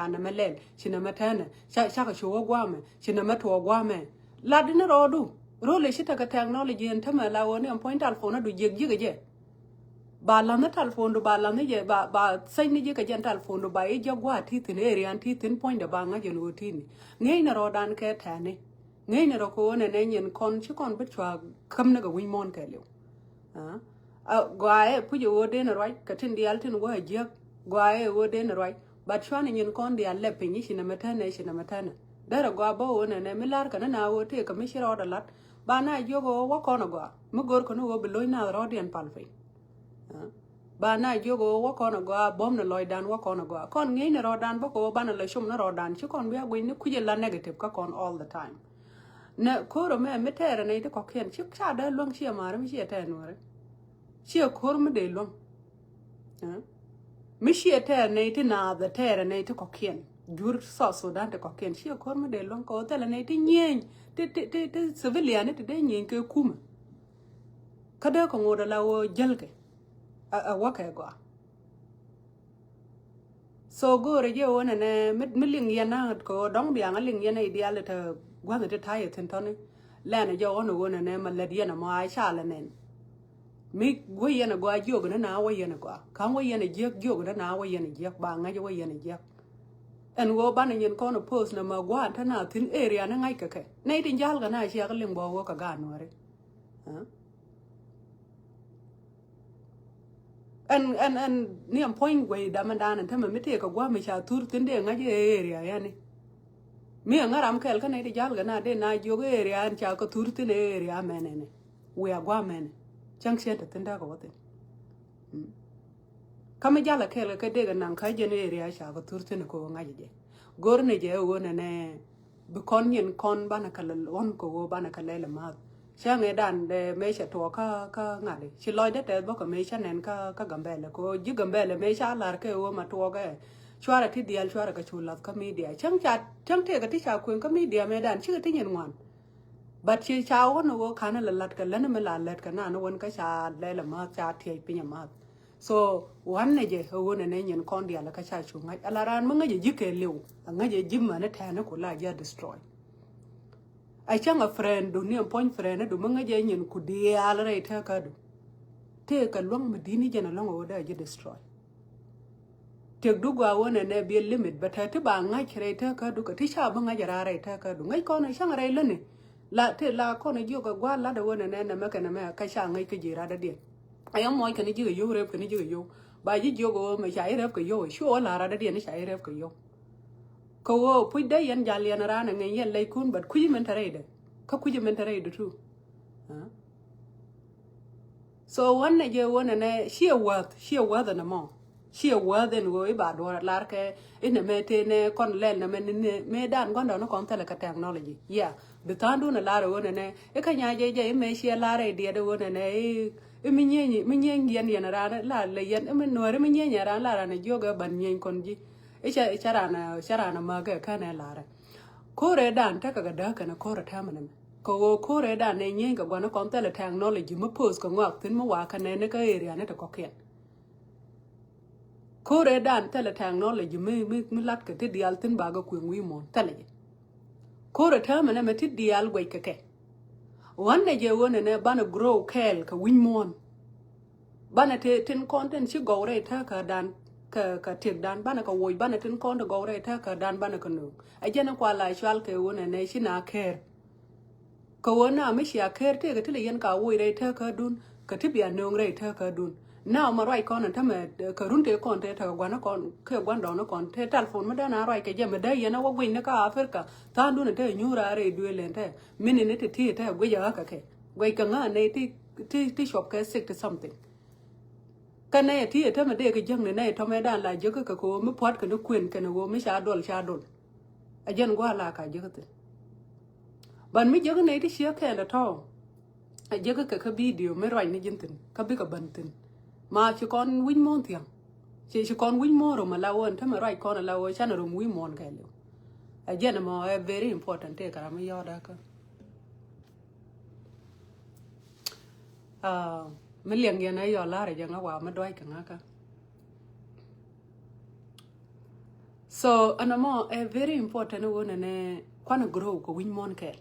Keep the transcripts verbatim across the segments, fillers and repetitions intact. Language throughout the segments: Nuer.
Nɛ mɛ lɛl ci nɛ mɛ tɛnɛ ca cakɛ ci wä guamɛ ci nɛ mɛ tuɔɔ guamɛ. Lat di ni rɔɔdu rol i̱ ci tekɛ technology ɛn tämɛ la wä ni ɛn puɔ̱ny telephone adu jiɛk jiɛk jɛ. Ba la̱th ni telephone du ba la̱th ni jɛ ba ba sɛny ni jiɛ kɛ jɛn telephone du ba i̱ jɛ gua̱a̱ ti thi̱n area ti thi̱n puɔ̱nydɛ ba ŋa̱c ɛn ɣöö ti ni ŋi̱eec ni rɔɔdan kɛ tɛni. Ŋi̱eec ni rɔ kɛ ɣöö nɛnɛ nyin kɔn ci kɔn bi cua käm ni kɛ wi̱ny muɔ̱ɔ̱n kɛɛliw. Gɔaa ɛ puc ɛ ɣöö den ruac kɛ tin diaal tin wä ɛ jiäk. Gɔaa ɛ ɣöö den ruac but cuanɛ nyin kɔn diaal lɛ piny i̱ ci nɛmɛ tɛnɛ ci nɛmɛ tɛnɛ. Derɛ gɔaa bä ɣöö nɛnɛ mi lar kɛ ni na ɣöö tëëkɛ mi ci rɔɔdɛ lat ba na jiök ɣöö wä kɔn ɛ gɔaa mi gör kɛ ni ɣöö bi lo̱c naath rɔɔdiɛn pal piny. Ba na jiök ɣöö wä kɔn ɛ gɔaa bom ni lɔcdan wä kɔn ɛ gɔaa kɔn ŋi̱eec ni rɔɔdan bä kɛ ɣöö banɛ lɛ com ni rɔɔdan ci kɔn bia guic ni kui̱c ɛ la negative kä kɔn all the time. Nɛ ko̱r ɛmɛ mi tɛɛrɛ nɛy ti kɔ̱kiɛn ci ca dee luäŋ ci ɛ ma̱a̱ri mi ci ɛ tɛɛr nuɔ̱ɔ̱ri. Ci ɛ ko̱r mi dee luäŋ. Mi ci ɛ tɛɛrɛ nɛy ti naath ɛ tɛɛrɛ nɛy ti kɔ̱kiɛn jur South Sudan ti kɔ̱kiɛn ci ɛ ko̱r mi dee luäŋ kɛ ɣöö thilɛ nɛy ti nyieny ti ti ti ti civilian ti dee nyieny kɛ kumɛ. Kä dee kɛ ŋot ala ɣöö jälkɛ a wäkɛ gɔaa. So go̱o̱rɛ jɛ ɣöö nɛnɛ mi liŋ yɛn na kɛ ɣöö dɔ̱ŋ biaŋ a liŋ yɛn a i̱ diaal ɛ te gua̱th ti ta̱yɛ thi̱n tɔ̱ni. Lɛn ɛ jɛ ɣɔn ɛ ɣöö nɛnɛ ma lät yɛn ɛmɔ a ca lɛ nɛn. Mi wä yɛn ɛ gɔaa jiök ni na wä yɛn ɛ gɔaa ka̱m wä yɛn ɛ jiäk jiök ni na wä yɛn ɛ jiäk ba ŋäc wä yɛn ɛ jiäk. Ɛn ɣöö banɛ nyin kɔn ɛ post nɛ ma gua̱a̱n te na thi̱n area ni ŋa̱c kɛ kɛ nɛy tin ja̱l kɛ na ciak liŋ bɔ ɣöö kɛ gaat nuɔ̱ɔ̱ri. Ɛn ɛn ɛn ni ɛn puɔ̱ny guey damɛ dan ɛn tämɛ mi tëëk kɛ gua̱a̱ mi ca thur thi̱n dee ŋa̱c ɛ area yani. Mi ɛŋa ram kɛl kä nɛy ti ja̱l kɛ na dee na jiök area ɛn ca kɛ thur thi̱n ɛ area mɛnɛ ni. Wiaa gua̱a̱ mɛnɛ cäŋ ciɛn te thi̱n dee kɛ wä thi̱n. Kä mi ja̱l ɛ kɛl kɛ dee kɛ naŋ kä jɛn area ca kɛ thur thi̱n kɛ wä ŋa̱c jɛ. Go̱r ni jɛ ɛ wä nɛnɛ. Bi kɔn nyin kɔn banɛ kɛ lɛ ɣɔn kɛ ɣöö banɛ kɛ lɛl ɛ ma̱th. Cä ŋɛ dan dɛ mëë cɛ tuɔɔk kä kä ŋa̱li ci lɔcdä tɛth bä kɛ mëë cä nɛn kä kä Gambɛlɛ kɛ ɣöö ji̱ Gambɛlɛ mëë ca la̱r kɛ ɣöö ma tuɔɔkɛ. Cuarɛ ti diaal cuarɛ kɛ cu la̱th kä midia cäŋ ca cäŋ tëëkɛ ti ca kueŋ kä midia mëë dan cikɛ ti nyin ŋuan. But ci ca ɣɔn ɣöö ka̱n lɛ la̱t kɛ län mi la lät kɛ nan ɣän kä ca lɛl ɛ ma̱th ca tiɛc piny ɛ ma̱th. So wanɛ jɛ ɛ ɣöö nɛnɛ nyin kɔn diaal kä ca cu ŋa̱c ala raan mi ŋäc ɛ ji̱ kɛɛliw. A ŋäc ɛ ji̱ män ɛ tɛ̈ni ku la ji̱ a destroy. A cäŋ a friend du ni ɛn puɔ̱ny friend du mi ŋäc ɛ nyin ku diaal rɛy tëkädu. Tëëkɛ luäŋ mi di̱t ni jɛn ɛlɔ̱ŋ ɛ ɣöö dee a ji̱ destroy. Tëkdu gɔaa ɣöö nɛnɛ bi limit bɛ tɛ ti ba ŋa̱c rɛy tëkädu kɛ ti ca bi ŋa̱c ɛ raan rɛy tëkädu ŋäc kɔn ɛ cäŋ rɛy läni. La tëë la kɔn jiök ɛ gua̱a̱r lat ɛ ɣöö nɛnɛ nɛmɛ kɛ nɛmɛ kä ca ŋäc kä ji̱ rat dädiɛn. Ɛ yɛ muɔc kɛn ji̱ kɛ yio̱w rep kɛn ji̱ kɛ yio̱w ba ji̱ jiök ɛ ɣöö mɛ ca ji̱ rep kɛ yio̱w ɛ cuɔ ɛ la rat dädiɛn ca ji̱ rep kɛ yio̱w. Kɛ ɣöö puc dee yɛn jal yɛn raan ɛ ŋeny yɛn lɛckun but kui̱c mɛn te rɛydɛ. Kä kui̱c mɛn te rɛydɛ tu. So wanɛ jɛ wanɛ nɛ ciɛ wäth ciɛ wäth ɛn ɛmɔ. Ciɛ wäth ɛn ɣöö i̱ ba duɔ̱ɔ̱r ɛ lar kɛ i̱ nɛ mɛ tëë nɛ kɔn lɛl nɛ mɛ ni nɛ mɛ dan gua̱ndɔɔŋni kɔn thilɛ kɛ technology. Yeah. Bi tha̱a̱ŋdun ɛ lar ɛ ɣöö nɛ nɛ i̱ kä nya jɛ jɛ i̱ mɛ ciɛ lar ɛ diɛt ɛ ɣöö nɛ nɛ i̱ mi nyieny mi nyieny yɛn yɛn ɛ raan la lɛ yɛn i̱ mi nuääri mi nyieny ɛ raan la raan ɛ jiök ɛ ban nyieny kɔn ji̱. I̱ cɛ i̱ cɛ raan ɛ cɛ raan ɛ mäk ɛ kän ɛ lar ɛ. Ko̱rɛ dan tekɛ kɛ dääk kɛn ɛ ko̱rɛ täämɛ nɛ mɛ. Kɛ ɣöö ko̱rɛ dan nɛ nyieny kɛ gua̱n kɔn thilɛ technology mi post kɛ ŋɔak thi̱n mi wakä nɛn ni kä area ni ti kɔ̱kiɛn. Ko̱rɛ dan thilɛ technology mi mi mi lat kɛ ti diaal thi̱n bakɛ kueŋ wi̱i̱ muɔ̱ɔ̱n thilɛ jɛ. Ko̱rɛ täämɛ nɛ mɛ ti diaal guɛc kɛ kɛ. Ɣän nɛ jɛ ɣöö nɛ nɛ banɛ grow kɛɛl kɛ wi̱i̱ muɔ̱ɔ̱n. Banɛ ti tin kɔn tin ci gɔw rɛy tääkä dan kɛ kɛ tiek dan banɛ kɛ woc banɛ tin kɔn ti gɔw rɛy tääkä dan banɛ kɛ nööŋ. Ɛ jɛn ɛ kua la cual kɛ ɣöö nɛ nɛ ci na kɛɛr. Kɛ ɣöö na mi cia kɛɛr tëëkɛ ti lɛ yɛn ka woc rɛy tääkädun kɛ ti bia nööŋ rɛy tääkädun. Na mɛ ruac kɔn ɛn tämɛ kɛ run tëë kɔn tëë tekɛ gua̱n kɔn kɛ gua̱n dɔɔn kɔn tëë telephone mi dee na ruac kɛ jɛ mi dee yɛn ɛ wä guic ni kä Africa tha̱a̱ŋdun ɛ tëë nyuur a rɛy duëël ɛn tëë. Mini ni ti ti tëë guic ɛ ɣä kɛ kɛ guic kɛ ŋä nɛy ti ti ti cuɔp kɛ sixty something. Kä nɛy ɛ ti ɛ tämɛ dee kɛ jäk ni nɛy tɔmɛ dan la jäk kɛ kɛ ɣöö mi pua̱t kɛ ni kuën kɛn ɣöö mi ca dɔl ca dɔl. Ɛ jɛn gua̱a̱ la ka jäk thi̱n. Ban mi jäk nɛy ti ciek kɛɛl ɛ tɔ̱. Ɛ jäk kɛ kä video mi ruac ni ji̱n thi̱n kä bikɛ bän thi̱n. Ma ci kɔn wi̱c muɔ̱ɔ̱n thia̱ŋ. Ci ci kɔn wi̱c muɔ̱ɔ̱n rom ala ɣöö ɛn tämɛ ruac kɔn ala ɣöö canɛ rom wi̱c muɔ̱ɔ̱n kɛɛliw. Ɛ jɛn ɛmɔ ɛ very important tëë kɛ ram mi yɔɔt ɛ kä. Mi liɛŋ yɛn ɛ yɔ la̱rä jɛ ŋä wa mi duac kɛ ŋä kä. So ɛn ɛmɔ ɛ very important ɣöö nɛnɛ kuanɛ grow kɛ wi̱ny muɔ̱ɔ̱n kɛɛl.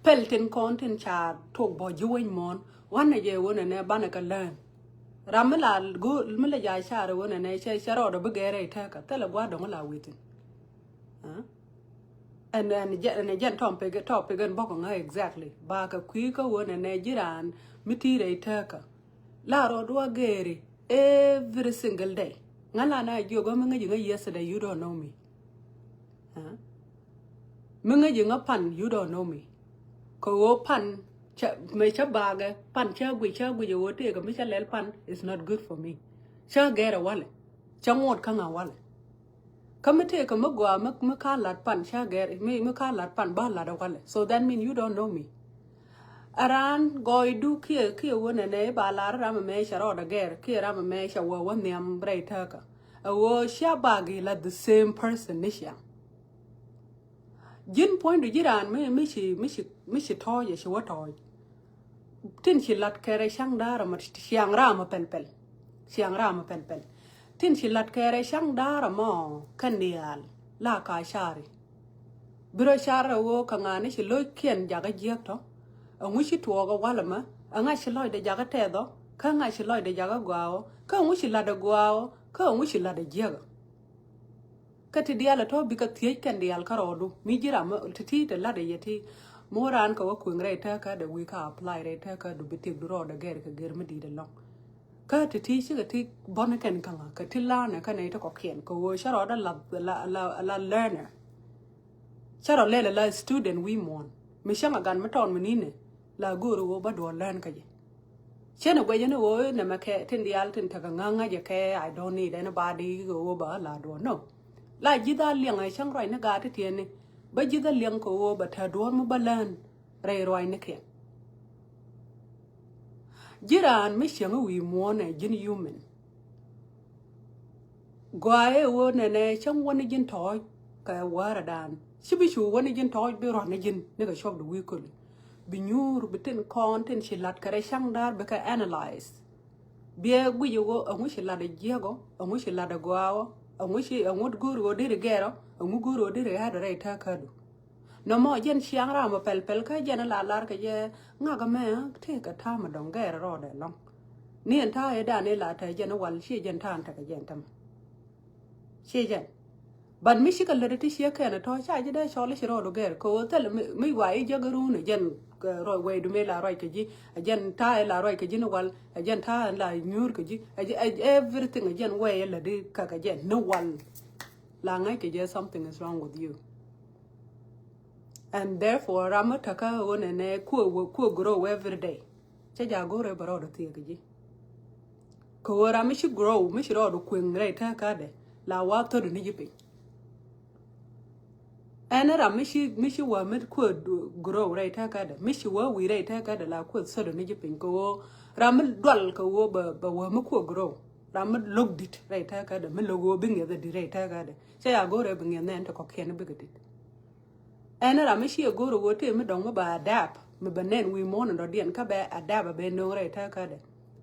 Pɛl tin kɔn tin ca tuɔk bɔ ji̱ wi̱ny muɔ̱ɔ̱n wanɛ jɛ ɣöö nɛnɛ banɛ kɛ learn. Ram mi la go̱o̱r mi la ja̱ car ɣöö nɛnɛ cɛ cɛ rɔɔdɛ bi gɛɛrɛ i̱ tɛkä thilɛ gua̱a̱r dɔ̱ŋ la wi̱thin. Ɛn ɛn jɛn ɛn jɛn topic topic ɛn bɔkɔ ŋä exactly ba kɛ kui̱ kä ɣöö nɛnɛ ji̱ raan mi ti̱i̱rɛ i̱ tɛkä. La rɔɔdu a gɛɛri every single day. Ŋa la na jiök ɣä mi ŋäci ŋä yesterday you don't know me. Mi ŋäci ŋä pan you don't know me. Kɛ ɣöö pan mëë cä bakɛ pan cä guic cä guic ɛ ɣöö tëëkɛ mi cä lɛl pan is not good for me. Cä gɛɛrɛ walɛ cä ŋuɔt kä ŋa walɛ. Kä mi tëëkɛ mi gɔaa mi mi ka lat pan cä gɛɛr mi mi ka lat pan ba lat walɛ. So that mean you don't know me. Aran gɔɔydu kiɛ kiɛ wä nɛnɛ ba lar ram mɛ cɛ rɔɔdɛ gɛɛr kiɛ ram mɛ cɛ wä wä nhiam rɛy tɛkä. Ɛ wä cia bagi la the same person ni ciaŋ. Ji̱n puɔ̱nydu ji̱ raan mi mi ci mi ci mi ci tɔɔc ɛ ci wä tɔɔc. Tin ci lat kɛrɛ caŋ da̱a̱r ɛmɔ ciaŋ ram ɛ pɛl pɛl. Ciaŋ ram ɛ pɛl pɛl. Tin ci lat kɛrɛ caŋ da̱a̱r ɛmɔ kɛn diaal la ka cari. Bi rɔ car rɛ ɣöö kɛ ŋa̱a̱n ni ci lo̱c kiɛn jakä jiäk tɔ. Ɛŋu ci tuɔɔk ɛ wal ɛmɛ ɛŋa ci lɔcdɛ jakä tɛth ɔ kä ɛŋa ci lɔcdɛ jakä gɔaa ɔ kä ɛŋu ci latdɛ gɔaa ɔ kä ɛŋu ci latdɛ jiäk ɔ. Kä ti diaal ɛ tɔ̱ bikɛ thiec kɛn diaal kä rɔɔdu mi ji̱ ram ti ti te lat ɛ yɛ ti. Mi wä raan kɛ wä kueŋ rɛy tɛkä dɛ wi̱i̱ kä apply rɛy tɛkä du bi tiek du rɔɔdɛ gɛr kɛ gɛr mi di̱i̱t ɛlɔ̱ŋ. Kä ti ti cikɛ ti bɔn kɛn kaŋa kɛ ti la̱a̱nɛ kɛn ɛ ti kɔkiɛn kɛ ɣöö cä rɔɔdɛ la la la la learner. Cä rɔ lɛl la student wi̱i̱ muɔ̱ɔ̱n mi cäŋ a gan mi tɔɔn mi ni̱nɛ la go̱o̱r ɣöö bä duɔl learn kä jɛ. Cien a guɛc ni ɣöö nɛmɛ kɛ tin diaal tin tekɛ ŋa̱ŋ ŋa̱cɛ kɛ I don't need anybody ɣöö bä la duɔl no. La ji̱th a liɛŋ ɛ cäŋ ruac ni gaat ti tiɛɛni bä ji̱th a liɛŋ kɛ ɣöö bä tɛ̈ duɔl mi bä learn rɛy ruac ni kiɛn. Ji̱ raan mi cieŋ wi̱i̱ muɔ̱ɔ̱n ɛ ji̱n human. Gɔaa ëë ɣöö nɛnɛ cäŋ wäni ji̱n tɔ̱ɔ̱c kɛ wäärä daan ci bi cu wäni ji̱n tɔ̱ɔ̱c bi rua̱n ni ji̱n nikɛ cuɔp di wi̱i̱ köli. Bi nyuur bi tin kɔn tin ci la̱t kɛ rɛy cäŋ da̱a̱r bikɛ analyze. Biɛ guic ɣöö ɛŋu ci la̱t ɛ jiäk ɔ ɛŋu ci la̱t ɛ gɔaa ɔ ɛŋu ci ɛŋu go̱o̱r ɣöö deri gɛɛr ɔ ɛŋu go̱o̱r ɣöö deri ɣa̱t rɛy tääkädu. Nɔmɔ jɛn ciaŋ ram ɔ pɛl pɛl kä jɛn la lar kɛ jɛ ŋak ɛmɛ tëëkɛ ta̱a̱ mi dɔ̱ŋ gɛɛr rɔɔdɛ lɔ̱ŋ. Ni ɛn ta̱a̱ ëëdan ila tɛ jɛn wal ciɛ jɛn ta̱a̱ ɛn tekɛ jɛn tämɛ. Ciɛ jɛn. But mi cikɛ lät ti ciɛ kɛn ɛ tɔ̱ ca ji̱ dee cɔl i̱ ci rɔɔdu gɛɛr kɛ ɣöö thil mi wa i̱ jäk iruun ɛ jɛn rɔɔd wɛy du mi la ruac kɛ ji̱ ɛ jɛn ta̱a̱ ila ruac kɛ ji̱ ni wal ɛ jɛn ta̱a̱ ila nyuur kɛ ji̱ ɛ everything ɛ jɛn wɛy ɛ lät i̱ kɛ kɛ jɛn ni wal. La ŋäc kɛ jɛ something is wrong with you. And therefore ram mi täkä ɣöö nɛnɛ kuɛ kuɛ grow every day. Cä ja go̱rɛ bɛ rɔɔdɛ thiek ji̱. Kɛ ɣöö ram mi ci grow mi ci rɔɔdɛ kueŋ rɛy täkädɛ la wa thödɛ ni ji̱ piny. Ɛn ram mi ci mi ci wä mi kuɛ grow rɛy täkädɛ mi ci wä wi̱i̱ rɛy täkädɛ la kuɛ thödɛ ni ji̱ piny kɛ ɣöö ram mi dual kɛ ɣöö bɛ bɛ wä mi kuɛ grow. Ram mi lo̱k di̱t rɛy täkädɛ mi lo̱k ɣöö bi ŋiɛth ɛ di̱t rɛy täkädɛ. Cä ya go̱rɛ bi ŋiɛth nɛn ti kɔ̱kiɛn bikɛ di̱t. Ɛn ram mi ciɛ go̱o̱r ɣöö tëë mi dɔ̱ŋ mi ba adapt mi bɛ nɛn wi̱i̱ muɔ̱ɔ̱n in dɔ̱diɛn kä bɛ adapt a bɛ nööŋ rɛy tääkädɛ.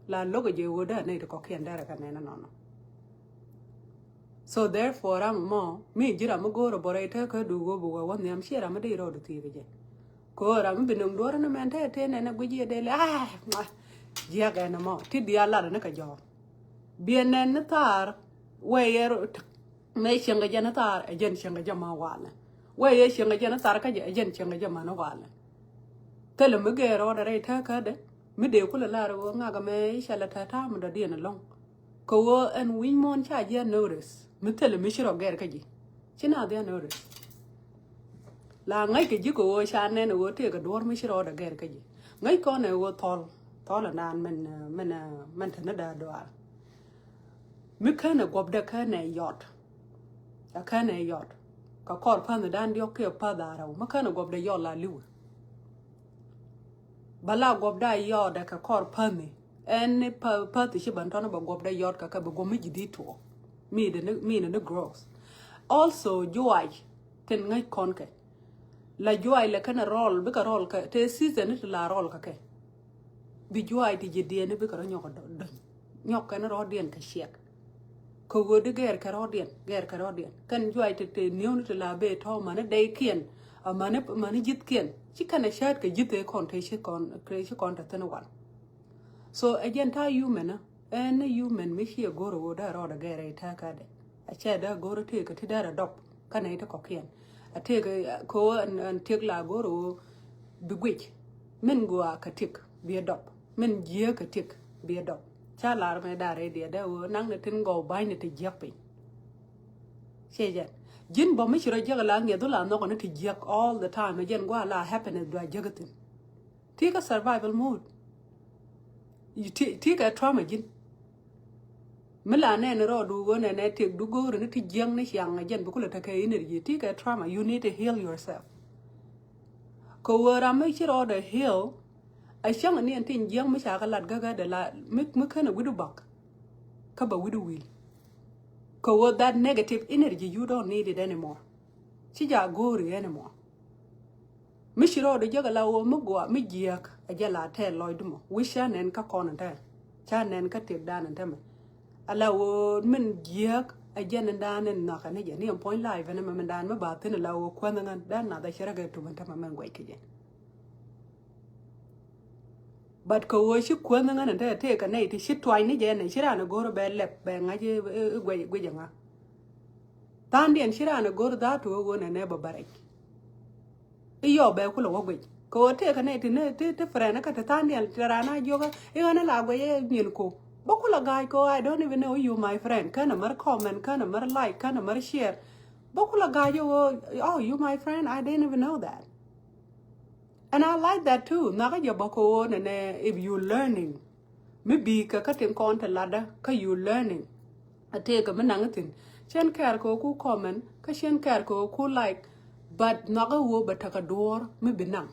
La lo̱k jɛ ɣöö dee nɛy ti kɔ̱kiɛn derɛ kɛ nɛn ɛnɔnɔ. So therefore ram mɔ mi ji̱ ram mi go̱o̱r ɛ bɔ rɛy tääkädu ɣöö bi wä wä nhiam ciɛ ram mi dee rɔɔdu thiek jɛ. Kɛ ɣöö ram mi bi nöŋ duɔ̱ɔ̱r ɛn mɛn tɛɛ tëë nɛn ɛ guic yɛ dee lɛ aa jiäk ɛn ɛmɔ ti diaal lat ɛn kɛ jɔɔk. Biɛ nɛn ni thaar wɛy ɛ Mëë cieŋ kɛ jɛn thaar ɛ jɛn cieŋ kɛ jɛ ma walɛ. Wee yɛ cieŋ kɛ jɛn thaar kä jɛ ɛ jɛn cieŋ kɛ jɛ ma ni walɛ. Thilɛ mi gɛɛ rɔɔdɛ rɛy tääkädɛ mi dee kulɛ lar ɣöö ŋakɛ mɛ i̱ cɛ lɛ tɛ̈ ta̱a̱ mi dɔ̱diɛn ɛlɔ̱ŋ. Kɛ ɣöö ɛn wi̱ny muɔ̱ɔ̱n ca ji̱ a notice mi thilɛ mi ci rɔ gɛr kä ji̱. Ci na dhiɛ notice. La ŋäc kɛ ji̱ kɛ ɣöö ca nɛn ɣöö tëëkɛ duɔ̱ɔ̱r mi ci rɔɔdɛ gɛr kä ji̱. Ŋäc kɔn ɛ ɣöö thɔl thɔl ɛnan mɛn mɛn mɛn te ni da̱a̱ duaar. Mi känɛ guɔpdɛ känɛ yɔt. Ɛ känɛ yɔt kɛ kɔr pänh dan diɔk kiɛ päth arɛw mi känɛ guɔpdɛ yɔt la liwɛ. Bä la guɔpdɛ yɔt ɛ kɛ kɔr pänh. Ɛn ni päth ci bän tɔn bɛ guɔpdɛ yɔt kɛ kɛ bɛ guɔp mi ji̱ di̱t tuɔ. Mi dɛ ni mi dɛ ni growth. Also juac tin ŋäc kɔn kɛ. La juac lɛ känɛ rɔl bikɛ rɔl kɛ te season ni ti la rɔl kɛ kɛ. Bi juac ti ji̱ diɛn ni bikɛ rɔ nyɔk dɔny nyɔk kɛn rɔɔdiɛn kɛ ciɛk. Kä ɣöö di gɛɛr kɛ rɔɔdiɛn, gɛɛr kɛ rɔɔdiɛn. Kɛn juac ti, ti niewni ti la bee tɔ̱ mani dɛykiɛn, a mani, mani ji̱thkiɛn. Ci kɛn a cäät kɛ ji̱th ëë kɔn te ci kɔn, te ci kɔn te thi̱n wal. So ɛ jɛn ta̱a̱ human ɛ, ɛn ni human mi ciɛ go̱r ɛ ɣöö dee rɔɔdɛ gɛɛr ɛ i̱ tääkädɛ. A cɛ dee go̱r ɛ tëëk ɛ ti dee rɛ dɔp kä nɛy ti kɔ̱kiɛn. A tëëk ɛ kɛ ɣöö ɛn, ɛn tëëk la go̱r ɛ ɣöö bi guic. Min gɔaa kɛ tëëk bi ɛ dɔp. Min jiääk kɛ tëëk bi ɛ dɔp. Ca lar mɛ da̱r ɛ diɛ dee ɣöö naŋ ni tin gɔw ba̱ny ni ti jiäk piny. Ciɛ jɛn. Ji̱n bä mi ci rɔ jiäk la ŋiɛth wä la nhɔk ni ti jiäk all the time. Ɛ jɛn gua̱a̱ la happiness dua jiäk thi̱n. Ti kä survival mode. Ti, ti kɛ trauma ji̱n. Mi la nɛn rɔɔdu ɣöö nɛnɛ tëkdu go̱o̱ri ni ti jiäk ni ciaŋ ɛ jɛn bi kulɛ tekɛ energy. Ti kɛ trauma, you need to heal yourself. Kɛ ɣöö ram mi ci rɔɔdɛ heal, a cäŋ ni ɛn tin jiäk mi ca kɛ lat gägädɛ la mi, mi känɛ wi̱du bak. Kä bɛ wi̱du wil. Kɛ ɣöö that negative energy, you don't need it anymore. Ci ja go̱o̱ri anymore. Mi ci rɔɔdɛ jiäk a la ɣöö mi gɔaa mi jiääk a jɛ la tɛɛl lɔcdu mɔ. Wi̱c ca nɛn kä kɔn ɛn tɛɛl. Ca nɛn kä tëkdan ɛn tɛmɛ. A la ɣöö min jiääk a jɛn ɛn daan ɛn nhɔakɛ ni jɛ ni ɛn puɔ̱ny life ɛn ɛmɛ min daan mi ba thi̱n a la ɣöö kuänh ŋän daan nath a cɛ rɛ kɛ tum ɛn tɛmɛ min guɛc kɛ jɛ. But kɛ ɣöö ci kuänh ŋän ɛn tɛɛl tëëk kɛ nɛy ti ci tuany ni jɛ nɛy ci raan a go̱o̱r bɛ lɛp bɛ ŋa̱c i̱, i̱, i̱ guɛc, guɛc ɛŋa. Tha̱a̱ŋdiɛn ci raan ɛ go̱r dha̱a̱t tuɔɔk ɣöö nɛnɛ bä bä rɛc. I̱ yɔɔ bɛ kulɛ wä guic kɛ ɣöö tëëkɛ nɛy ti, ti, ti friend kä ti tha̱a̱ŋdiɛn ti raan a jiɔkä i̱ ɣän ɛ la guic ɛ nyin ku. Bä kulɛ ga̱a̱c kɛ ɣöö I don't even know you my friend. Känɛ mär comment, känɛ mär like, känɛ mär share. Bä kulɛ ga̱a̱c ɛ ɣöö, oh, you my friend, I didn't even know that. And I like that too. Nhɔakä jɛ bä kɛ ɣöö nɛnɛ if you learning. Mi bi̱i̱ kɛ kä tin kɔn te latdä kä you learning. A tëëkɛ mi naŋ thi̱n. Cɛn kɛɛr kɛ ɣöö ku comment, kä cɛn kɛɛr kɛ ɣöö ku like, but nhɔakä ɣöö bɛ tekɛ duɔ̱ɔ̱r mi bi naŋ.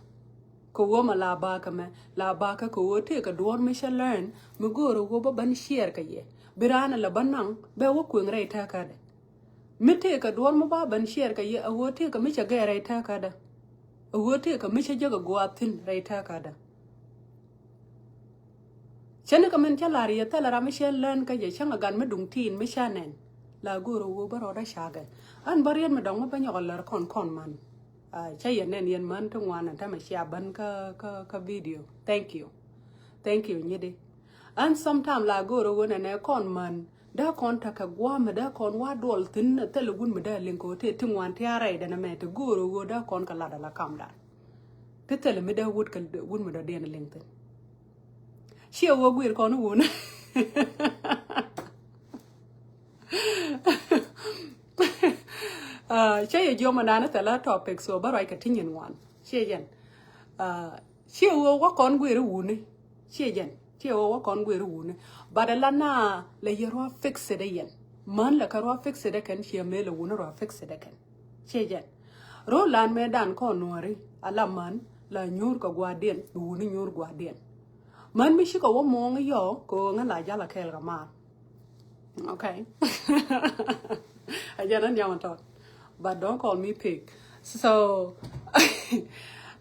Kɛ ɣöö mɛ la bakä mɛ, la bakä kɛ ɣöö tëëkɛ duɔ̱ɔ̱r mi cä learn, mi go̱o̱rɛ ɣöö bä ben share kɛ yɛ. Bi raan a la bä naŋ, bɛ wä kuëŋ rɛy tɛkädɛ. Mi tëëkɛ duɔ̱ɔ̱r mi ba ben share kɛ yɛ, a ɣöö tëëkɛ mi cɛ gɛɛr rɛy tɛkädä. A ɣöö tëëkɛ mi cä jek a gua̱a̱th thi̱n rɛy tɛkädä. Cä ni kɛ min cä la̱r yɛ thilɛ ram mi cä learn kä jɛ cäŋ a gat mi duŋ tin mi cä nɛn. La go̱o̱r a ɣöö bä rɔɔdä cakɛ. Ɣän bä riet mi dɔ̱ŋ mi bä nyɔk a lär kɔn kɔn man. Ah, cä yɛ nɛn yɛn män ti ŋuan ɛn tämɛ cia bän kä, kä, kä video. Thank you. Thank you nyidi. Ɣän sometime la go̱o̱r a ɣöö nɛnɛ kɔn män. Dee kɔn tekɛ gua̱a̱mɛ dee kɔn wa duɔl thi̱n thilɛ wun mi dee liŋ kɛ ɣöö tëë ti ŋuan ti a rɛydɛ nɛmɛ ti go̱o̱r a ɣöö dee kɔn kɛ lat ala kamdan. Ti thilɛ mi dee wut kɛ wun mi dɔ̱diɛn liŋ thi̱n. Ciɛ ɣöö guir kɔn wun. Ah, cä yɛ jiɔmɛ naan thilɛ topic so bä ruac kɛ ti nyin ŋuan. Ciɛ jɛn. Ah, ciɛ ɣöö wä kɔn guir wuni. Ciɛ jɛn. Ciɛ ɣöö wä kɔn guir wuni. But ala na lɛ yɛ rua fix it yɛn. Män lɛ kɛ rua fix it kɛn ciɛ mëë lɛ wuni rua fix it kɛn. Ciɛ jɛn. Ro̱o̱ lan mëë dan kɔn nuɔ̱ɔ̱ri. Ala män la nyuur kɛ gua̱a̱diɛn. Bi wuni nyuur gua̱a̱diɛn. Män mi cikɛ wä muɔ̱ɔ̱ŋ yɔɔ kɛ ɣöö ŋä la jal a kɛɛl kɛ maar. Okay. I just don't know. But don't call me pig. So,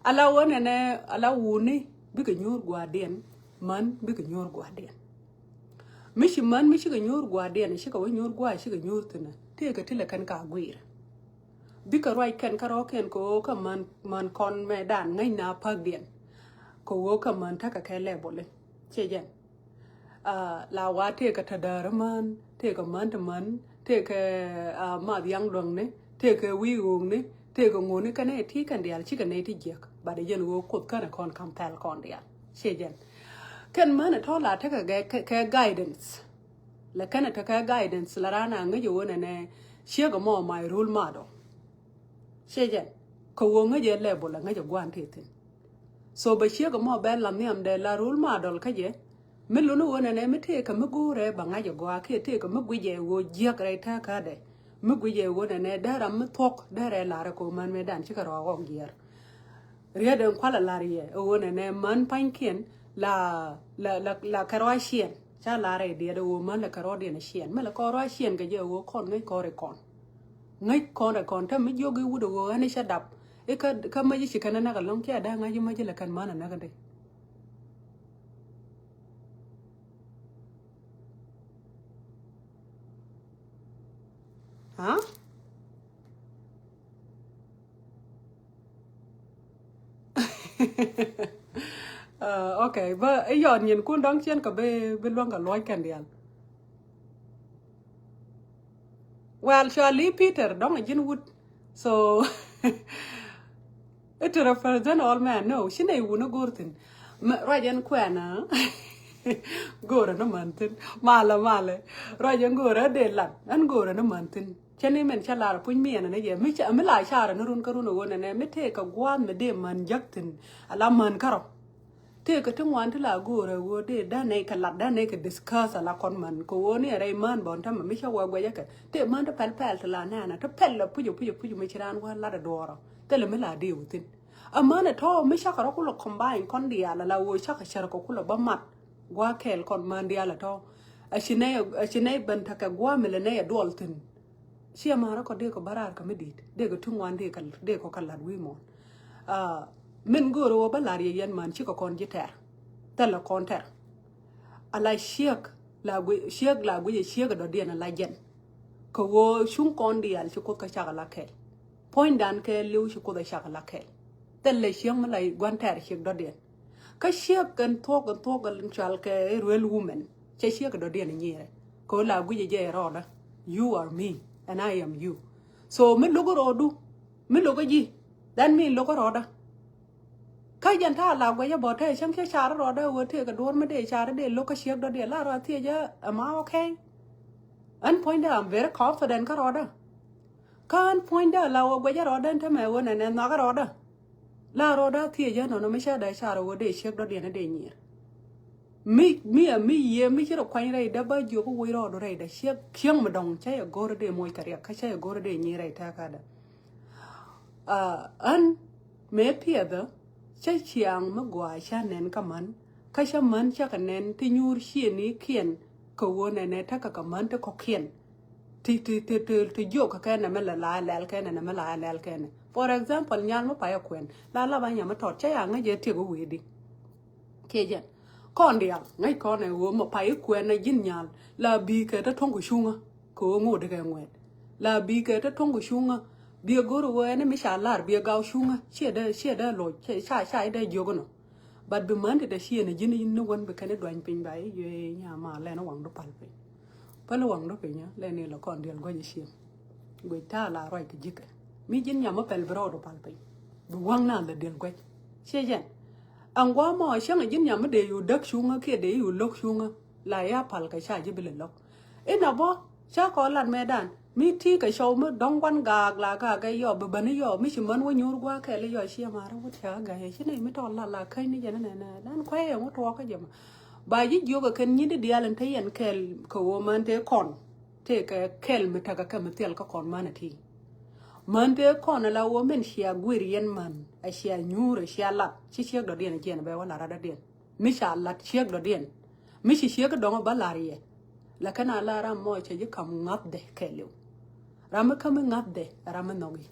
ala wä nɛnɛ, ala wuni bikɛ nyuur gua̱a̱diɛn, män bikɛ nyuur gua̱a̱diɛn. Mi ci män mi cikɛ nyuur gua̱a̱diɛn, cikɛ wä nyuur gua̱a̱, cikɛ nyuur thi̱n. Tëëkɛ ti lɛ kɛn ka guir. Bikɛ ruac kɛn kä rɔ̱kiɛn kɛ ɣöö kä män, män kɔn mɛ dan ŋäcnɛ a päkdiɛn. Kɛ ɣöö kä män tekɛ kɛ level. Ciɛ jɛn. Ah, la wa tëëkɛ te däärä män, tëëkɛ män te män, tëëkɛ, ah, math yaŋ duäŋni, tëëkɛ wi̱i̱ ɣööŋni, tëëkɛ ŋuni kɛnɛ ti kɛn diaal cikɛ nɛy ti jiäk. But jɛn ɣöö Kuoth känɛ kɔn kam thɛl kɔn diaal. Ciɛ jɛn. Kɛn män ɛ tɔ̱ la tekɛ kɛ, kɛ, kɛ guidance. Lɛ kɛnɛ tekɛ guidance la raan a ŋäc ɛ ɣöö nɛnɛ ciek ɛmɔ my role model. Ciɛ jɛn. Kɛ ɣöö ŋäc ɛ level ɛ ŋäc ɛ gua̱a̱n tëë thi̱n. So bɛ ciek ɛmɔ bɛ la nhiamdɛ la role model kä jɛ. Mi luni ɣöö nɛnɛ mi tëëkɛ mi go̱o̱rɛ bɛ ŋa̱c ɛ gɔaa kiɛ tëëkɛ mi guicɛ ɣöö jiäk rɛy tɛkädɛ. Mi guicɛ ɣöö nɛnɛ dee ram mi thuɔ̱k dee rɛy la̱rä kɛ ɣöö män mëë dan cikɛ rɔɔk ɣɔk jiɛɛr. Riet ɛn kualɛ la̱r yɛ ɣöö nɛnɛ män pa̱nykiɛn la, la, la, la kɛ rɔ̱ a ciɛn. Ca la̱r rɛy diɛt ɣöö män la kɛ rɔ̱diɛn a ciɛn. Mi la kɔn rɔ̱ a ciɛn kɛ jɛ ɣöö kɔn ŋäc kɔn rɛy kɔn. Ŋäc kɔn rɛy kɔn. Te mi jiök i̱ wut ɣöö ɣän i̱ cä dap. I̱ kä, kä mäc i̱ ci kɛn a näk ɛlɔ̱ŋ kiɛ a dee ŋa̱c i̱ mäc i̱ la kɛn män a näk in dee. Huh? Uh, okay, bä iyɔn nyin kun dɔŋ cien kɛ bi bi luäŋ kɛ luɔc kɛn dial. Well, cua li Peter dɔŋ a jin wut. So it represent all men. No, ci nɛ wun a gor thin. Ruac ɛn kuɛn a gor ɛn a man thin. Malɛ malɛ. Ruac ɛn gor a de lat ɛn gor ɛn a man thin. Cɛ ni mɛn cɛ lar puny mi ɛn ni yɛ mi la car ni run kä run a won ɛnɛ mi tëë kɛ gua̱a̱th mi dee män jäk thi̱n. Ala män kärɔ tëë kɛ ti ŋuan ti la go̱o̱rä woo dee da̱n nɛy kɛ lat da̱n nɛy kɛ discuss ala kɔn män kɛ woo ni rɛy män bɔn tämɛ mi cä wä guɛcä kɛ tëë män ti pɛl pɛl ti la nɛɛnä ti pɛl la puc a puc a puc mi ci raan wä lat a duɔɔrɔ. Thilɛ mi la dee wä thi̱n. A män ɛ tɔ̱ mi cakɛ rɔ kulɛ combine kɔn diaal ala woo cakɛ cär kɛ kulɛ bä mat. Gua̱a̱ kɛɛl kɔn män diaal ɛ tɔ̱. A ci nɛy a ci nɛy ben tekɛ gua̱a̱ mi lɛ nɛy a duɔl thi̱n. Ciɛ ma̱a̱rä kɔ dee kɔ bä raar kä mi di̱i̱t dee kɔ tuŋ wan dee kɔ kɛ lat wi̱i̱ muɔ̱ɔ̱n. Min go̱o̱rä wä bä lar yɛ yɛn man cikɛ kɔn ji̱ tɛr. Thilɛ kɔn tɛr. Ala ciek la guic ciek la guic ɛ ciek ɛ dɔ̱diɛn ala jɛn. Kɛ ɣöö cuŋ kɔn diaal ci Kuoth kä cak ala kɛl. Puɔ̱nydan kɛɛliw ci Kuoth ɛ cak ala kɛl. Thilɛ ciek mi la gua̱n tɛr ciek dɔ̱diɛn. Kä ciek kɛn thuɔ̱k kɛn thuɔ̱k kɛn cual kɛ real women. Cɛ ciek kɛ dɔ̱diɛn inyirɛ kɛ ɣöö la guic ɛ jɛ rɔɔdä. You are me and I am you. So mi lo̱k rɔɔdu mi lo̱k ji̱. That mean lo̱k rɔɔdä. Kä jɛn ta̱a̱ la guic ɛ bɔ te cäŋ cɛ car rɔɔdä ɣöö tëëkɛ duɔ̱ɔ̱r mi dee car dee lo̱k kä ciek dɔ̱diɛn la rɔɔd thiecä am I okay? Ɛn puɔ̱nydä I'm very confident kä rɔɔdä. Kä ɛn puɔ̱nydä la wä guic ɛ rɔɔdä ɛn tämɛ ɣöö nɛnɛ nhɔakä rɔɔdä. La rɔɔdä thiecä nɔnɔ mi cä dee car ɣöö dee ciek dɔ̱diɛn dee nyir. Mi mi a mi yiëë mi ci rɔ kuany rɛydä bä jiök woc rɔɔdu rɛydä ciek cieŋ mi dɔ̱ŋ cä yɛ go̱r dee moc kɛ riɛk kä cä yɛ go̱r dee nyir rɛy tɛkädä. Ɣän mëë piɛthä cä ciaŋ mi gɔaa cä nɛn kä män kä cä män cä kɛ nɛn ti nyuur ciënikiɛn. Kɛ ɣöö nɛnɛ tekɛ kɛ män ti kɔ̱kiɛn. Ti ti ti ti ti jiök kɛ kɛn nɛ mi la la lɛl kɛn nɛ mi la lɛl kɛn. For example nyal mi payɛ kuɛn la la ba nyam mi tɔt cä ya ŋäc jɛ tiek wee di. Kiɛ jɛn kɔn diaal ŋäc kɔn ɛ ɣöö mi payɛ kuɛn nɛ ji̱n nyal la bi kɛ te tuɔ̱ŋ kɛ cuŋä. Kɛ ɣöö ŋot dikɛ ŋuɛt la bi kɛ te tuɔ̱ŋ kɛ cuŋä. Biɛ go̱r ɣöö ɛn mi ca lar biɛ gaw cuŋä ciɛ dee ciɛ dee loc ca ca ca dee jiök inɔ. But bi män ti te ciɛ ni ji̱n ni wän bi kɛn i̱ duany piny ba i̱ yuee i̱ nya ma lɛn i̱ waŋdu pal piny. Päl i̱ waŋdu piny lɛn i̱ lɔ kɔn diɛl gua̱c i̱ cieŋ. Guic ta̱a̱ la ruac kɛ ji̱kɛ mi ji̱n nyam mi pɛl bi rɔɔdu pal piny. Bi waŋ na lɛ diɛl gua̱c ciɛ jɛn. Ɛŋ gua̱a̱ mɔ cäŋ i̱ ji̱n nyam mi dee yu däk cuŋä kiɛ dee yu lo̱k cuŋä. La ya pal kɛ ca ji̱ bi lɛ lo̱k. Inɔ bä ca kɔ lat mɛtdan mi ti kɛ cɔw mi dɔ̱ŋ gua̱n gaak la gaak ɛ yɔ bi bäni yɔ mi ci män wä nyuur gua̱a̱ kɛɛl yɔ ciɛ ma̱a̱rä wä tiakä ga̱a̱c ci nɛy mi tɔɔl lat la käny ni jɛn nɛnɛ dan kuɛy ɛŋ wä tuɔɔkä jɛ ma. Ba ji̱ jiök ɛ kɛn nyi̱t di diaal in te yɛn kɛɛl kɛ ɣöö män tëë kɔn tëë kɛ kɛl mi tekɛ kɛ mi thil kä kɔn män ɛ ti. Män tëë kɔn ala ɣöö min cia guir yɛn män ɛ cia nyuur ɛ cia lat ci ciek dɔ̱diɛn ɛ jiɛn ɛ bɛ wä lat rat dɔ̱diɛn. Mi ca lat ciek dɔ̱diɛn mi ci ciek dɔ̱ŋ bä lar yɛ. Lakin a la ram mɔ cɛ ji̱ kam ŋa̱thdɛ kɛɛliw. Ram mi käm mi ŋa̱thdɛ ram mi nhɔki.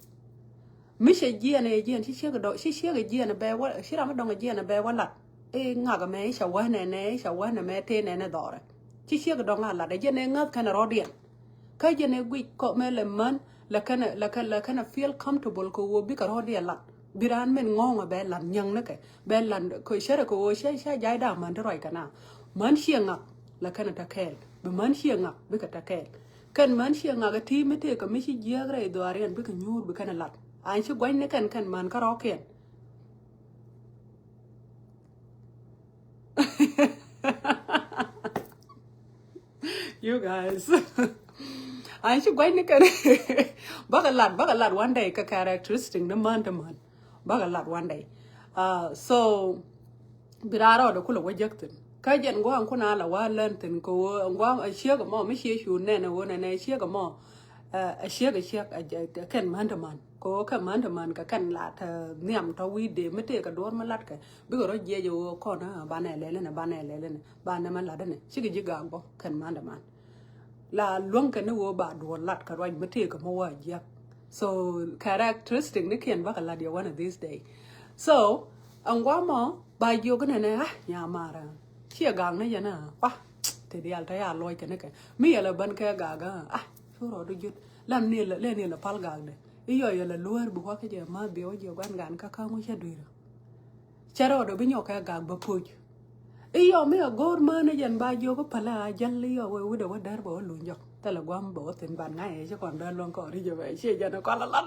Mi cɛ jiɛn ɛ jiɛn ci ciek dɔ̱ŋ ci ciek ɛ jiɛn ɛ bɛ wä ci ram mi dɔ̱ŋ ɛ jiɛn ɛ bɛ wä lat. I̱ ŋak ɛmɛ i̱ ca wä nɛnɛ i̱ ca wä nɛmɛ tëë nɛnɛ dhɔrɛ. Ci ciek dɔ̱ŋ a lat ɛ jiɛn ɛ ŋäth kɛn ɛ rɔ̱diɛn. Kä jɛn ɛ guic kɔ mɛ lɛ män lɛ kɛnɛ lɛ kɛnɛ lɛ kɛnɛ feel comfortable kɛ ɣöö bikɛ rɔ̱diɛn lat bi raan min ŋɔ̱ɔ̱ŋ ɛ bɛ lat nyiäŋnikɛ. Bɛ lat kɛ cärɛ kɛ ɣöö cä cä jay da̱a̱ män ti ruac kɛ na. Män ciɛ ŋak lɛ kɛnɛ te kɛɛl bi män ciɛ ŋak bikɛ te kɛɛl. Kɛn män ciɛ ŋak ɛ ti mi tëëkɛ mi ci jiääk rɛy dhɔaariɛn bikɛ nyuur bi kɛnɛ lat. An ci gua̱cnikɛn kɛn män kärɔ̱kiɛn. You guys. An ci gua̱cnikɛn. Bakɛ lat bakɛ lat one day kɛ characteristic ni män ti män. Bakɛ lat one day. Uh, so bi raa rɔɔdɛ kulɛ wä jäk thin kä jɛn gua̱a̱ŋ kun a la wa lɛn thin kɛ ɣöö gua̱a̱ŋ a ciek ɛmɔ mi ciɛ cu nɛn ɛ ɣöö nɛnɛ ciek ɛmɔ. A ciek a ciek kɛn män ti män kɛ ɣöö kɛn män ti män kɛ kɛn lat nhiam tɔ wi̱i̱ dee mi tëëkɛ duɔ̱ɔ̱r mi latkɛ. Bikɛ rɔ jiɛc ɛ ɣöö kɔn a banɛ lɛl inɛ banɛ lɛl inɛ banɛ mɛ lat inɛ cikɛ ji̱ gaak bɔ kɛn män ti män. La luäŋ kɛn ni ɣöö ba duɔ̱ɔ̱r lat kɛ ruac mi tëëkɛ mi wä jiäk. So characteristic ni kiɛn bakɛ lat yɛ one of this day. So ɛŋ guamɔ ba jiök inɛnɛ ah nya marɛ. Ciɛ gak ni yɛn ah kua. Te diaal te ya luɔc kɛn ni kɛ mi yɛl ɛ bän kɛ gak ah cu rɔɔdu jut. Lan ni la, lɛ ni la pal gak de. Iɔ yɛ la luɔr bi wä kä jɛ ma bi wä jɛ guan gan ka ka ŋu cɛ duirä. Cɛ rɔɔdɔ bi nyɔk kɛ gak bä puc. Iɔ mi a go̱o̱r mänä jɛn ba jiök pälä a jäl iɔ wee wudɛ wä dɛr bä wä luny jɔk. Thilɛ guam bä wä thin ban ŋa̱c ɛ ci kɔn dee luɔ̱ŋ kɔn ri jɛ bɛ ci jɛn kɔn la lat.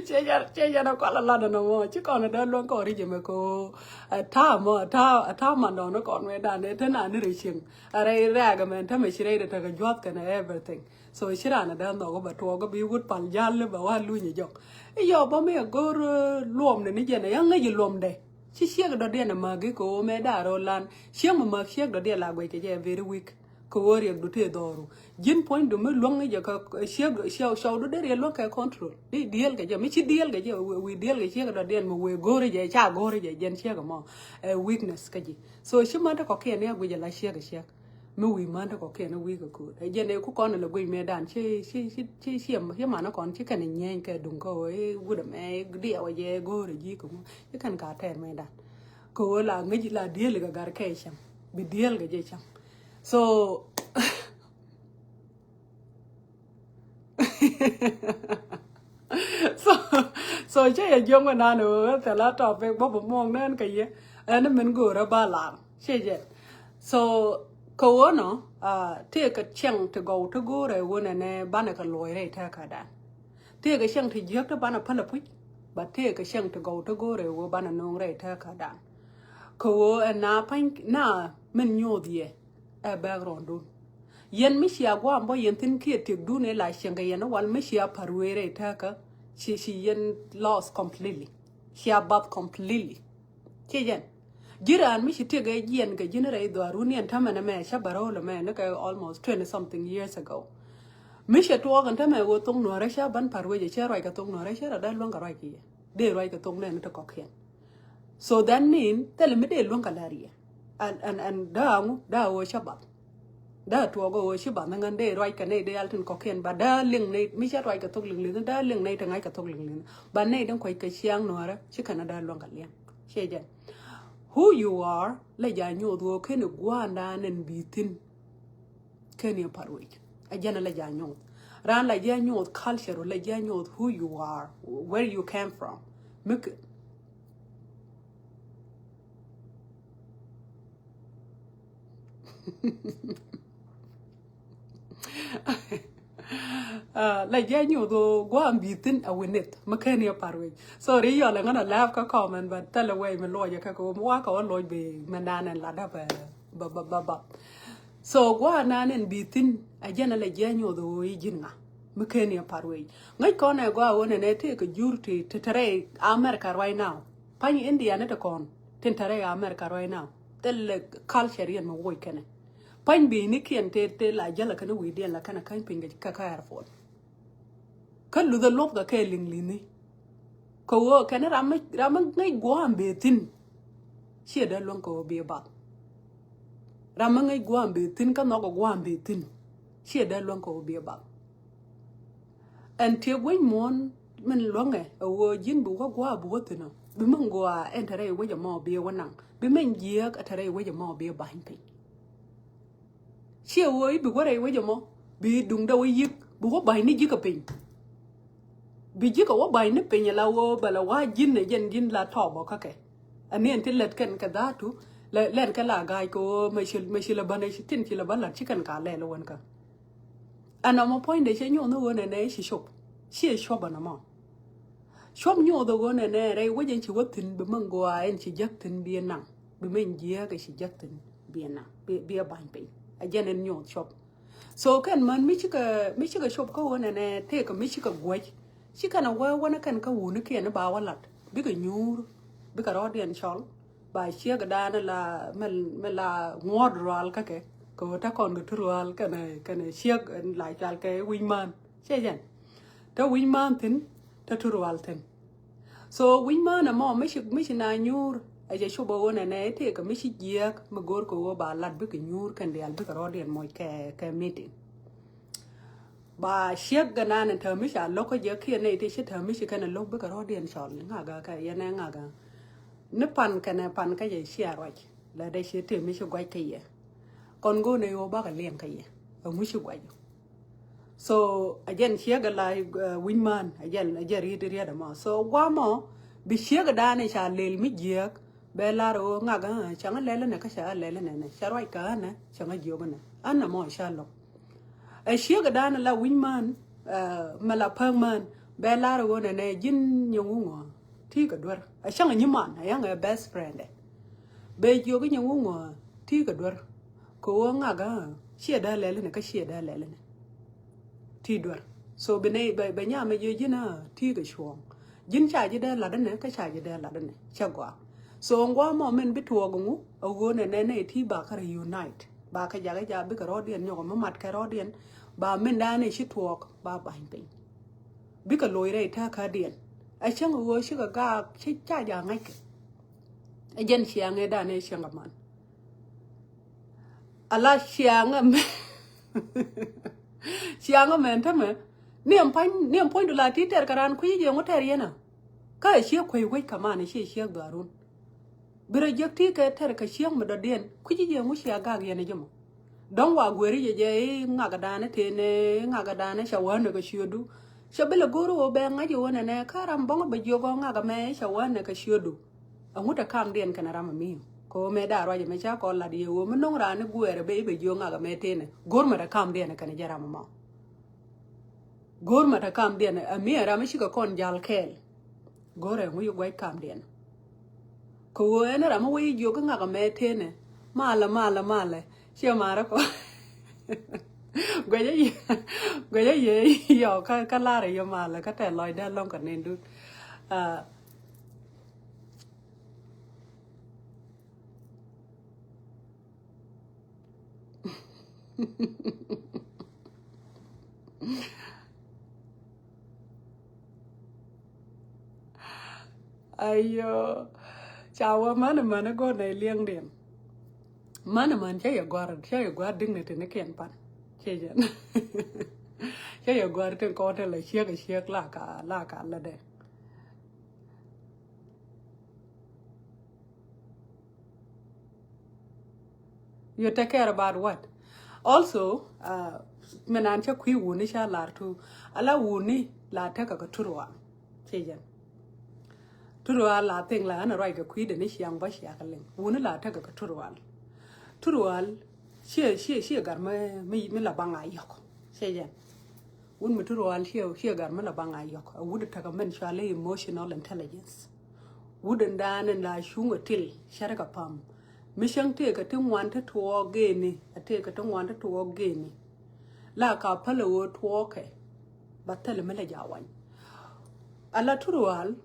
Ci jɛn, ci jɛn kɔn la lat nɔ mɔ ci kɔn dee luɔ̱ŋ kɔn ri jɛ mɛ ko. Ɛ ta̱a̱ mɔ, ɛ ta̱a̱, ɛ ta̱a̱ man dɔn kɔn mɛ dan ɛ te na ni ri cieŋ. Ɛ rɛy rɛɛk mɛn te mɛ ci rɛy de tekɛ juɔth kɛnɛ everything. So ci ran a dee nhɔk bɛ tuɔɔk bi wut pal jal bɛ wa luny jɔk. Iɔ bä mi a go̱r, eh, luɔm ni ni jɛn a yaŋ ŋäc luɔm dɛ. Ci ciek dɔ̱diɛn a mäk i̱ kɛ ɣöö mɛ da̱a̱ rɔ lan. Ciek mi mäk ciek dɔ̱diɛn la guɛc kɛ jɛ very weak. Kɛ ɣöö riɛk du tëë dhɔru. Ji̱n puɔ̱ny du mi luäŋ ni jɛ kä, eh, ciek, ciek, ciek du dee riɛk luäŋ kɛ control. Di diɛl kɛ jɛ. Mi ci diɛl kɛ jɛ, wi, wi diɛl kɛ ciek dɔ̱diɛn mi wee go̱r jɛ, ca go̱r jɛ, jɛn ciek mɔ. Eh, weakness kä ji̱. So ci män te kɔkiɛn ni a guic a la ciek ciek. Mi wi̱i̱ män te kɔkiɛn ni wi̱i̱ kɛ ko̱o̱t. Ɛ jɛn ɛ ku kɔn lɛ guic mëë dan ci, ci, ci, ci, ci, ci man kɔn ci kɛn nyieeny kɛ duŋ kä ɣöö i̱ wut ɛmɛ i̱ diɛw ɛ jɛ go̱o̱r ɛ ji̱ kɛ ŋu. Ci kɛn ka tɛɛr mëë dan. Kɛ ɣöö la ŋäc la diëël kɛ gar kɛ cam. Bi diëël kɛ jɛ cam. So, so, so cä yɛ jiɔŋ wä nan ɛ wä thɛla topic bä bä muɔŋ nɛn kɛ yɛ. Ɛn min go̱o̱rä ba lar cɛ jɛ. So kɛ wä nɔ, ah, tëë kɛ cɛŋ ti gɔw ti go̱o̱rɛ wä nɛnɛ banɛ kɛ luɔy rɛy tɛkä dan. Tëë kɛ cɛŋ ti jiäk ti banɛ pälɛ puc. Ba tëë kɛ cɛŋ ti gɔw ti go̱o̱rɛ wä banɛ no̱o̱ŋ rɛy tɛkä dan. Kɛ wä ɛn na pany na min nyoth yɛ. Ɛ background dun. Yɛn mi cia guam bɔ yɛn thin kiɛ tiek dun ɛ la cieŋ kɛ yɛn wal mi cia par wee rɛy tɛkä. Ci, ci yɛn lost completely. Cia bath completely. Ci jɛn. Ji̱ raan mi ci tiek ɛ jiɛn kɛ ji̱n rɛy dhuar wun yɛn tämɛ nɛ mɛ cä bä ro̱o̱l mɛ ni kɛ almost twenty something years ago. Mi cɛ tuɔɔk ɛn tämɛ wee thoŋ nuɔrɛ cä ban par wee jɛ cä ruac kɛ thoŋ nuɔrɛ cä rɔ dee luäŋ kɛ ruac kɛ yɛ. Dee ruac kɛ thoŋ nɛn ni ti kɔkiɛn. So that mean thilɛ mi dee luäŋ kɛ lär yɛ. And, and, and daa ŋu, daa ɣöö cä bath. Daa tuɔɔk ɣöö ci bath ni ŋän dee ruac kɛ nɛy dee yal tin kɔkiɛn, ba daa liŋ nɛy mi cä ruac kɛ thok liŋ liŋ, daa liŋ nɛy ti ŋa̱c kɛ thok liŋ liŋ. Ba nɛy din kuac kɛ ciaŋ nuäärä ci kɛn a daa luäŋ kɛ liɛŋ. Ciɛ jɛn. Who you are, lɛ ja nyoth ɣöö keni gua̱a̱ndan ɛn bi thi̱n. Keni a par wec. A jɛn a lɛ ja nyoth. Raan la ja nyoth culture, la ja nyoth who you are, where you came from. Mik Ah, la jɛ nyuth ɣöö gua̱a̱m bi thi̱n a wi̱nith mi ken yɛ par wec. So ri yɔl ɛŋän a laugh kä comment, but thilɛ way mi luɔcɛ kä kɛ ɣöö mi wakä wä luɔc bi mi nan ɛn lat dap bä bä bä bä. So gua̱a̱ nan ɛn bi thi̱n a jɛn a la jɛ nyuth ɣöö i̱ ji̱n ŋa mi ken yɛ par wec. Ŋäc kɔn ɛ gɔaa ɣöö nɛnɛ tëë kɛ jur ti ti te rɛy America right now. Pa̱ny India ni ti kɔn tin te rɛy America right now. Thilɛ culture yɛn mi woc kɛnɛ. Pa̱ny bi̱i̱nikiɛn tëë tëë la jäl a kɛn wi̱i̱diɛn la kɛn a käny piny kɛ kä airport. Kä luthä luɔth kɛ kɛ liŋ li̱ni. Kɛ ɣöö kɛn ram mi ram mi ŋäc gua̱a̱m bëë thi̱n. Ciɛ dee luäŋ kɛ ɣöö biɛ bath. Ram mi ŋäc gua̱a̱m bëë thi̱n kä nhɔk gua̱a̱m bëë thi̱n. Ciɛ dee luäŋ kɛ ɣöö biɛ bath. Ɛn tiek wec muɔ̱ɔ̱n min luäŋɛ ɛ ɣöö ji̱n bi wä gua̱a̱ bi wä thi̱n ɔ. Bi min gua̱a̱ ɛn te rɛy wec ɛmɔ bi wä naŋ. Bi min jiääk ɛ te rɛy wec ɛmɔ bi ba̱ny piny. Ciɛ ɣöö i̱ bi wä rɛy wec ɛmɔ bi duŋdɛ wä yi̱k bi wä ba̱ny ni ji̱k ɛ piny. Bi ji̱k ɛ wä ba̱ny ni piny ɛ la ɣöö bɛ la wa̱a̱ ji̱n ɛ jɛn ji̱n la tɔɔp ɔ kä kɛ. Ɛ ni ɛn ti lät kɛn kɛ dha̱a̱tu lɛ lɛn kɛ la ga̱a̱c kɛ ɣöö mɛ ci lɛ bän ɛ ci tin ci lɛ bä la̱t ci kɛn ka lɛl ɛ wän kä. Ɛn ɔmɔ puɔ̱nydɛ cɛ nyoth ni ɣöö nɛnɛ ci cop. Ciɛ cop ɛn ɔmɔ. Cop nyoth ɣöö nɛnɛ rɛy wec ɛn ci wä thi̱n bi min gɔaa ɛn ci jäk thi̱n bi naŋ. Bi min jiääk ɛ ci jäk thi̱n bi naŋ. Bi, bi ɛ ba̱ny piny. Ɛ jɛn ɛn nyoth cop. So kɛn män mi cikɛ, mi cikɛ cop kä ɣöö nɛnɛ tëëkɛ mi cikɛ guäc. Ci kɛn ɛ wee wänä kɛn kä wunikiɛn i̱ ba wä lat. Bikɛ nyuur. Bikɛ rɔɔdiɛn cɔl. Ba ciek dan la mi, mi la ŋuɔt rual kä kɛ kɛ ɣöö te kɔn kɛ ti rual kɛnɛ, kɛnɛ ciek la cual kɛ wi̱c mään. Ciɛ jɛn te wi̱c mään thi̱n te ti rual thi̱n. So wi̱c mään ɛmɔ mi ci, mi ci na nyuur ɛ jɛ cop ɛ ɣöö nɛnɛ tëëkɛ mi ci jiääk mi go̱o̱r kɛ ɣöö ba lat bikɛ nyuur kɛn diaal bikɛ rɔɔdiɛn moc kɛ, kɛ meeting. Ba ciek gɛ nan in täämi ca lo̱k kä jɛ kiɛ nɛy ti ci täämi ci kɛn ɛ lo̱k bikɛ rɔ̱diɛn cɔl ŋakä kɛ yɛn ɛ ŋakä. Ni pan kɛnɛ pan kä jɛ cia ruac lɛ dee ci täämi ci guac kä yɛ. Kɔn go̱o̱n ɛ ɣöö bakɛ liɛŋ kä yɛ ɛŋu ci guac. So a jɛn ciek a la wi̱c man a jɛn a jɛn riet riet ɛmɔ. So guamɔ bi ciek a dan ca lel mi jiek bɛ lar ɣöö ŋak a cäŋ a lɛl ɛnɛ kä ca a lɛl ɛnɛ nɛ ca ruac kä ɛnɛ cäŋ a jiök ɛnɛ ɛn ɛmɔ ca lo̱k. A ciek a dan a la wi̱c man mɛ la päk man bɛ lar ɣöö nɛnɛ ji̱n nyɛ ŋu ŋɔ ti kɛ duer a cäŋ a nyiman a yɛn a best friend ɛ. Bɛ jiök inyɛ ŋu ŋɔ ti kɛ duer kɛ ɣöö ŋak a ciɛ dee lɛl ɛnɛ kä ciɛ dee lɛl ɛnɛ. Ti duer. So bi nɛy bɛ bɛ nyam ɛ jiö ji̱n a ti kɛ cuɔ̱ɔ̱ŋ. Ji̱n ca ji̱ dee lat inɛ kä ca ji̱ dee lat inɛ cɛ gɔaa. So ŋuamɔ min bi tuɔɔk ŋu a ɣöö nɛ nɛ nɛy ti ba kä reunite ba kä jakä ja bikɛ rɔɔdiɛn nyɔk mi mat kɛ rɔɔdiɛn. Ba min da̱a̱n ɛ ci tuɔɔk ba ba̱ny piny. Bikɛ loc rɛy tääkädiɛn. A cäŋ a ɣöö cikɛ gaak ci ca ja ŋäckɛ. Ɛ jɛn ciaŋ ɛ da̱a̱n ɛ cäŋ a man. Ala ciaŋä mɛ ciaŋä mɛ tämɛ. Ni ɛm puɔ̱ny ni ɛm puɔ̱ny du la ti tɛr kɛ raan kui̱ jiɛ ŋu tɛr yɛn a. Kä ɛ ciek kuec wec kaman ɛ ciɛ ciek dhuarun. Bi rɔ jiäk ti kɛ tɛr kɛ ciek mi dɔ̱diɛn kui̱ jiɛ ŋu cia gak yɛn ɛ jɛ mɔ. Dɔ̱ŋ wa gueri jɛ jɛ i̱ ŋakɛ daanɛ tëë nɛ i̱ ŋakɛ daanɛ ca wä nɛ kɛ ciötdu. Cɛ bi lɛ go̱o̱r ɣöö bɛ ŋa̱c ɣöö nɛnɛ kä ram bäŋ bɛ jiök ɣöö ŋakɛ mɛ i̱ ca wä nɛ kɛ ciötdu. Aŋut ɛ kamdiɛn kɛnɛ ram ɛ mi̱i̱ kɛ ɣöö mɛ da̱a̱ ruac ɛmɛ ca kɔn lat yɛ ɣöö mi no̱ŋ raan i̱ guɛɛrɛ ben i̱ bɛ jiök ŋakɛ mɛ tëë nɛ go̱o̱r mɛ rɛ kamdiɛn kɛnɛ jɛ ram ɛmɔ. Go̱o̱r mɛ rɛ kamdiɛn ɛ mi̱i̱ ɛ ram i̱ cikɛ kɔn jal kɛɛl. Go̱o̱rɛ ŋu yi gua̱c kamdiɛn. Kɛ ɣöö ɛn ram mi wä yi jiök i̱ ŋak ɛmɛ tënɛ malɛ malɛ malɛ. Ciɛ marä kɔ. Guɛcä yɛ guɛcä yɛ yɔ kä kä larɛ yɛ malɛ kä tɛ lɔcdä lɔŋ kɛ nendun. Ayo. Ca wä män män gɔn ɛ liɛŋdiɛn. Män män cä yɛ guar cä yɛ guar dignity ni kiɛn pan. Cɛ jɛn. Cä yɛ guar tin kɔn tin la ciek a ciek la ka la ka la dɛ. You take care about what? Also, uh, mi nan cä kui̱ wuni cä lar tu. Ala wuni la tekɛ kɛ tut rual. Cɛ jɛn. Tut rual la thing la ɛn a ruac kɛ kui̱ deni ciaŋ bä ciakä liŋ. Wuni la tekɛ kɛ tut rual. Tut rual ciɛ ciɛ ciɛ gar mi mi mi la baŋ a yɔk. Cɛ jɛn. Wun mi tut rual ciɛ ciɛ gar mi la baŋ a yɔk. A wut tekɛ mɛn cuali emotional intelligence. Wut in daan in la cuŋ a til cɛrɛ kɛ pam. Mi cäŋ tëëkä ti ŋuan ti tuɔɔk geni a tëëkä ti ŋuan ti tuɔɔk geni. La ka pälɛ ɣöö tuɔɔkɛ ba thilɛ mi lɛ ja wany. Ala tut rual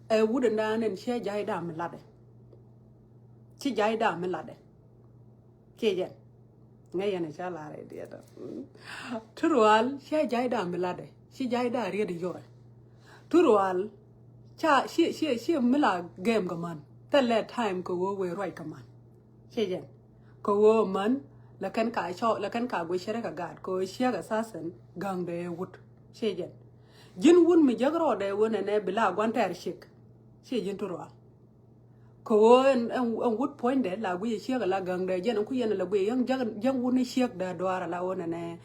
ɛ wut in daan in ciɛ jay dam mi latdɛ. Ci jay dam mi latdɛ. Ciɛ jɛn. Ŋäc yɛn ca lar idiɛt. Tut rual ciɛ jay dam mi latdɛ ci jay dam riet iyorɛ. Tut rual ca ciɛ ciɛ ciɛ mi la gɛm kɛ man. Thilɛ time kɛ ɣöö wee ruac kɛ man. Ciɛ jɛn. Kɛ ɣöö man la kɛn ka cɔ la kɛn ka guic cɛrɛ kɛ gaat kɛ ɣöö ciek assassin gaŋdɛ wut. Ciɛ jɛn. Ji̱n wut mi jäk rɔɔdɛ ɣöö nɛnɛ bi la gua̱n tɛɛr ciek. Ciɛ ji̱n tut rual. Kɛ ɣöö ɛn ɛn wut puɔ̱nydɛ la guic ciek la gaŋdɛ jɛn ɛn ku yɛn la guic yɛn jäk jäk wut ni ciek dee duaar la ɣöö nɛnɛ.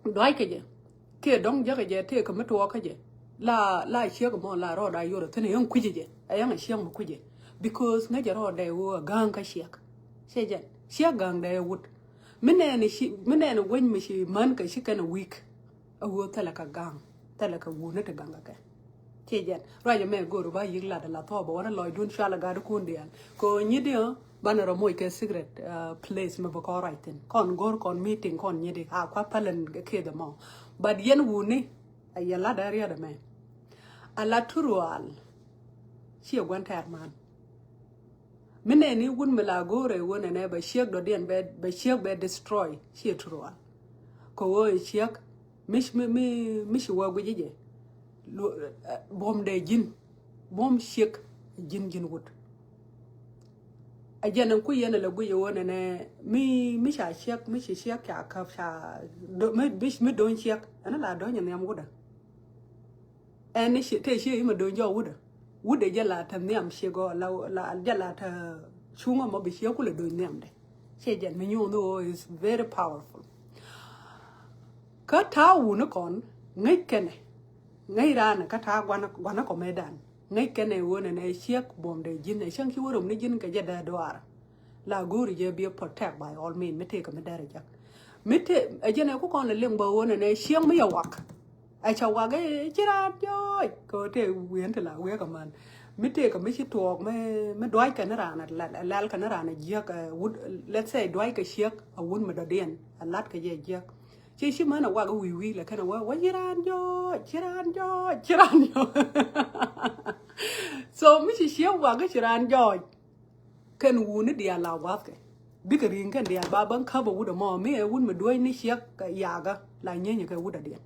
Duac kɛ jɛ kiɛ dɔ̱ŋ jäk kɛ jɛ tëë kɛ mi tuɔɔk kä jɛ. La la ciek mɔ la rɔɔd a yor thi̱n yɛn kui̱c jɛ ɛ yɛn a ciek mi kui̱c jɛ. Because ŋäc jɛ rɔɔdɛ ɣöö a ga̱a̱ŋ kä ciek. Ciɛ jɛn ciek ga̱a̱ŋdɛ wut. Mi nɛɛni ci mi nɛɛni wec mi ci män kɛ ci kɛn a weak. A ɣöö thilɛ kɛ ga̱a̱ŋ thilɛ kɛ wuni ti ga̱ŋ kɛ kɛ. Ciɛ jɛn ruacɛ mɛ go̱o̱r ba yi̱k lat la thuɔp bɛ wä ni lɔcdun cual a gat kun diaal kɛ ɣöö nyi diɛ. Banɛ rɔ moc kɛ secret place mi bi kɔn ruac thin kɔn go̱o̱r kɔn meeting kɔn nyi di a kua pälɛn keth ɛmɔ. But yɛn wuni a yɛ lat a riɛt ɛmɛ. A la tut rual. Ciɛ gua̱n tɛɛr man. Mi nɛni wun mi la go̱o̱rɛ wun ɛnɛ bɛ ciek dɔ̱diɛn bɛ ciek bɛ destroy ciɛ tut rual. Kɛ ɣöö ɛ ciek mi mi mi mi ci wä guic jɛ. Buɔ̱m dee ji̱n buɔ̱m ciek ji̱n ji̱n wut. A jɛn ɛn ku yɛn ala guic ɛ wun ɛnɛ mi mi ca ciek mi ci ciek ca käp ca mi mi do̱ny ciek ɛn la do̱ny ɛ nhiam wutdä. Ɛn ni tëë ciek i̱ mi do̱ny jɔk wutdä. Wutdä jɛ la te nhiam ciek ɔ la jɛ la te cuŋä mɔ bi ciek kulɛ do̱ny nhiamdɛ. Ciɛ jɛn mi nyuuth ni ɣöö is very powerful. Kä ta̱a̱ wuni kɔn ŋäc kɛnɛ, ŋäc raan kä ta̱a̱ gua̱n, gua̱n kɔ mëëdan. Ŋäc kɛnɛ ɣöö nɛnɛ ciek buɔ̱mdɛ ji̱n, ɛ cäŋ ci wä röm ni ji̱n kɛ jɛ dee duaar. La go̱o̱ri jɛ bi protect by all means, mi tëëkɛ mi dɛr ɛ jek. Mi tëë ɛ jɛn ɛ ku kɔn lɛ liŋ bä ɣöö nɛnɛ ciek mi yɛ wak. Ɛ cɛ wak i̱ ci raan jɔɔc kɛ ɣöö tëë wi̱i̱n ti la wi̱i̱ kɛ man. Mi tëëkɛ mi ci tuɔɔk mi, mi duackɛ ni raan ɛ lɛl, ɛ lɛl kɛ ni raan ɛ jiäk, ɛ wut, let's say duackɛ ciek ɛ wut mi dɔ̱diɛn ɛ latkɛ jɛ jiäk. Ci ci män a wak wi̱i̱ wi̱i̱ la kɛn a wä, wä ci raan jɔɔc, ci raan jɔɔc, ci raan jɔɔc. So mi ci ciek wak ci raan jɔɔc. Kɛn wuni diaal la wathkɛ. Bikɛ ri̱i̱ŋ kɛn diaal ba bäŋ käp a wut ɛmɔ mi ɛ wut mi duäc ni ciek kɛ yakä la nyienyɛ kɛ wut a diɛn.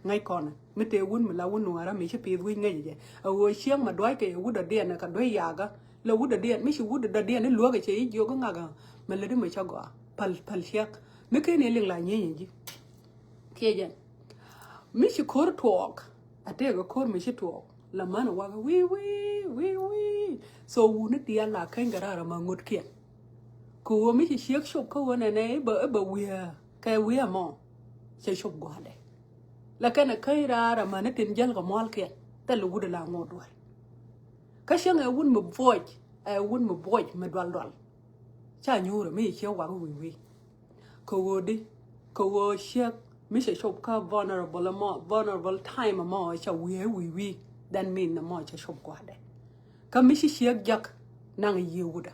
Ŋäc kɔnɛ mi tëë wut mi la wut nuäärä mi ci pi̱i̱th wi̱c ŋäc jɛ. A ɣöö ciek ma duackɛ wut a diɛn kɛ duäc yakä. La wut a diɛn mi ci wut a diɛn ni luäk a cɛ i̱ jiök i̱ ŋak a mi lätdi mi cä gɔaa. Päl, päl ciek. Mi ken i̱ liŋ la nyienyɛ ji̱. Kiɛ jɛn. Mi ci ko̱r tuɔɔk. A tëëk a ko̱r mi ci tuɔɔk. La män a wak wi̱i̱ wi̱i̱ wi̱i̱ wi̱i̱. So wuni diaal la käny kɛ raan rɛ ma ŋutkiɛn. Kɛ ɣöö mi ci ciek cop kä ɣöö nɛnɛ i̱ bä, i̱ bä wi̱i̱ kɛ wi̱i̱ ɛmɔ. Cɛ cop gua̱a̱dɛ. La kɛn a käny raan rɛ ma ni tin jäl kɛ mualkiɛn. Thil wut la ŋot dual. Kä cäŋ ɛ wut mi buɔc, ɛ wut mi buɔc mi dual dual. Ca nyuurɛ mi ci ciek wak wi̱i̱ wi̱i̱. Kɛ ɣöö di, kɛ ɣöö ciek mi cɛ cop kä vulnerable ɛmɔ, vulnerable time ɛmɔ cɛ wi̱i̱ wi̱i̱ wi̱i̱. That mean ɛmɔ cɛ cop gua̱a̱dɛ. Kä mi ci ciek jak naŋ yiëë wutdä.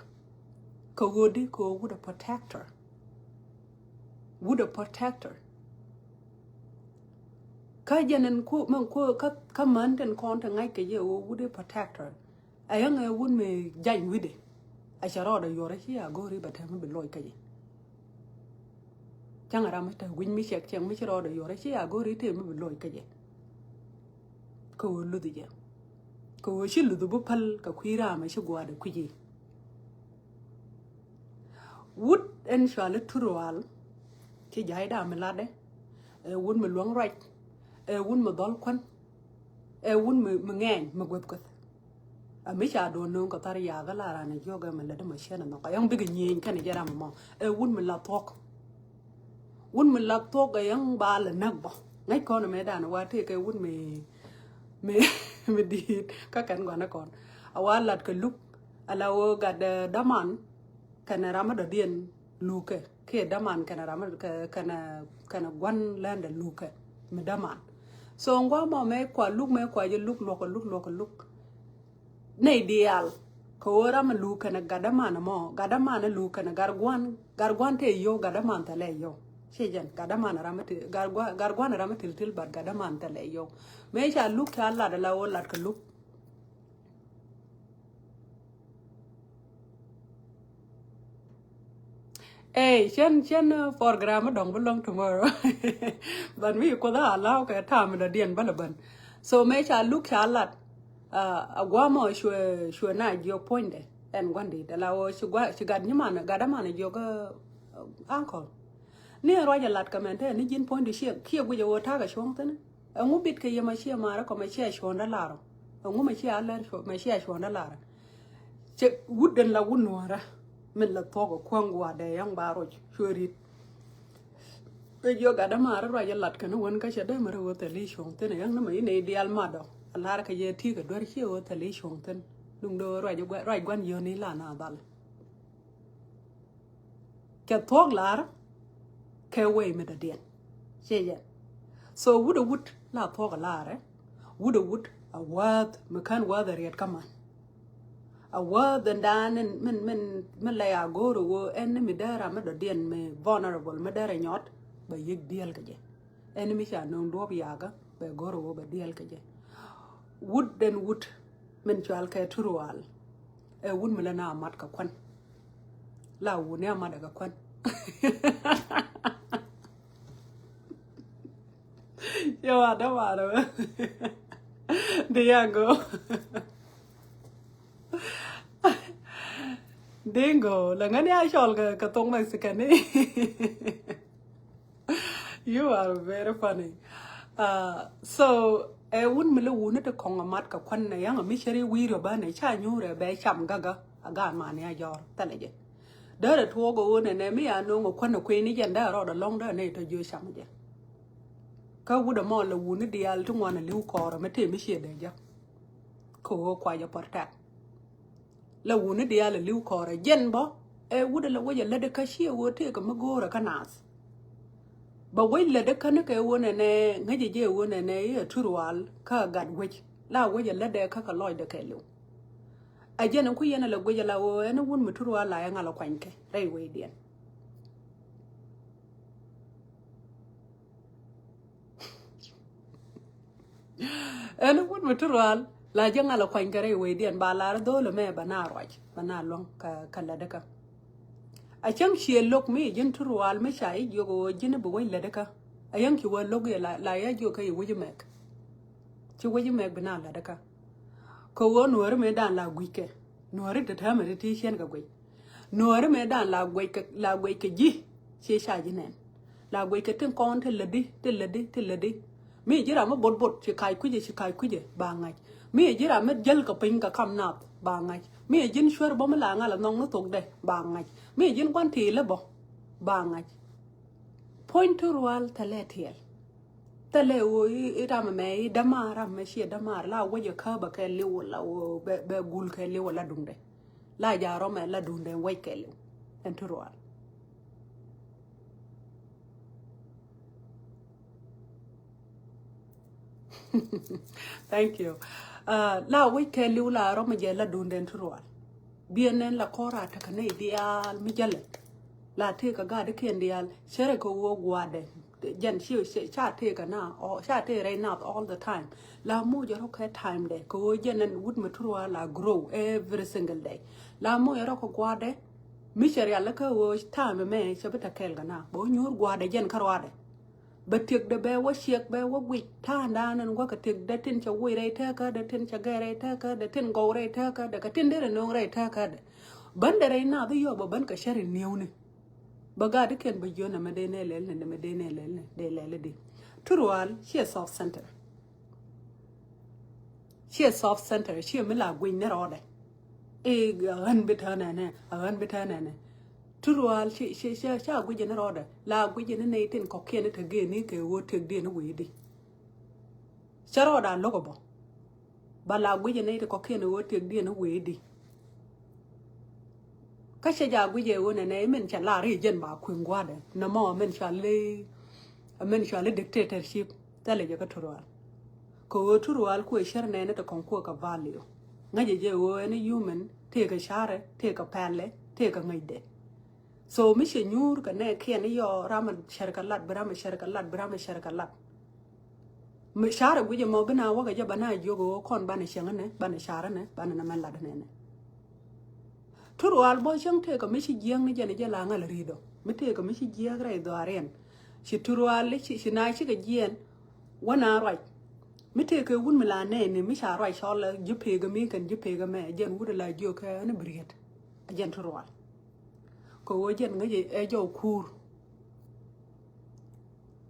Kɛ ɣöö di, kɛ ɣöö wut a protector. Wut a protector. Kä jɛn ɛn ku, mɛn ku, kä, kä män tin kɔn ti ŋa̱c kɛ jɛ ɣöö wut a protector. A yäŋ ɛ wut mi jany wi̱dɛ. A cɛ rɔɔdɛ yuɔrɛ ci a go̱o̱ri bɛ tɛm mi bi loc kä jɛ. Cäŋ ram mi te wi̱ny mi cɛk cɛŋ mi ci rɔɔdɛ yuɔrɛ ci a go̱o̱ri tɛm mi bi loc kä jɛ. Kɛ ɣöö luthi jɛ. Kɛ ɣöö ci luthi bi päl kɛ kui̱ ram mi ci gua̱a̱dɛ kui̱ci. Wut ɛn cuali turual. Ci ja̱a̱cda mi latdɛ. Ɛ wut mi luäŋ ruac. Ɛ wut mi dhɔl kuän. Ɛ wut mi, mi ŋɛɛny mi guäth guäth. A mi ca duɔ̱n nööŋ kɛ thar yakä la ran a jiɔk ɛ mi lät ma ciɛn a nhɔk a yɔ̱ŋ bikɛ nyieny kɛn jɛ ram mɔ. Ɛ wut mi la thuɔ̱k. Wut mi la thuɔ̱k ɛ yɔ̱ŋ ba lɛ näk bä. Ŋäc kɔn mɛ dan wa tëë kɛ wut mi, mi, mi di̱i̱t kä kɛn gɔ̱a̱n kɔn. A wa lat kɛ luk a la wä gat däman kɛnɛ ram mi dɔ̱diɛn lukɛ. Kiɛ däman kɛnɛ ram mi kɛ, kɛnɛ, kɛnɛ gua̱n ländɛ lukɛ mi däman. So ŋuamɔ mɛ kua luk mɛ kua jɛ luk luɔk kɛ luk luɔk kɛ luk. Nɛy diaal kɛ ɣöö ram mi luk kɛnɛ gat däman ɛmɔ, gat däman ɛ luk kɛnɛ gat gua̱n, gat gua̱n tëë yio̱w, gat däman thilɛ yio̱w. Ci jɛn gat däman ram mi te, gat gua̱n, gat gua̱n ram mi til til, but gat däman thilɛ yio̱w. Mëë ca luk ca lat ala ɣöö lat kɛ luk. Ey, cɛn, cɛn, uh, program mi dɔ̱ŋ bi luäŋ tomorrow. But mi kuoth a allow kɛ time dɔ̱diɛn bä lɛ bän. So mëë ca luk ca lat, uh, a guamɔ cuɛ, cuɛ na jiök puɔ̱nydɛ. Ɛn gua̱n dit ala wä ci gua, ci gat nyiman, gat aman jiök, uh, uncle. Ni ruac a lat kɛ mɛn te ni ji̱n puɔ̱nydɛ ciɛ, kiɛ guic a wä ta̱a̱ kɛ cuɔ̱ŋ thi̱n. Ɛŋu bit kɛ yɛ ma ciɛ marä kɔ ma ciɛ cuɔ̱ndä larɔ. Ɛŋu ma ciɛ alɛr cuɔ, ma ciɛ cuɔ̱ndä larɔ. Cɛ wut den la wut nuɔ̱ɔ̱rä. Min la thuɔ̱k ɛ kuäŋ gua̱a̱dɛ yɔ̱ŋ ba roc cuɛ rit. Ɛ jiɔ gat dämaarä ruac ɛ lat kɛn wän kä cɛ dee mɛ rɛ wä thɛli cuɔ̱ŋ thi̱n ɛ yɔ̱ŋ ni mɛ inɛ idial madɔ. A lar kɛ jɛ ti̱i̱ kɛ duer ciɛ wä thɛli cuɔ̱ŋ thi̱n. Duŋdɛ wä ruac ɛ gua̱n, ruac gua̱n yio̱ni la na dhal. Cɛ thuɔ̱k lar kɛ wee mi dɔ̱diɛn. Ciɛ jɛn. So wut ɛ wut la thuɔ̱k ɛ lar ɛ. Wut ɛ wut a wäth mi kän wäth ɛ riɛt kä man. A wäth ɛn daan min, min, min lɛ ya go̱o̱r ɛ woo ɛn ni mi dee ram mi dɔ̱diɛn mi vulnerable mi dee rɛ nyɔt bɛ yiëk diɛl kɛ jɛ. Ɛn mi ca nöŋ duɔ̱ɔ̱p yakä bɛ go̱r ɛ wä bɛ diɛl kɛ jɛ. Wut den wut min cual kɛ turual. Ɛ wut mi lɛ na mat kɛ kuan. La wuni a mat kɛ kuan. Yɛ wa dä warɛ wä. Di yaŋ go. Dingo, la ŋäni a cɔl kɛ, kɛ thok Mexican ni. You are very funny. Uh, so, ɛ wun mi lɛ wuni ti kɔŋ a mat kɛ kuan na yaŋ a mi ceri wi̱i̱ rɔ ba ni ca nyuurɛ bɛ cam gaga a gaan mani a jɔr thɛlɛ jɛ. Därɛ tuɔk a wun ɛnɛ mi a no̱o̱ŋ a kuan a kui̱ ni jɛn därɛ rɔɔd a lɔŋ därɛ ni tɔ jiö cam jɛ. Kä wut ɛmɔ la wuni diaal ti ŋuan a li̱w kɔɔrɛ mi tëë mi ciɛ dee jɛ. Kɛ ɣöö kuacɛ protect. La wuni diaal a li̱w kɔɔrɛ jɛn bä ɛ wut ɛ la wec a lätdɛ kä ciɛ ɣöö tëëkɛ mi go̱o̱rɛ kä naath. Bɛ wec lätdɛ kä ni kɛ ɣöö nɛnɛ ŋäcɛ jɛ ɣöö nɛnɛ i̱ a tut rual kä a gat wec la wec a lätdɛ kä kɛ lɔcdɛ kɛ li̱w. A jɛn in ku yɛn a la guic a la ɣöö ɛn wun mi tut rual la ɛ ŋal a kuanykɛ rɛy wecdiɛn. Ɛn wut mi ti rual la jɛ ŋal a kuany kɛ rɛy wecdiɛn ba lar dho̱l ɛmɛ ba na ruac ba na luɔ̱ŋ kɛ kɛ lätdä kä. A cäŋ ciɛ lo̱k mi ji̱n ti rual mi ca i̱ jiök ɣöö ji̱n bi wec lätdä kä. A yäŋ ci wä lo̱k yɛ la la yɛ jiök kä i̱ wec mɛk. Ci wec mɛk bi na lätdä kä. Kɛ ɣöö nuɔ̱ɔ̱ri mëë dan la gui̱ckɛ nuɔ̱ɔ̱ri te täämɛ ti ti ciɛn kɛ guic. Nuɔ̱ɔ̱ri mëë dan la guic kɛ la guic kɛ ji̱ ci ca ji̱ nɛn. La guic kɛ tin kɔn ti lätdi ti lätdi ti lätdi. Mi ji̱ ram mi bot bot ci kac kui̱cɛ ci kac kui̱cɛ ba ŋa̱c. Mi ji̱ ram mi jäl kɛ piny kɛ kam nath ba ŋa̱c. Mi ji̱n cuär bä mi la ŋal a nhɔŋ ni thokdɛ ba ŋa̱c. Mi ji̱n gua̱n ti̱i̱lä bä ba ŋa̱c. Puɔ̱ny ti rual thɛlɛ tiɛɛl. Thilɛ ɣöö i̱ ram ɛmɛ i̱ dämaar ram ɛmɛ ciɛ dämaar la wec ɛ käbä kɛ li̱w la ɣöö bɛ bɛ gul kɛ li̱w la duŋdɛ. La ja̱ rɔmɛ la duŋdɛ wec kɛ li̱w. Ɛn ti rual. Thank you. La wec kɛ li̱w la rɔmɛ jɛ la duŋdɛ ɛn ti rual. Biɛ nɛn la kɔra tekɛ nɛy diaal mi jälɛ. La tëëkɛ gat ikiɛn diaal cärɛ kɛ ɣöö gua̱dɛ. Jɛn ci ca tëëkɛ na ca tëë rɛy nath all the time. La moc rɔ kɛ time dɛ kɛ ɣöö jɛn ɛn wut mi ti ruaal la grow every single day. La moc rɔ kɛ gua̱dɛ. Mi cɛ rial kɛ ɣöö time mɛ cɛ bi tɛ kɛɛl kɛ na bɛ wä nyuur gua̱dɛ jɛn kä ruaadɛ. Bɛ tiekdɛ bɛ wä ciɛk bɛ wä guic ta̱a̱ndan ɛn guäkɛ tiekdɛ tin cɛ woc rɛy tɛkädɛ tin cɛ gɛr rɛy tɛkädɛ tin gɔw rɛy tɛkädɛ kɛ tin derɛ no̱o̱ŋ rɛy tɛkädɛ. Bändɛ rɛy nath i̱ yɔp bɛ bän kɛ cär in niewni. Bɛ gat ikiɛn bɛ jiön ɛmɛ dee nɛ lɛl ni dee mɛ dee nɛ lɛl ni dee lɛl di. Ti rual ciɛ soft center. Ciɛ soft center ciɛ mi la guic ni rɔɔdɛ. I̱ a ɣän bi tää nɛnɛ a ɣän bi tää nɛnɛ. Ti rual ci ci ci ca guic ni rɔɔdɛ la guic ni nɛy tin kɔ̱kiɛn ni te gee ni kɛ ɣöö tëk diɛn ni wee di. Cä rɔɔdɛ a lo̱k ɛ bä. Ba la guic ni nɛy tin kɔ̱kiɛn ni ɣöö tëk diɛn ni wee di. Kä cɛ ja guic ɛ ɣöö nɛnɛ i̱ min cɛ lar i̱ jɛn ba kui̱ŋ gua̱dɛ nɔmɔ i̱ min cɔal i̱ i̱ min cɔal i̱ dictatorship. Thilɛ jɛ kä ti rual. Kɛ ɣöö ti rual kuɛ cär nɛɛni ti kɔŋ kuɛ kɛ value. Ŋäcɛ jɛ ɣöö ɛn i̱ human tëëkɛ carɛ tëëkɛ pɛlɛ tëëkɛ ŋäcdɛ. So mi cɛ nyuur kɛ nɛ kiɛn i̱ yɔ ram a cär kɛ lat bi ram a cär kɛ lat bi ram a cär kɛ lat. Mi carɛ guic ɛmɔ bi na wäkɛ jɛ ba na jiök ɣöö kɔn banɛ cäŋ ɛnɛ banɛ car ɛnɛ banɛ nɛmɛ lat ɛnɛ ɛnɛ. Ti rual bä cäŋ tëëkɛ mi ci jiääk ni jɛn jɛ la ŋäl ri̱i̱dɔ mi tëëkɛ mi ci jiääk rɛy dhɔaariɛn. Ci ti rual ci ci na cikɛ jiɛɛn. Wä na ruac mi tëëkɛ wun mi la nɛɛni mi ca ruac cɔl ji̱ pek mi kɛn ji̱ pek mɛ jɛn wut la jiök kɛ ni bi riet. A jɛn ti rual. Kɛ ɣöö jɛn ŋäcɛ ɛ jɔw kuur.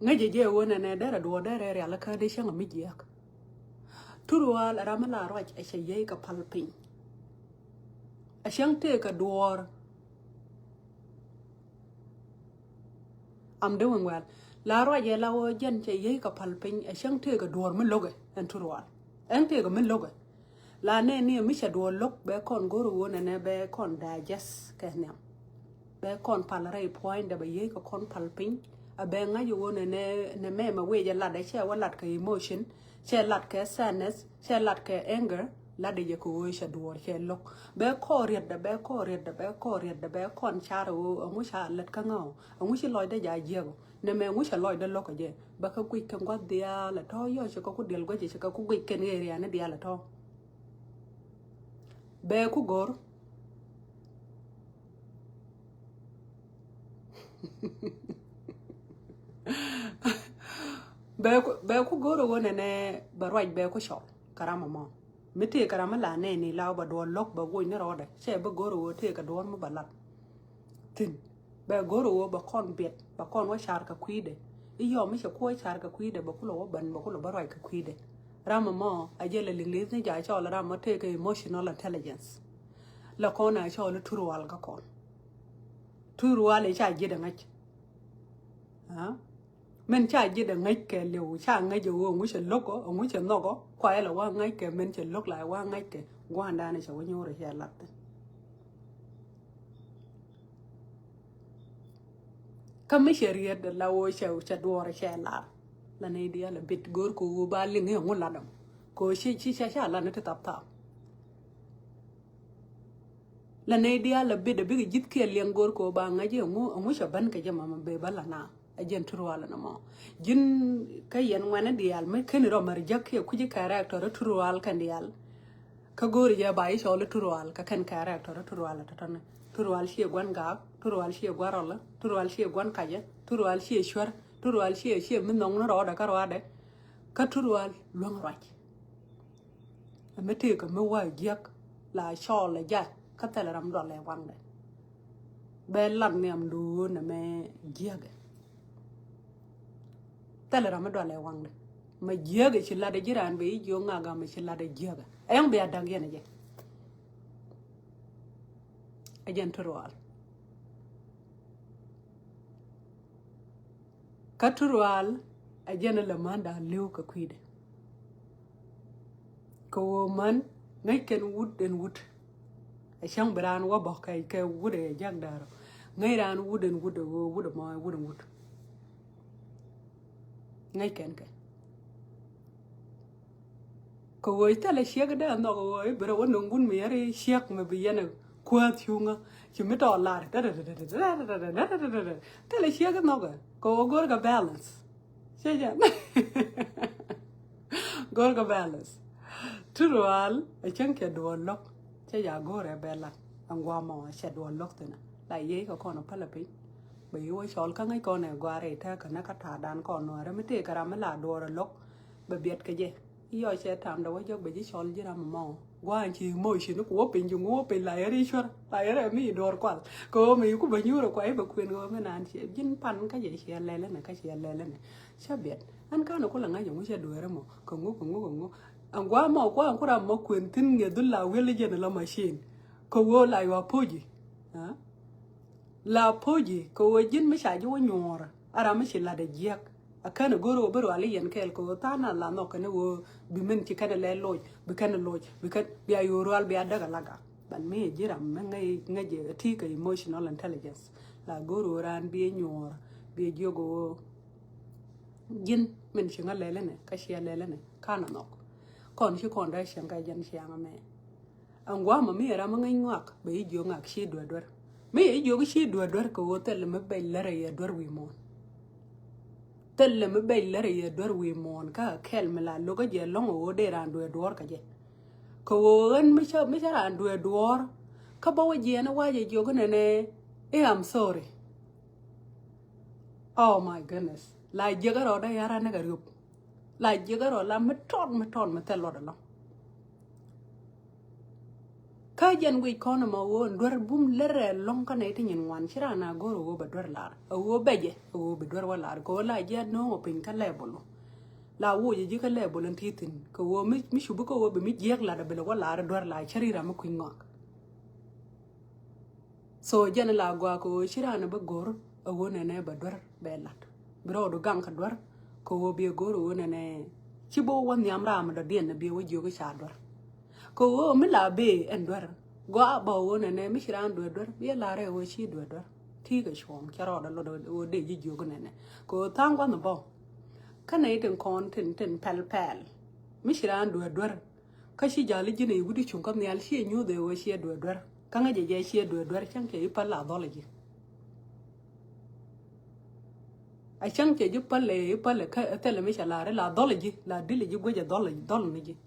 Ŋäcɛ jɛ ɣöö nɛnɛ derɛ duɔɔr derɛ rial kä dee cäŋ mi jiääk. Ti rual ram mi la ruac a cɛ yiey kɛ pal piny. A cäŋ tëëkɛ duɔɔr. I'm doing well. La ruac ɛ la ɣöö jɛn cɛ yiey kɛ pal piny a cäŋ tëëkɛ duɔɔr mi lo̱kɛ ɛn ti rual. Ɛn tëëkɛ mi lo̱kɛ. La nɛɛni mi cɛ duɔl lo̱k bɛ kɔn go̱r ɣöö nɛnɛ bɛ kɔn digest kɛ nhiam. Bɛ kɔn pal rɛy puɔ̱nydɛ bɛ yiey kɛ kɔn pal piny. A bɛ ŋa̱c ɣöö nɛnɛ nɛ mɛmɛ wec ɛ lat ɛ cɛ wä lat kɛ emotion cɛ lat kɛ sadness cɛ lat kɛ anger. Lat ɛ jɛ kɛ ɣöö cɛ duɔl cɛ lo̱k bɛ kɔn rietdɛ bɛ kɔn rietdɛ bɛ kɔn rietdɛ bɛ kɔn car ɣöö ɛŋu ca lät kä ŋa̱ ɔ ɛŋu ci lɔcdɛ ja jiɛk ɔ. Nɛmɛ ŋu cɛ lɔcdä lo̱k kɛ jɛ bɛ kä guic kɛn gua̱th diaal ɛ tɔ̱ yɔ cɛ kɛ ku diɛl gua̱c cɛ kɛ ku guic kɛn area ni diaal ɛ tɔ̱. Bɛ ku go̱r. Bɛ ku bɛ ku go̱r ɛ wä nɛnɛ bɛ ruac bɛ ku cɔl kɛ ram ɛmɔ. Mi tëë kɛ ram mi la nɛɛni la wä bɛ duɔl lo̱k bɛ woc ni rɔɔdɛ cɛ bɛ go̱r ɛ wä tëë kɛ duɔl mi bɛ lat. Thin bɛ go̱r ɛ wä bɛ kɔn biɛt bɛ kɔn wä car kɛ kui̱dɛ. I̱ yɔm mi cɛ kuɔ car kɛ kui̱dɛ bɛ kulɛ wä ben bɛ kulɛ bä ruac kɛ kui̱dɛ. Ram ɛmɔ a jɛ lɛ liŋ li̱th ni ja cɔl ram mɔ tëëkɛ emotional intelligence. Lɛ kɔn a cɔl i̱ ti rual kä kɔn. Ti rual i̱ ca ji̱dɛ ŋäc. Min ca ji̱ dɛ ŋäc kɛ liw, ca ŋäc ɛ ɣöö ŋucɛ lo̱k ɔ, ŋucɛ nhɔk ɔ, kua ilɛ wa ŋäc kɛ min cɛ lo̱k la wa ŋäc kɛ gua̱a̱ndan cɛ wä nyuur cɛ lat thin. Kä mi cɛ riet la ɣöö cɛ, cɛ duɔɔr cɛ lar. La nɛy diaal a bit go̱o̱r kɛ ɣöö ba liŋ i̱ ŋu lat dɔm. Kɛ ɣöö ci, ci, ca, ca lat ni ti thap thap. La nɛy diaal a bit a bikɛ ji̱th kiɛ liɛŋ go̱o̱r kɛ ɣöö ba ŋa̱c i̱ ŋu, ŋu cɛ bän kɛ jɛ mama bee ba la na. A jɛn turual ni mɔ. Ji̱n kä yɛn ŋuɛni diaal mi keni rɔ mɛr jäk kiɛ kui̱ci character turual kɛn diaal. Kä go̱o̱ri jɛ ba i̱ cɔl i̱ turual kä kɛn character turual a tɔtɔni. Turual ciɛ gua̱n gaak, turual ciɛ gua̱n rɔlä, turual ciɛ gua̱n kacä, turual ciɛ cuär, turual ciɛ, ciɛ mi nhɔŋni rɔɔdɛ kä rɔɔdɛ. Kä turual luäŋ ruac. Ɛ mi tëëk ɛ mi wa̱a̱ jiäk la cɔɔl ɛ jac kä thilɛ ram dualɛ waŋdɛ. Bɛ lat nhiam duun ɛ mɛ jiäkɛ. Thilɛ ram mi dualɛ waŋdɛ. Mɛ jiäkɛ ci latdɛ ji̱ raan bɛ i̱ jiök ŋak gam ci latdɛ jiäkɛ. Ɛyɔ̱ŋ bia da̱k yɛn ɛ jɛ. Ɛ jɛn turual. Kä turual ɛ jɛn ɛ lɛ män da̱a̱ li̱w kɛ kui̱dɛ. Kɛ ɣöö män ŋäc kɛn wut ɛn wut. Ɛ cäŋ bi raan wä bɔ̱k kɛ, kɛ wut ɛ jak da̱a̱r. Ŋäc raan wut ɛn wut ɛ ɣöö wut ɛmɔ ɛ wut ɛn wut. Ŋäc kɛn kɛ. Kɛ ɣöö thilɛ ciek dee nhɔk ɣöö i̱ bi rɛ wä nöŋ wun mi yɛn ri ciek mi bi yɛn ɛ kuäth cuŋä. Ci mi tɔɔ lar. Thilɛ ciek nhɔk ɛ. Kɛ ɣöö go̱r kɛ balance. Cä jɛn. Go̱r kɛ balance. Turual ɛ cäŋ cɛ duɔl lo̱k. Cä ja go̱r ɛ bɛ lat. Ɛn guamɔ cɛ duɔl lo̱k thi̱n. La yey kɛ kɔn ɛ pälɛ piny. Bɛ yi wä cɔl kä ŋäc kɔn ɛ guar ɛ tɛk kɛ nä kä ta̱a̱dan kɔn nuäärä mi tëëkɛ ram mi la duɔɔr ɛ lo̱k. Bɛ biɛt kɛ jɛ. I̱ yɔ cɛ tamdɛ wä jɔk bɛ ji̱ cɔl ji̱ ram ɛmɔ. Gua̱a̱n ci emotion ku wä piny ji̱ ŋu wä piny la yɛr i̱ cuär la yɛr ɛ mi i̱ duɔɔr kual. Kɛ ɣöö mi i̱ ku bä nyuur ɛ kua i̱ bä kuën kɛ ɣöö mi naan ciɛ ji̱n pan kä jɛ ciɛ lɛl ɛnɛ kä ciɛ lɛl ɛnɛ. Cä biɛt ɛn ka̱n ɛ ku la ŋa̱c ɛŋu cɛ dueer ɛmɔ kɛ ŋu kɛ ŋu kɛ ŋu. Ɛn gua̱a̱n mɔ kua̱n ku ram mɔ kuën thi̱n ŋiɛ dhul la wi̱el i̱ jɛn ɛ la machine. Kɛ ɣöö la yua po̱ci. La po̱ci kɛ ɣöö ji̱n mi ca ji̱ wä nyuɔɔr a ram mi ci lat ɛ jiäk. A känɛ go̱r ɣöö bi rual i̱ yɛn kɛɛl kɛ ɣöö tha̱a̱ŋ na la nhɔk kɛn ɣöö bi min ci kɛn ɛ lɛ loc bi kɛn ɛ loc bi kɛn bia yo̱o̱ rual bia däk ɛ lak a. Ban mi ɛ ji̱ ram mi ŋäc ŋäc ɛ ti kɛ emotional intelligence. La go̱r ɣöö raan bi ɛ nyuɔɔr bi ɛ jiök ɣöö ji̱n min ci ŋä lɛl ɛnɛ kä ci ɛ lɛl ɛnɛ ka̱n ɛ nhɔk. Kɔn ci kɔn dee cieŋ kɛ jɛn ciaŋ ɛmɛ. Ɛn gua̱a̱mɔ mi yɛ ram mi ŋäc ŋɔak bɛ yi jiök ŋak ci duer duer. Mi yɛ yi jiök ci duer duer kɛ ɣöö thilɛ mi bɛc lärɛ yɛ duer wi̱i̱ muɔ̱ɔ̱n. Thilɛ mi bɛc lärɛ yɛ duer wi̱i̱ muɔ̱ɔ̱n kä kɛl mi la lo̱kä jɛ lɔ̱ŋ ɣöö dee raan duer duɔ̱ɔ̱r kɛ jɛ. Kɛ ɣöö ɣän mi cä mi cä raan duer duɔ̱ɔ̱r kä bä wä jiɛɛn i̱ wa̱cɛ jiök inɛnɛ i̱ I'm sorry. Oh my goodness. La jiäkä rɔɔdä ya̱r anɛ kɛ riöp. La jiäkä rɔɔd la mi tɔt mi tɔt mi thil luɔt ɛlɔ̱ŋ. Kä jɛn wi̱c kɔn ɛmɔ ɣöö ɛn duer bum lärɛ ɛlɔ̱ŋ kä nɛy ti nyin ŋuan ci raan a go̱r ɛ ɣöö bɛ duer lar ɛ ɣöö bɛ jɛ ɛ ɣöö bi duer wä lar kɛ ɣöö la ji̱ a no̱o̱ŋ ɔ piny kä level. La woc ɛ ji̱ kä level ɛn ti thi̱n kɛ ɣöö mi, mi cubi kä ɣöö bi mi jiäk lat ɛ bi lɛ wä lar ɛ duer la cä ri ram mi kui̱ny ŋɔak. So jɛn la gɔaa kɛ ɣöö ci raan ɛ bä go̱r ɛ ɣöö nɛnɛ bɛ duer bɛ lat. Bi rɔɔdu gaŋ kɛ duer kɛ ɣöö bi ɛ go̱r ɛ ɣöö nɛnɛ ci bä wä nhiam ram dɔ̱diɛn ɛ bi ɛ wä jiök ca duer. Kɛ ɣöö mi la bee ɛn duer gɔaa bä ɣöö nɛnɛ mi ci raan duer duer bi ɛ lar ɛ ɣöö ci duer duer. Ti kɛ cuɔ̱ɔ̱ŋ cɛ rɔɔdɛ lot ɣöö dee ji̱ jiök nɛnɛ kɛ ɣöö tha̱a̱ŋ gua̱nh bä. Kä nɛy tin kɔn tin, tin pɛl pɛl mi ci raan duer duer. Kä ci jali ji̱n i̱ wut i̱ cuŋ kä nhial ci i̱ nyuuth i̱ ɣöö ci i̱ duer duer. Kä ŋäc i̱ jɛ ci i̱ duer duer cäŋ cɛ i̱ päl la dhɔl i̱ ji̱. A cäŋ cɛ ji̱ päl i̱ päl i̱ kä thilɛ mi cɛ la̱r i̱ la dhɔl i̱ ji̱ la dil i̱ ji̱ guec i̱ dhɔl i̱ dhɔl ni ji̱.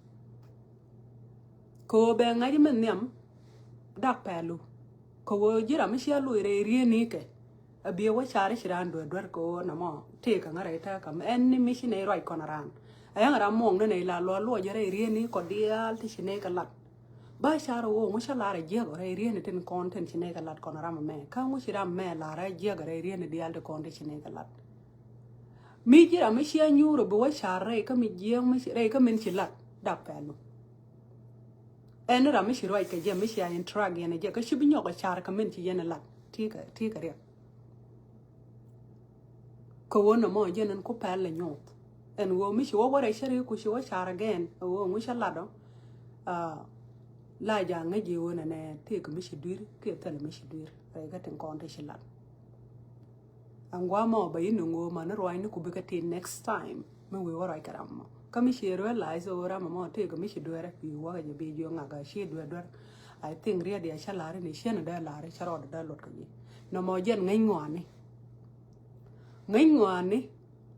Kɛ ɣöö bɛ ŋa̱c i̱ min nhiam dak pɛlu. Kɛ ɣöö ji̱ ram mi cia loc rɛy rieni kɛ. A biɛ wä car i̱ ci raan duer duer kɛ ɣöö namɔ tëëkä ŋä rɛy tɛɛkä ɛn ni mi ci nɛy ruac kɔn raan. A yäŋ ram muɔŋ ni nɛy la luɔl luɔc rɛy rieni kɔ diaal ti ci nɛy kɛ lat. Ba car ɣöö ŋu cä lar a jiäk rɛy rieni tin kɔn tin ci nɛy kɛ lat kɔn ram mɛ kä ŋu ci ram mɛ lar a jiäk rɛy rieni diaal ti kɔn ti ci nɛy kɛ lat. Mi ji̱ ram mi cia nyuur bi wä car rɛy kä mi jiäk rɛy kä min ci lat dak pɛlu. Ɛn ram mi ci ruac kɛ jɛ mi cia interact yɛn jɛ kä ci bi nyɔk a car kä min ci yɛn lat. Ti kɛ, ti kɛ riɛk. Kɛ ɣöö nɔmɔ jɛn ɛn ku pɛl lɛ nyoth. Ɛn ɣöö mi ci wä wä rɛy cäri ku ci wä car again ɛ ɣöö ŋu cä lat ɔ. La ja ŋäc i̱ ɣöö nɛnɛ tëëk mi ci dui̱r kiɛ thil mi ci dui̱r rɛy kä tin kɔn ti ci lat. Ɛn guamɔ bɛ yi nuŋ ɣöö mani ruacni ku bikɛ tin next time mi wi̱i̱ wä ruac kɛ ram mɔ. Kä mi ci realize ɣöö ram mɔ tëëk mi ci dueerɛ wi̱i̱ wä kɛ jɛ bi jiö ŋak a ci duer duer. I think riet ya cä lari ni cieni dee lari cä rɔɔd dee lot kɛ ji̱. Nɔmɔ jɛn ŋäc ŋuani. Ŋäc ŋuani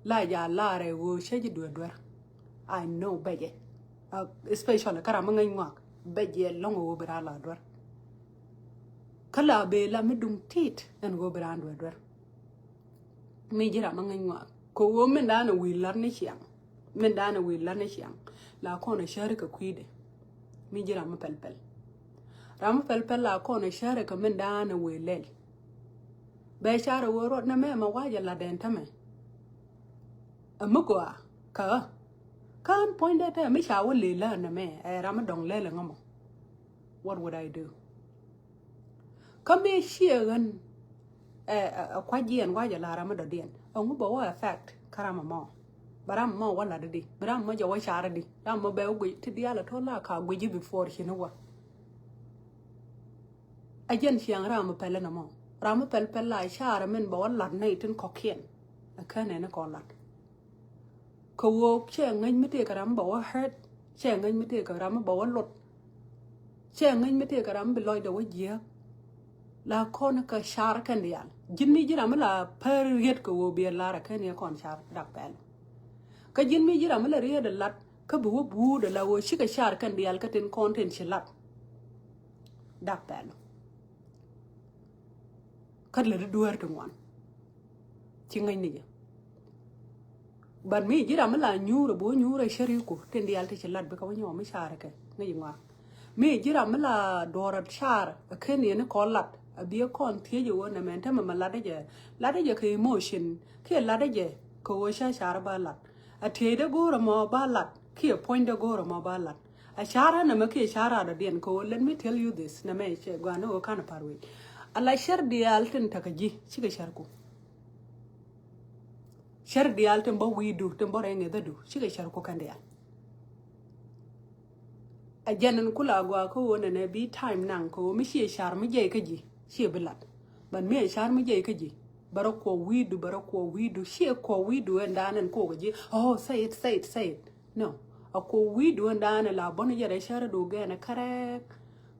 la ja larɛ ɣöö cä ji̱ duer duer. I know bɛcɛ. Especially kä ram mi ŋäc ŋuak bɛcɛ lɔŋ ɣöö bi raa la duer. Kä la bee la mi duŋ tit ɛn ɣöö bi raa duer duer. Mi ji̱ ram mi ŋäc ŋuak kɛ ɣöö min daanɛ wi̱i̱ lat ni ciaŋ. Min daanɛ wi̱i̱ lat ni ciaŋ la kɔn ɛ cäri kɛ kui̱dɛ. Mi ji̱ ram mi pɛl pɛl. Ram mi pɛl pɛl la kɔn ɛ cäri kɛ min daanɛ wi̱i̱ lɛl. Bɛ car ɛ wee ruɔt nɛ mɛ mɛ wa̱cɛ lat ɛn tämɛ. Ɛ mi gɔaa kä ɣä. Kä ɣän puɔ̱nydɛ tɛ mi ca wä lëë lä nɛ mɛ ɛ ram mi dɔ̱ŋ lɛl ɛ ŋä mɔ. What would I do? Kä mëë ciɛ ɣän ɛ kua̱c jiɛn wa̱cɛ la ram mi dɔ̱diɛn ɛŋu bɛ wä affect kä ram ɛmɔ. Bɛ ram ɛmɔ wä lat di bi ram ɛmɔ jɛ wä car di ram ɛmɔ bɛ wä guic ti diaal ɛ to̱l la ka guic ji̱ before ci ni wä. A jɛn ciaŋ ram mi pɛl ɛn ɛmɔ ram mi pɛl pɛl la car min bɛ wä lat nɛy tin kɔ̱kiɛn. Ɛ kän ɛn kɔn lat. Kɛ ɣöö cɛ ŋäc mi tëëkɛ ram bɛ wä hurt. Cɛ ŋäc mi tëëkɛ ram bɛ wä lot. Cɛ ŋäc mi tëëkɛ ram bi lɔcdɛ wä jiääk. La kɔn kɛ car kɛn diaal ji̱n mi ji̱ ram mi la pär riet kɛ ɣöö biɛ lar ɛ kän yɛ kɔn car dak pɛl. Kä ji̱n mi ji̱ ram mi la riet ɛ lat kä bi wä buut ɛ la ɣöö cikɛ car kɛn diaal kä tin kɔn tin ci lat. Dak pɛl. Kä lät di dueer ti ŋuan. Ci ŋäc ni jɛ. But mi ji̱ ram mi la nyuur ɛ bi wä nyuur ɛ cäriku tin diaal ti ci lat bikɛ wä nyɔk mi car kɛ ŋäc ŋuak. Mi ji̱ ram mi la duɔr ɛ car ɛ ken yɛn kɔn lat ɛ bi kɔn thiec ɛ wä nɛ mɛn tämɛ mɛ lat jɛ lat jɛ kɛ emotion kiɛ lat jɛ kɛ wä ca car ba lat. A tiecdä go̱o̱r ɛmɔ ba lat kiɛ puɔ̱nydä go̱o̱r ɛmɔ ba lat. A car ɛ nɛmɛ kiɛ car ɛ dɔ̱diɛn kɛ ɣöö let me tell you this nɛmɛ cɛ gua̱a̱n ni ɣöö ka̱n ɛ pa̱r wec. A la cär diaal tin tekɛ ji̱ cikɛ cärku. Cär diaal tin bä wi̱i̱du tin bä rɛy ŋi̱thädu cikɛ cärku kɛn diaal. A jɛn in kula gɔaa kä ɣöö nɛnɛ bi time naŋ kɛ ɣöö mi ciɛ car mi jiɛc kä ji̱ ciɛ bi lat. But mi ɛ car mi jiɛc kä ji̱ bɛ rɔ kuɔ wi̱i̱du bɛ rɔ kuɔ wi̱i̱du ciɛ kuɔ wi̱i̱du ɛn da̱a̱n ɛn kok ɛ ji̱. Oh, say it, say it, say it. No. A kuɔ wi̱i̱du ɛn da̱a̱n ɛn la bɔn jɛ rɛ cär du gɛn ɛ kärɛk.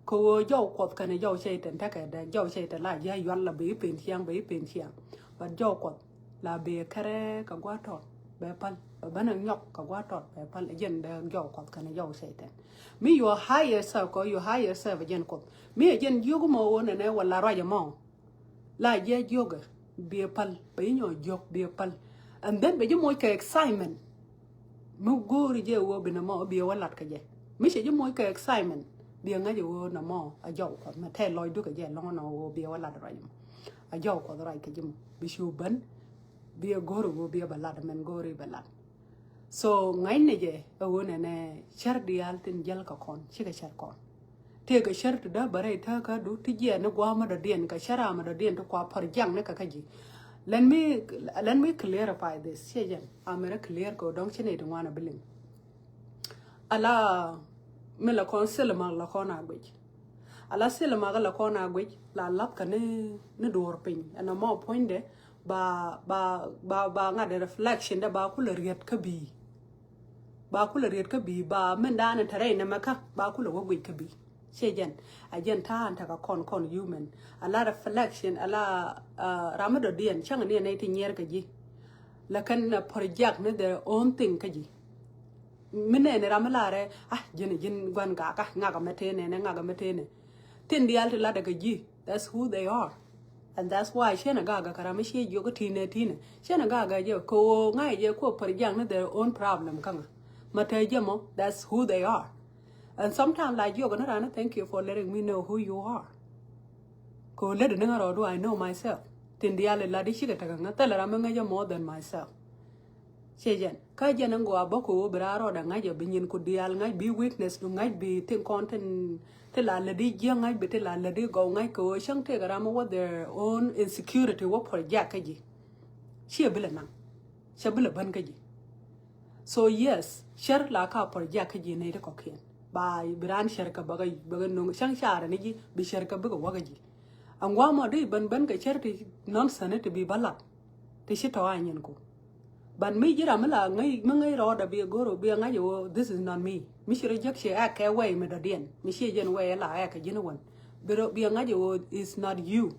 Kɛ ɣöö jɔw kuɔth kɛnɛ jɔw cɛy tɛn tekɛ dɛ jɔw cɛy tɛn la ji̱ a yual la bɛ i̱ pen ciaŋ bɛ i̱ pen ciaŋ. But jɔw kuɔth la bɛ kärɛk kɛ gua̱a̱t tɔt bɛ päl bɛ bänɛ nyɔk kɛ gua̱a̱t tɔt bɛ päl ɛ jɛn dɛ jɔw kuɔth kɛnɛ jɔw cɛy tɛn. Mi your higher self kɛ your higher self ɛ jɛn kuɔth mi ɛ jɛn jiök mɔ ɣöö nɛnɛ wala ruac ɛmɔ. La jiɛ jiök ɛ biɛ päl bɛ i̱ nyɔ jiök biɛ päl. And then bɛ ji̱ moc kɛ excitement. Mi go̱o̱ri jɛ wä binɛ mɔ biɛ wä lat kɛ jɛ. Mi cɛ ji̱ moc kɛ excitement biɛ ŋa̱c ɛ wä nɛ mɔ a jɔw kuɔth mɛ tɛl lɔcdu kɛ jɛ lɔŋ nɔ wä biɛ wä lat ruac mɔ. A jɔw kuɔth ruac kɛ ji̱ mɔ bi cu ben. Biɛ go̱o̱ri wä biɛ bɛ lat mɛn go̱o̱ri bɛ lat. So ŋa̱cnɛ jɛ ɛ ɣöö nɛnɛ cär diaal tin jäl kɛ kɔn cikɛ cär kɔn. Tëëkɛ cär ti dee bä rɛy tääkädu ti jiɛɛn ni gua̱a̱mä dɔ̱diɛn kɛ cär amä dɔ̱diɛn ti kua pär jiaŋ ni kɛ kä ji̱. Let me, let me clarify this. Ciɛ jɛn amɛ rɛ clear kɛ dɔ̱ŋ ci nɛy ti ŋuan a bi liŋ. Ala mi la kɔn silmak la kɔn a guic. Ala silmak la kɔn a guic la lathkä ni, ni duɔ̱ɔ̱r piny ɛn ɛmɔ puɔ̱nydɛ. Ba, ba, ba, ba ŋa̱t reflection dɛ ba kulɛ riet kä bi. Ba kulɛ riet kä bi ba min dan in te rɛy nɛmɛ kä ba kulɛ wä guic kä bi. Ciɛ jɛn a jɛn ta̱a̱n tekɛ kɔn kɔn human. A la reflection a la, uh, ram mi dɔ̱diɛn cäŋ ni nɛy ti nyiɛr kä ji̱. Lakin a project ni their own thing kä ji̱. Mi nɛn ram mi larɛ ah ji̱n ji̱n guan gaka ŋakä mɛ tenɛ nɛ ŋakä mɛ tenɛ. Tin diaal ti latdɛ kä ji̱. That's who they are. And that's why ciɛn a gagä kɛ ram mi ciɛ jiök tinɛ tinɛ ciɛn a gagä jɛ kɛ ɣöö ŋa̱cɛ jɛ kuɔ pär jiaŋ ni their own problem kä ŋa. Ma te jɛ mɔ that's who they are. And sometimes la jiök ni ran ni thank you for letting me know who you are. Kɛ ɣöö lät ni ŋa rɔɔdu I know myself. Tin diaal i lat i cikɛ tekɛ ŋa thilɛ ram mi ŋäcä more than myself. Ciɛ jɛn kä jɛn in gɔaa bä kɛ ɣöö bi raar rɔɔdɛ ŋa̱c ɛ bi nyin ku diaal ŋa̱c bi weakness du ŋa̱c bi tin kɔn tin ti la lädi jiäk ŋa̱c bi ti la lädi gɔw ŋa̱c kɛ ɣöö cäŋ tëëkɛ ram mi wä their own insecurity wä project kä ji̱. Ciɛ bi lɛ naŋ Cɛ bi lɛ bän kä ji̱. So yes, cär la ka project kä ji̱ nɛy ti kɔ̱kiɛn. Ba bi raan cär kä bäkä bäkä no̱ŋ cäŋ carɛ ni ji̱ bi cär kä bikɛ wäkä ji̱. Ɛŋuamɔ di bän bän kɛ cär ti nonsense ti bi bä lat. Ti ci tɔ̱ a nyin ku. But mi ji̱ ram mi la ŋäc mi ŋäc rɔɔdɛ bi go̱r bi ŋa̱c ɣöö this is not me. Mi ci rɔ jek ci ɛk kɛ wɛy mi dɔ̱diɛn mi ci jɛn wɛy la ɛk kɛ ji̱n wän. Bi rɔ bi ŋa̱c ɣöö is not you.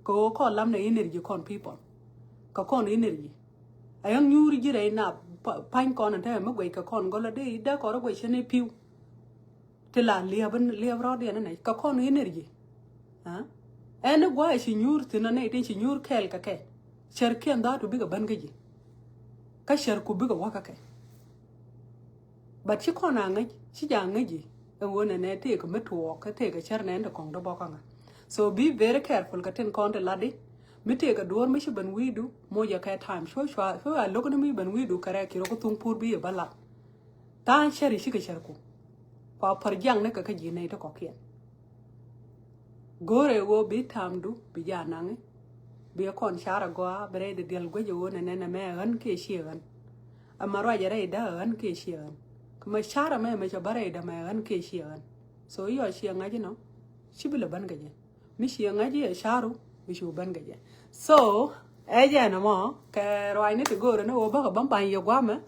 Kɛ ɣöö kɔn lam nɛ energy kɔn people. Kɛ kɔn energy. A yäŋ nyuur ji̱ rɛy na pa- pany kɔn ɛn te mi guɛc kɛ kɔn gɔlä dee dee kɔn rɔ guɛc cɛ ni pi̱w. Ti la liɛp liɛp rɔɔdiɛn ɛnɛ kɛ kɔn energy. Ɛn ni gua̱a̱ ci nyuur thi̱n ɔ nɛy tin ci nyuur kɛɛl kɛ kɛ. Cär kiɛn dhaatu bikɛ bän kä ji̱. Kä cär ku bikɛ wäkä kɛ. But ci kɔn a ŋäc ci ja ŋäc ji̱. Ɛn ɣöö nɛnɛ tëëkɛ mi tuɔɔk kä tëëkɛ cär nɛn ti kɔŋ dɔ bɔkä ŋa. So be very careful kɛ tin kɔn ti lat di. Mi tëëkɛ duɔ̱ɔ̱r mi ci ben wi̱i̱du moc ɛ kɛ time cuɔ cuɔ cuɔ a lo̱k ni mi ben wi̱i̱du kɛ rɛɛk ci rɔ kä thuŋ pur bi yɛ bä lat. Tha̱a̱ŋ cäri cikɛ cärku. Kua pär jiaknikɛ kä ji̱ nɛy ti kɔ̱kiɛn. Go̱o̱rɛ ɣöö bi ta̱a̱mdu bi jaa naŋi. Bi kɔn car agɔaa bi rɛy di diɛl guec ɣöö nɛnɛ nɛmɛ ɣän kiɛ ciɛ ɣän. Ama ruacɛ rɛy däk ɣän kiɛ ciɛ ɣän. Kä mɛ car ɛmɛ mɛ cɛ bä rɛy däk mɛ ɣän kiɛ ciɛ ɣän. So iɔ ciɛ ŋa̱c inɔ ci bi lɛ bän kɛ jɛ. Mi ciɛ ŋa̱c iɛ caru bi cu bän kɛ jɛ. So ɛ jɛ nɔmɔ kɛ ruacni ti go̱o̱rɛ ni ɣöö bäkɛ bä ba̱ny yɛ guamɛ.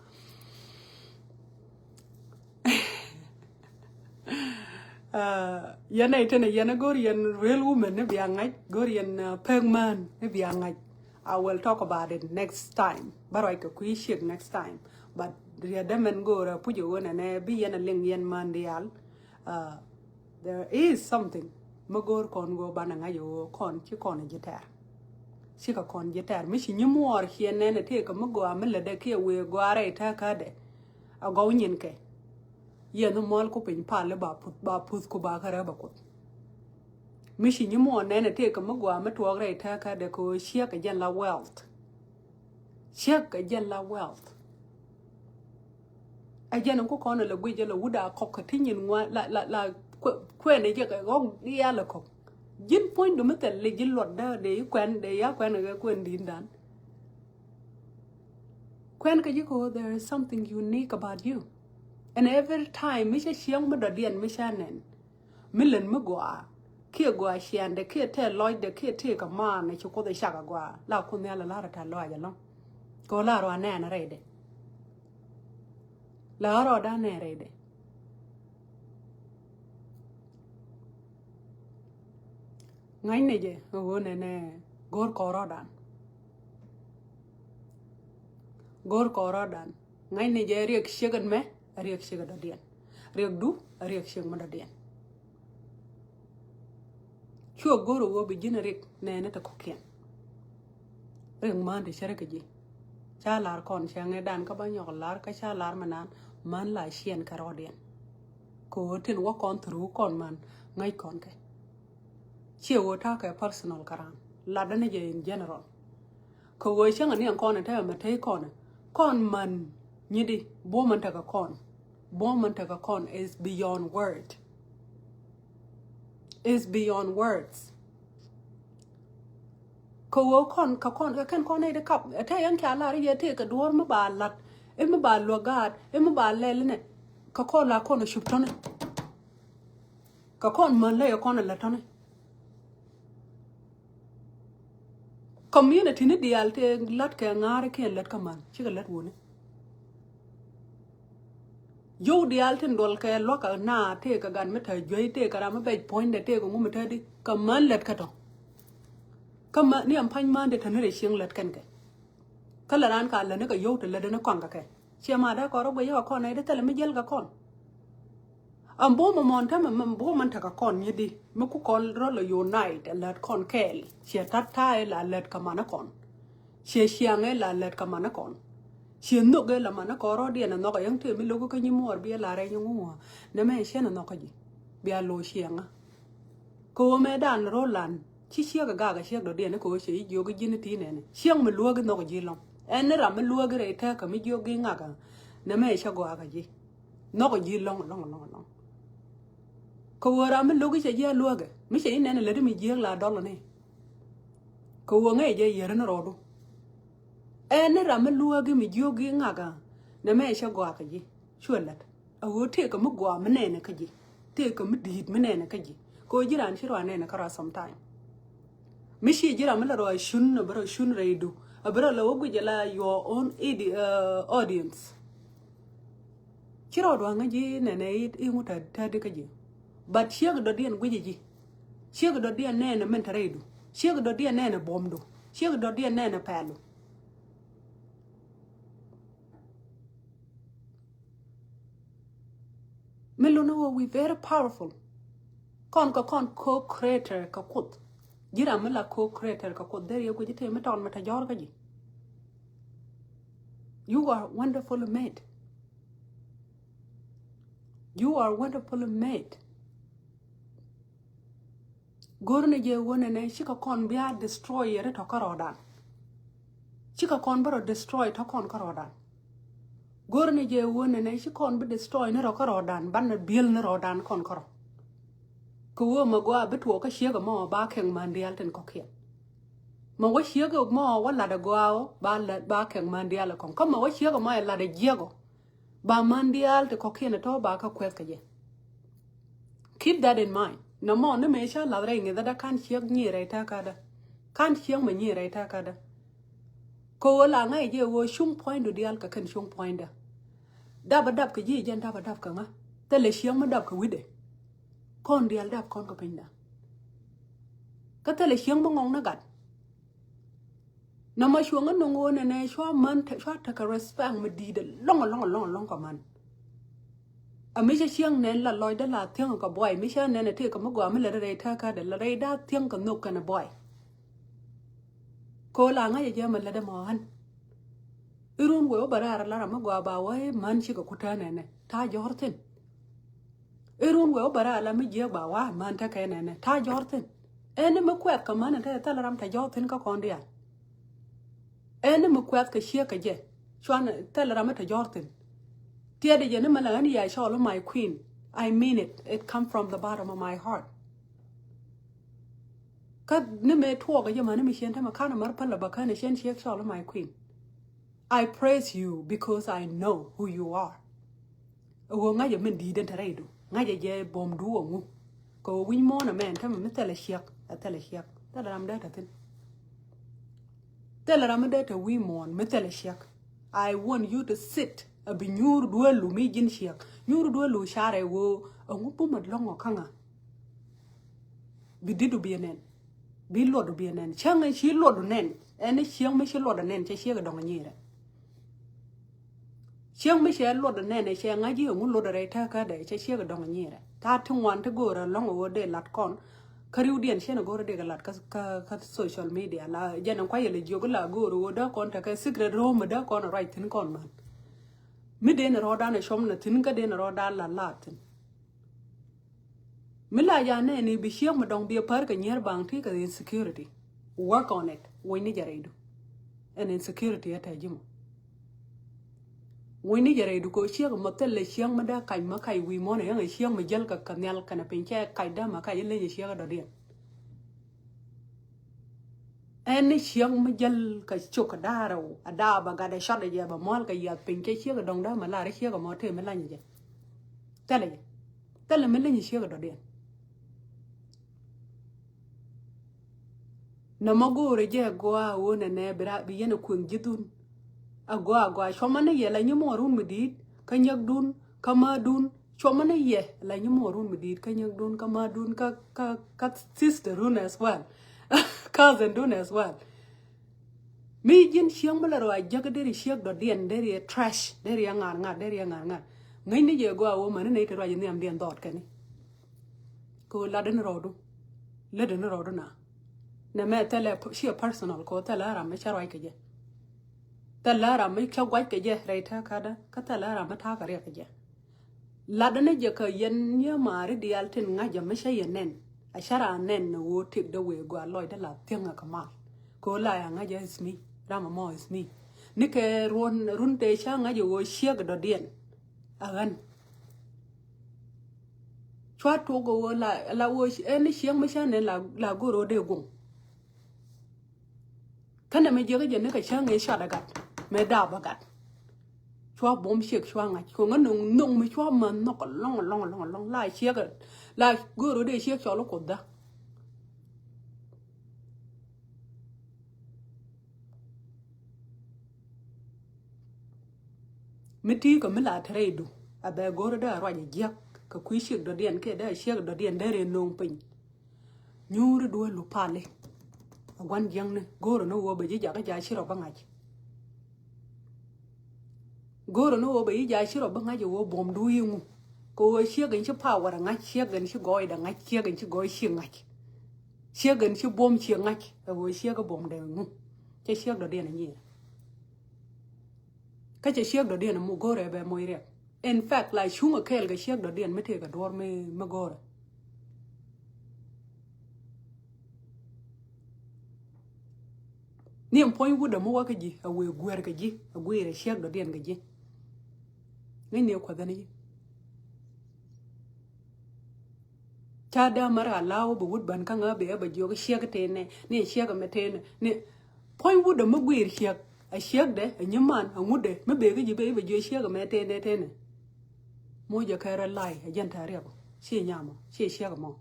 Yɛn nɛy tënɛ yɛn a go̱r yɛn real woman ni bia ŋa̱c go̱r yɛn pek man ni bia ŋa̱c. I will talk about it next time. Bä ruac kɛ kui̱ ciek next time. But riɛt dämɛn go̱r a puc a ɣöö nɛnɛ bi yɛn a liŋ yɛn man diaal. There is something mi go̱o̱r kɔn go̱o̱ banɛ ŋa̱c a ɣöö kɔn ci kɔn a ji̱ tɛr. Cikɛ kɔn ji̱ tɛr mi ci nyi muɔɔr ciɛ nɛn a tëëkɛ mi gɔaa mi lätdɛ kiɛ wëë gɔaa rɛy tɛ̈kädɛ. A gɔw nyinkɛ. Yɛn ni muɔl ku piny pal i̱ ba puth ba puth ku ba kärɛ ba kuth. Mi ci nyi muɔɔr nɛn a tëëkɛ mi gɔaa mi tuɔɔk rɛy tɛ̈kädɛ kɛ ɣöö ciek a jɛn la wealth. Ciek a jɛn la wealth. A jɛn ku kɔn a la guic a la wut a kɔk kä ti nyin ŋuan la la la kuɛn a jɛ kɛ ɣɔk diaal a kɔk. Ji̱n puɔ̱nydu mi thil li ji̱ luɔt dee dee i̱ kuɛn dee ya kuɛn kɛ kuɛn di̱i̱n dan. Kuɛn kɛ ji̱ kɛ ɣöö there is something unique about you. And every time mi cä cieŋ mi dɔ̱diɛn mi cä nɛn. Mi lät mi gɔaa kiɛ gɔaa ciɛndɛ kiɛ tɛɛ lɔcdɛ kiɛ tëëkɛ maanɛ ci Kuoth ɛ cak agɔaa la Kuoth Nhial ɛ la̱r ɛ ta̱ lɔaac ɛlɔ̱ŋ. Kɛ ɣöö la rɔ anɛɛn rɛydɛ. La rɔ da anɛɛn rɛydɛ. Ŋa̱cnɛ jɛ ɛ ɣöö nɛnɛ go̱o̱r kɔɔrɔdan. Go̱o̱r kɔɔrɔdan. Ŋa̱cnɛ jɛ riɛk ciek ɛn mɛ a riɛk ciek ɛ dɔ̱diɛn. Riɛkdu a riɛk ciek mi dɔ̱diɛn. Cuɛ go̱r ɛ ɣöö bi ji̱n ɛ riɛk nɛɛni ti kɔ̱kiɛn. Riɛk mään ti cärä kɛ ji̱. Ca lar kɔn cäŋɛ dan kä bä nyɔk lar kä ca lar mi naan män la ciɛn kɛ rɔɔdiɛn. Kɛ ɣöö tin wä kɔn through kɔn män ŋäc kɔn kɛ. Ciɛ ɣöö ta̱a̱ kɛ personal kä raan latdä ni jɛ in general. Kɛ ɣöö cäŋɛ ni ɛn kɔn in te ɛmɛ te kɔn kɔn män nyidi buɔ̱m in tekɛ kɔn. Buɔ̱m in tekɛ kɔn is beyond word. Is beyond words. Kɛ ɣöö kɔn kɛ kɔn kɛ kɛn kɔn nɛy ti kap ɛ te yɛn kia lar yɛ tëë kɛ duɔ̱ɔ̱r mi ba lat i̱ mi ba luäk gaat i̱ mi ba lɛl inɛ. Kɛ kɔn la kɔn ɛ cup tɔ̱ni. Kɛ kɔn män lɛ yɛ kɔn ɛ lät tɔ̱ni. Community ni diaal tëë lät kɛ ŋa̱a̱ri kiɛ lät kä män cikɛ lät wuni. Yio̱w diaal tin duɔl kɛ luäkä na tëëkɛ gat mi te juey tëëkɛ ram mi bɛc puɔ̱nydɛ tëëkɛ ŋu mi te di kɛ män lät kä tɔ. Kä män ni ɛm pa̱ny män di te ni rɛ cieŋ lät kɛn kɛ. Kä lɛ raan ka lät ni kɛ yio̱w te lät ni kɔn kɛ kɛ ciɛ ma dee kɔn rɔ guic kɛ kɔn nɛ di thilɛ mi jiɛl kɛ kɔn. Ɛn buɔ̱m ɛmɔn tämɛ mɛ buɔ̱m ɛn tekɛ kɔn nyidi mi ku kɔn rɔ lɛ unite ɛ lät kɔn kɛɛl ciɛ ta̱t ta̱a̱ ɛ la lät kɛ man ɛ kɔn. Ciɛ ciaŋ ɛ la lät kɛ man ɛ kɔn. Ciɛ nhök ɛ la man ɛ kɔn rɔɔdiɛn ɛ nhɔk ɛ yäŋ tëë mi lo̱k kä nyi muɔɔr bi ɛ la rɛy nyi ŋuŋ ɣɔ̱ nɛ mɛ ciɛn ɛ nhɔk kä ji̱ bia lo̱ ciɛŋä. Kɛ ɣöö mɛ dan ro̱l lan ci ciek ɛ gak ɛ ciek dɔ̱diɛn kɛ ɣöö cɛ ji̱ jiök ji̱n ti nɛnɛ ciek mi luäk i̱ nhɔk ji̱ lɔ̱ŋ. Ɛn ni ram mi luäk i̱ rɛy tɛ̈kä mi jiök gi̱ ŋak ɛ nɛ mɛ cä gɔaa kɛ ji̱. Nhɔk ji̱ lɔ̱ŋ lɔ̱ŋ lɔ̱ŋ lɔ̱ŋ. Kɛ ɣöö ram mi lo̱k i̱ cɛ ji̱ a luäkɛ mi cɛ ji̱ nɛn ɛ lät i̱ mi jiääk la dɔl ɛ ni. Kɛ ɣöö ŋäcɛ jɛ yier in rɔɔdu. Ɛn ni ram mi luäk i̱ mi jiök i̱ ŋakä. Nɛ mɛ cɛ gɔaa kä ji̱. Cuɛ lät. A ɣöö tëëkɛ mi gɔaa mi nɛnɛ kä ji̱. Tëëkɛ mi di̱i̱t mi nɛnɛ kä ji̱. Kɛ ɣöö ji̱ raan ci rɔ a nɛnɛ kä rɔ a sometime. Mi ci ji̱ ram mi la rɔ a cun, a bi rɔ cun rɛydu. A bi rɔ la wä guic a la your own idi-, uh, audience. Ci rɔ duaŋ ŋäc i̱ nɛnɛ i̱, i̱ ŋut a tätdi kä ji̱. But ciek dɔ̱diɛn guic a ji̱. Ciek dɔ̱diɛn nɛnɛ min te rɛydu. Ciek dɔ̱diɛn nɛnɛ buɔ̱mdu. Ciek dɔ̱diɛn nɛnɛ pɛlu. Mi luni wä wi̱i̱ very powerful. Kɔn kɛ kɔn co-creator kɛ Kuoth. Ji̱ ram mi la co-creator kɛ Kuoth, deri yɛ guic i̱ tëë mi tɔn mi te jɔ̱ɔ̱r kä ji̱. You are wonderfully made. You are wonderfully made. Go̱r ni jɛ wä nɛnɛ cikɛ kɔn bia destroy yɛ ri tɔ kärɔɔdan. Cikɛ kɔn bä rɔ destroy tɔ kɔn kärɔɔdan. Go̱r ni jɛ wä nɛnɛ ci kɔn bi destroy ni rɔ kärɔɔdan, banɛ biel ni rɔɔdan kɔn kärɔ. Kɛ wä mɛ gɔaa bi tuɔɔk kä ciek ɛmɔ ba kɛŋ man diaal tin kɔkiɛn. Mɛ wä ciek ɛmɔ wä lat ɛ gɔaa ɔ ba lat ba kɛŋ man diaal ɛ kɔŋ. Kä mɛ wä ciek ɛmɔ ɛ lat ɛ jiɛk ɔ. Ba man diaal ti kɔkiɛn ɛ tɔ̱ ba kä kuɛth kɛ jɛ. Keep that in mind. Nɔmɔ ni mëë ca lath rɛy ŋi̱thädä ka̱n ciek nyier rɛy ta̱a̱ kädä. Ka̱n ciek mɛ nyier rɛy ta̱a̱ kädä. Kɛ ɣöö la ŋa̱c jɛ ɣöö cuŋ puɔ̱nydu diaal kɛ kɛn cuŋ puɔ̱nydä. Dap a dap kɛ ji̱ jɛn dap a dap kɛ ŋa̱. Thilɛ ciek mi dap kɛ wi̱cdɛ. Kɔn diaal dap kɔn kɛ pinydan. Kä thilɛ ciek mi ŋɔŋ ni gat. Nɔmɔ cuɔ̱ŋ ɛ no̱ŋ ɣöö nɛnɛ cua män te, cua tekɛ respect mi di̱i̱t ɛlɔ̱ŋ, ɛlɔ̱ŋ, ɛlɔ̱ŋ, ɛlɔ̱ŋ kɛ män. Ɛ mi cä cieŋ nɛn la lɔcdä la thiäŋ kɛ buay, mi cä nɛn ɛ tëëkɛ mi gɔaa mi lät rɛy tääkädɛ, la rɛy da̱a̱ thiäŋ kɛ nhök kɛnɛ buay. Kɛ ɣöö la ŋa̱c ɛ jɛ mɛ lätdɛ mɔ ɣän. I̱ run wëë wä bɛ raar la ram mi gɔaa ba wä i̱ män cikɛ kutään nɛnɛ. Ta̱a̱ jɔ̱ɔ̱r thi̱n. I̱ run wëë wä bɛ raar la mi jiääk ba wä män tekɛ nɛnɛ. Ta̱a̱ jɔ̱ɔ̱r thi̱n. Ɛn ni mi kuɛth kɛ män ɛ te thil ram te jɔ̱ɔ̱r thi̱n kä kɔn diaal. Ɛn ni mi kuɛth kɛ ciek kɛ jɛ. Cuan thil ram mi te jɔ̱ɔ̱r thi̱n. Tiɛɛdɛ jɛ ni mɛ la ɣän yɛ cɔl my queen. I mean it. It come from the bottom of my heart. Kä ni mëë tuɔɔk ɛ jɛ män ni mi ciɛn te mɛ ka̱n ɛ mär päl ɛ bä kän ɛ ciɛn ciek cɔl my queen. I praise you because I know who you are. Ɛ ɣöö ŋa̱cä min di̱i̱t ɛn te rɛydu. Ŋa̱cä jɛ buɔ̱mdu ɛ ŋu. Kɛ ɣöö wi̱c muɔ̱ɔ̱n ɛmɛn tämɛ mi thilɛ ciɛk, ɛ thilɛ ciɛk. Thilɛ ram dee te thi̱n. Thilɛ ram mi dee te wi̱i̱ muɔ̱ɔ̱n mi thilɛ ciɛk. I want you to sit. A bi nyuur duelu mi ji̱n ciɛk. Nyuur duelu carɛ ɣöö ɛ ŋu bumɛ lɔ̱ŋ ɔ kä ŋa. Bi di̱t du bi ɛ nɛn. Bi luɔt du bi ɛ nɛn. Cäŋ ɛ ci luɔt du nɛn. Ɛn ni ciɛŋ mi ci luɔt ɛ nɛn cɛ ciek ɛ dɔ̱ŋ ɛ nyierɛ. Ciek mi cɛ luɔt ɛ nɛn ɛ cɛ ŋa̱c ji̱ ɛ ŋu luɔt ɛ rɛy tääkädɛ cɛ ciek ɛ dɔ̱ŋ ɛ nyierɛ. Ta̱a̱ ti ŋuan ti go̱o̱rɛ lɔ̱ŋ ɛ ɣöö dee lat kɔn. Kä riwdiɛn ciɛn ɛ go̱o̱rɛ dee kɛ lat kä, kä, kä social media la jɛn ɛ kuay ɛ lɛ jiök la go̱o̱rɛ ɣöö dee kɔn tekɛ secret room ɛ dee kɔn ɛ ruac thi̱n kɔn män. Mi dee ni rɔɔdan ɛ cuɔm ni thi̱n kä dee ni rɔɔdan la laat thi̱n. Mi la ya nɛɛni bi ciek mi dɔ̱ŋ bi a pär kɛ nyier baŋ ti kɛ insecurity. Work on it. Weny ni jɛ rɛydu. Ɛn insecurity ɛ tɛ ji̱ mɔ. Weny ni jɛ rɛydu kɛ ciek mɔ thil lɛ ciek mi dee kac mi kac wi̱i̱ muɔ̱n ɛ yäŋ ɛ ciek mi jäl kɛ kɛ nhial kɛnɛ piny cɛ kac dee ma kac ileny ɛ ciek ɛ dɔ̱diɛn. Ɛn ni ciek mi jäl kɛ cok kɛ da̱a̱r ɛ wä a da̱a̱ bɛ gat ɛ cɔt ɛ jɛ bɛ mual kɛ yiath piny cɛ ciek ɛ dɔ̱ŋ dee ma lar ɛ ciek ɛ mɔ tëë mi lany ɛ jɛ. Thilɛ jɛ. Thilɛ mi leny ɛ ciek ɛ dɔ̱diɛn. Nɔmɔ go̱o̱rɛ jɛ a gɔaa ɣöö nɛnɛ bi ra bi yɛn a kueŋ ji̱thun. A gɔaa a gɔaa cuɔmä ni yɛ la nyi muɔɔrun mi di̱i̱t kä nyäkdun kä määtdun. Cuɔmä ni yɛ la nyi muɔɔrun mi di̱i̱t kä nyäkdun kä määtdun kä, kä, kä sisterun as well. Cousindun as well. Mi ji̱n ciek mi la rɔ a jäk deri ciek dɔ̱diɛn deri ɛ trash deri ɛ ŋa̱r ŋa̱r deri ɛ ŋa̱r ŋa̱r. Ŋäcni jɛ gɔaa ɣöö mäni nɛy ti ruac in nhiamdiɛn dhɔɔt kɛni. Kɛ ɣöö latdä ni rɔɔdu. Lätdä ni rɔɔdu na. Nɛ mɛ thilɛ p-, ciɛ personal kɛ ɣöö thilɛ ram mi cä ruac kɛ jɛ. Thilɛ ram mi cä guac kɛ jɛ rɛy tääkädä kä thilɛ ram mi ta̱a̱ kɛ riɛk kɛ jɛ. Latdä ni jɛ kɛ yɛn nyiee maari diaal tin ŋa̱cä mi cä yɛ nɛn. A cä raan nɛn ni ɣöö tëkdä wëë gɔaa lɔcdä la thiäŋɛ kɛ mal. Kɛ ɣöö la ya ŋa̱cä is me. Ram ɛmɔ is me. Ni kɛ ruɔ̱n run tëë cä ŋa̱cä ɣöö ciek dɔ̱diɛn. A ɣän. Cua tuɔk ɣöö la, la ɣöö ɛn ni ciek mi cä nɛn la, la go̱r ɣöö dee guŋ. Kä nɛ mi jiäkä jɛ ni kɛ cäŋ ëë cat ɛ gat. Mëë daap bä gat. Cua buɔ̱m ciek cua ŋa̱c. Kɛ ŋä no̱ŋ no̱ŋ mi cua män nhɔk alɔŋ alɔŋ alɔŋ alɔŋ. La ciek la go̱o̱r dee ciek cɔl i̱ Kuoth dä. Mi ti̱i̱ kɛ mi la te rɛydu a bɛ go̱o̱r dee a ruac a jiäk kɛ kui̱ ciek dɔ̱diɛn kiɛ dee a ciek dɔ̱diɛn dee rɛy no̱o̱ŋ piny. Nyuuri duel lu pali. A gua̱n jiäkni go̱o̱rä ni ɣöö bɛ ji̱ jakä ja̱ ci rɔ bä ŋa̱c. Go̱o̱rä ni ɣöö bɛ ji̱ ja̱ ci rɔ bä ŋa̱c ɛ ɣöö buɔ̱mdu i̱ ŋu. Kɛ ɣöö ciek in ci power ɛ ŋa̱c, ciek in ci gɔɔydɛ ŋa̱c, ciek in ci gɔɔy ci ŋa̱c. Ciek in ci buɔ̱m ci ŋa̱c ɛ ɣöö ciek ɛ buɔ̱mdɛ ŋu. Cɛ ciek dɔ̱diɛn ɛ nyier. Kä cɛ ciek dɔ̱diɛn ɛ mu go̱o̱rɛ bɛ moc riɛk. In fact, la cuŋ ɛ kɛɛl kɛ ciek dɔ̱diɛn mi tëëkɛ duɔ̱ɔ̱r mi, mi go̱o̱rɛ. Ni ɛn puɔ̱ny wut ɛ mi wä kä ji̱, a wëë guɛɛr kɛ ji̱, a guiir ɛ ciek dɔ̱diɛn kɛ ji̱. Ŋäcni ɛ kuäthä ni ji̱. Ca dee mär a la̱a̱ wä bɛ wut bän kä ŋä bɛ ɛ bɛ jiök ciek tënɛ, ni ciek mɛ tënɛ, ni puɔ̱ny wut ɛ mi guiir ciek, a ciekdɛ, a nyiman, a ŋutdɛ, mi bek kä ji̱ bɛ i̱ bɛ jiök ciek mɛ tënɛ tënɛ. Moc ɛ kɛ rɔ la̱a̱c, a jɛn ta̱a̱ riɛk ɔ, ci nyam ɔ, ci ciek mɔ.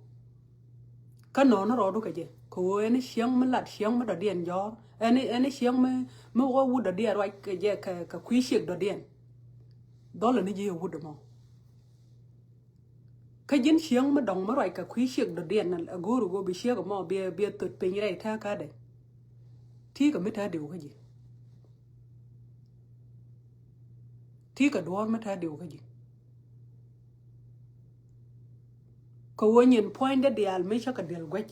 Kä nɔɔni rɔɔdu kɛ jɛ, kɛ ɣöö ɛn ciek mi lat, ciek mi dɔ̱diɛn jɔ̱ɔ̱r, ɛn, ɛn ciek mi, mi wä wut dɔ̱diɛn ruac kɛ jɛ kɛ, kɛ kui̱ ciek dɔ̱diɛn. Dhɔlɛ ni ji̱ ɛ wut ɛmɔ. Kä ji̱n ciek mi dɔ̱ŋ mi ruac kɛ kui̱ ciek dɔ̱diɛn a go̱o̱r ɛ ɣöö bi ciek ɛmɔ biɛ, biɛ thöt piny rɛy tääkädɛ. Ti̱i̱ kɛ mi täädiw kä ji̱. Ti̱i̱ kɛ duɔ̱ɔ̱r mi täädiw kä ji̱. Kɛ ɣöö nyin puɔ̱nydɛ diaal mi cä kɛ diɛl guäc.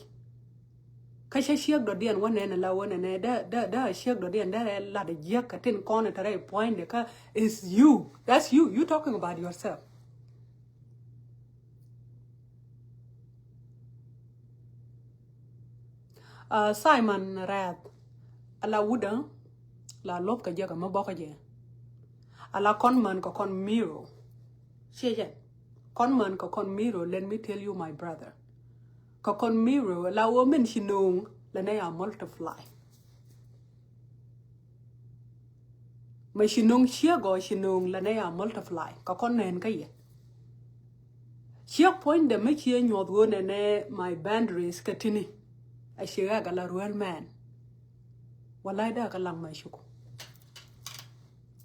Kä cä ciek dɔ̱diɛn wä nɛn ala wä nɛnɛ dee, dee, dee a ciek dɔ̱diɛn dee rɛ lat a jiäk kɛ tin kɔn ɛ te rɛy puɔ̱nydɛ kä is you. That's you. You talking about yourself. Uh, Simon Rɛth, ala wudä, la lop kɛ jɛ kɛ mi bɔkä jɛ. Ala kɔn män kɛ kɔn miro. Ciɛ jɛ. Kɔn män kɛ kɔn miro, let me tell you, my brother. Kɛ kɔn miro, la wä min ci no̱o̱ŋ, la nɛ ya multiply. Mɛ ci no̱o̱ŋ ciek ɔ ci no̱o̱ŋ la nɛ ya multiply. Kɛ kɔn nɛn kä yɛ. Ciek puɔ̱nydɛ mi ciɛ nyuɔth ɣöö nɛnɛ my boundaries kä tini. A ci ɣɛk a la ruel mɛn. Walay dee kä laŋ mɛ cuku.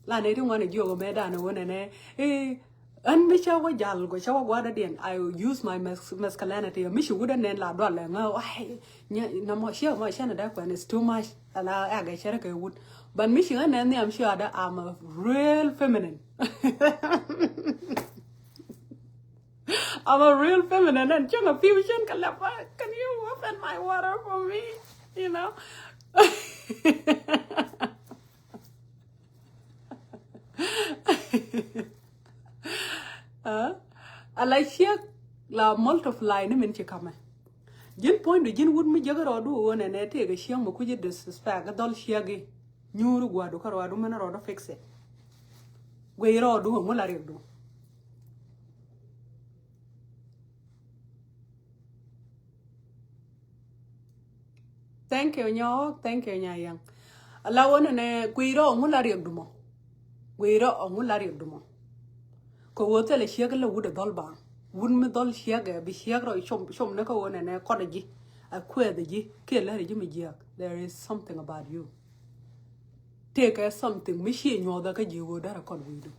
La nɛ ti ŋuan a jiök mɛ danɛ ɣöö nɛnɛ, eh, ɛn mi cä wä jal gɔ cä wä gua̱dädiɛn, I use my mas-, masculinity. Mi ci wut a nɛn la dual lɛ ŋä, wai, nyɛ, nɛ mɔ, ciɛ mɔ, ciɛ nɛ dee kuɛn, it's too much. Ala ɛgɛ cɛ rɛ kɛ wut. But mi ci ŋä nɛn nhiam ciɛ adä, I'm a real feminine. I'm a real feminine and cäŋ a piu cän kɛ lɛ pa, can you open my water for me? You know? Ah, ala ciek la multiply ni min ci kamɛ. Ji̱n puɔ̱nydu ji̱n wut mi jäkä rɔɔdu ɣöö nɛnɛ tëëkɛ ciek mi kuci disrespect dhɔl ciek i̱. Nyuuri gua̱du kä rɔɔdu min rɔɔdu fix it. Guiy rɔɔdu ŋu la riɛkdu. Thank you, Nyɔɔk. Thank you, Nyayɛŋ. Ala wä nɛnɛ guiy rɔ ŋu la riɛkdu mɔ. Guiy rɔ ŋu la riɛkdu mɔ. Kɛ wä thilɛ ciek lɛ wut ɛ dhɔl baŋ. Wut mi dhɔl ciek ɛ bi ciek rɔ com, com ni kä wä nɛnɛ kɔt ɛ ji̱. A kuɛth ɛ ji̱ kiɛ lär ɛ ji̱ mi jiäk. There is something about you. Tëëkɛ something mi ciɛ nyuɔth ɛ kä ji̱ wä därɛ kɔt wi̱i̱du.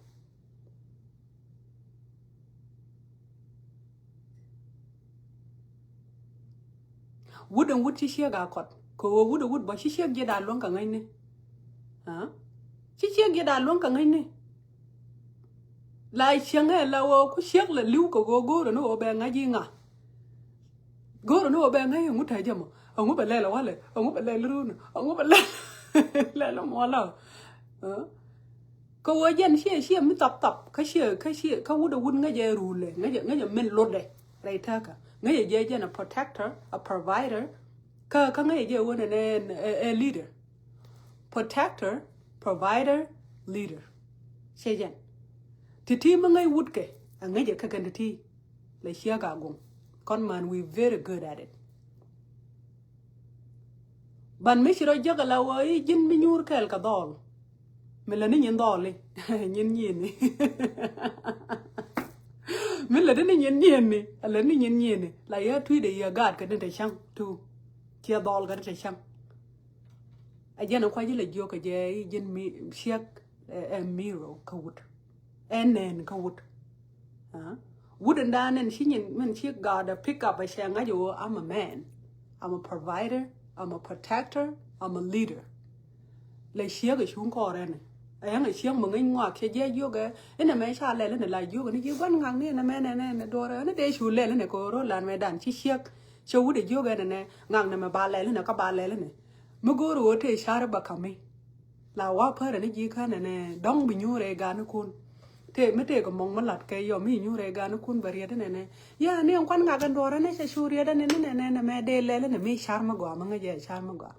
Wut ɛn wut ci ciek a kɔt. Kɛ ɣöö wut ɛ wut bä ci ciek jiɛt a luäŋ kɛ ŋäcni. Ha? Ci ciek jiɛt a luäŋ kɛ ŋäcni. La cieŋɛ la ɣöö ku ciek la li̱w kɛ ɣöö go̱o̱rä ni ɣöö bɛ ŋa̱c i̱ ŋa. Go̱o̱rä ni ɣöö bɛ ŋa̱c i̱ ŋu te jɛ mɔ. Ɛŋu bɛ lɛl ɛ walɛ. Ɛŋu bɛ lɛl run. Ɛŋu bɛ lɛl. Lɛl ɛ muɔlɔ. Ha? Kä wee jɛn ciɛ ciɛ mi thap thap kä ciɛ kä ciɛ kä wut ɛ wut ŋäcɛ rulɛ ŋäcɛ ŋäcɛ min lotdɛ rɛy tääkä ŋäcɛ jɛ jɛn a protector, a provider. Kä kä ŋäcɛ jɛ wun ɛn ɛ leader. Protector, provider, leader. Ciɛ jɛn ti ti mi ŋäc wut kɛ a ŋäcɛ kä kɛn ti ti. Lɛ ciɛ ka guŋ kɔn man, we very good at it. Ban mi ci rɔ jäk ala wä i̱ ji̱n mi nyuur kɛɛl kɛ dhɔl. Mi lät ni nyin dhɔli, nyin nyieni. Mi lät ni nyin nyieni, a lät ni nyin nyieni. La yɛ tui̱dɛ yɛ gaat kɛ ni te cäŋ tu. Ciɛ dhɔl kɛ ni te cäŋ. A jɛn a kua̱c ilɛ jiök kɛ jɛ i̱ ji̱n mi ciek ɛ miro kä wut. Ɛ nɛn kä wut. Wut in dan in ci nyin min ci God a pick up a cɛ ŋa̱c ɣöö, I'm a man. I'm a provider. I'm a protector. I'm a leader. Lɛ ciek a cuŋ kɔɔr ɛn. A yɛŋ a ciek mi ŋäc ŋuak cɛ jiɛc jiök ɛ. Inɛ mɛ ca lɛl inɛ la jiök ni ji̱ gua̱n ŋak ni inɛ mɛ nɛ nɛ nɛ duɔrɛ ni dee cu lɛl inɛ kɛ ɣöö ro̱l lan mɛ dan ci ciek. Cɛ wut a jiök ɛn inɛ ŋak nɛ mɛ ba lɛl inɛ kä ba lɛl inɛ. Mi go̱o̱r ɣöö tëë car i̱ ba ka̱mi. La wa pärä ni ji̱ känɛ nɛ dɔ̱ŋ bi nyuurɛ ganikun. Tëë mi tëë kɛ mɔŋ mi lat kɛ yɔ mi nyuurɛ ganikun bɛ riɛt inɛ nɛ. Ya ni ɛn kuan ŋak ɛn duɔrɛ ni cɛ cu riɛt ɛn ni nɛ nɛ nɛ mɛ dee lɛl inɛ mi car mi gɔaa mi ŋäc ɛ car mi gɔaa.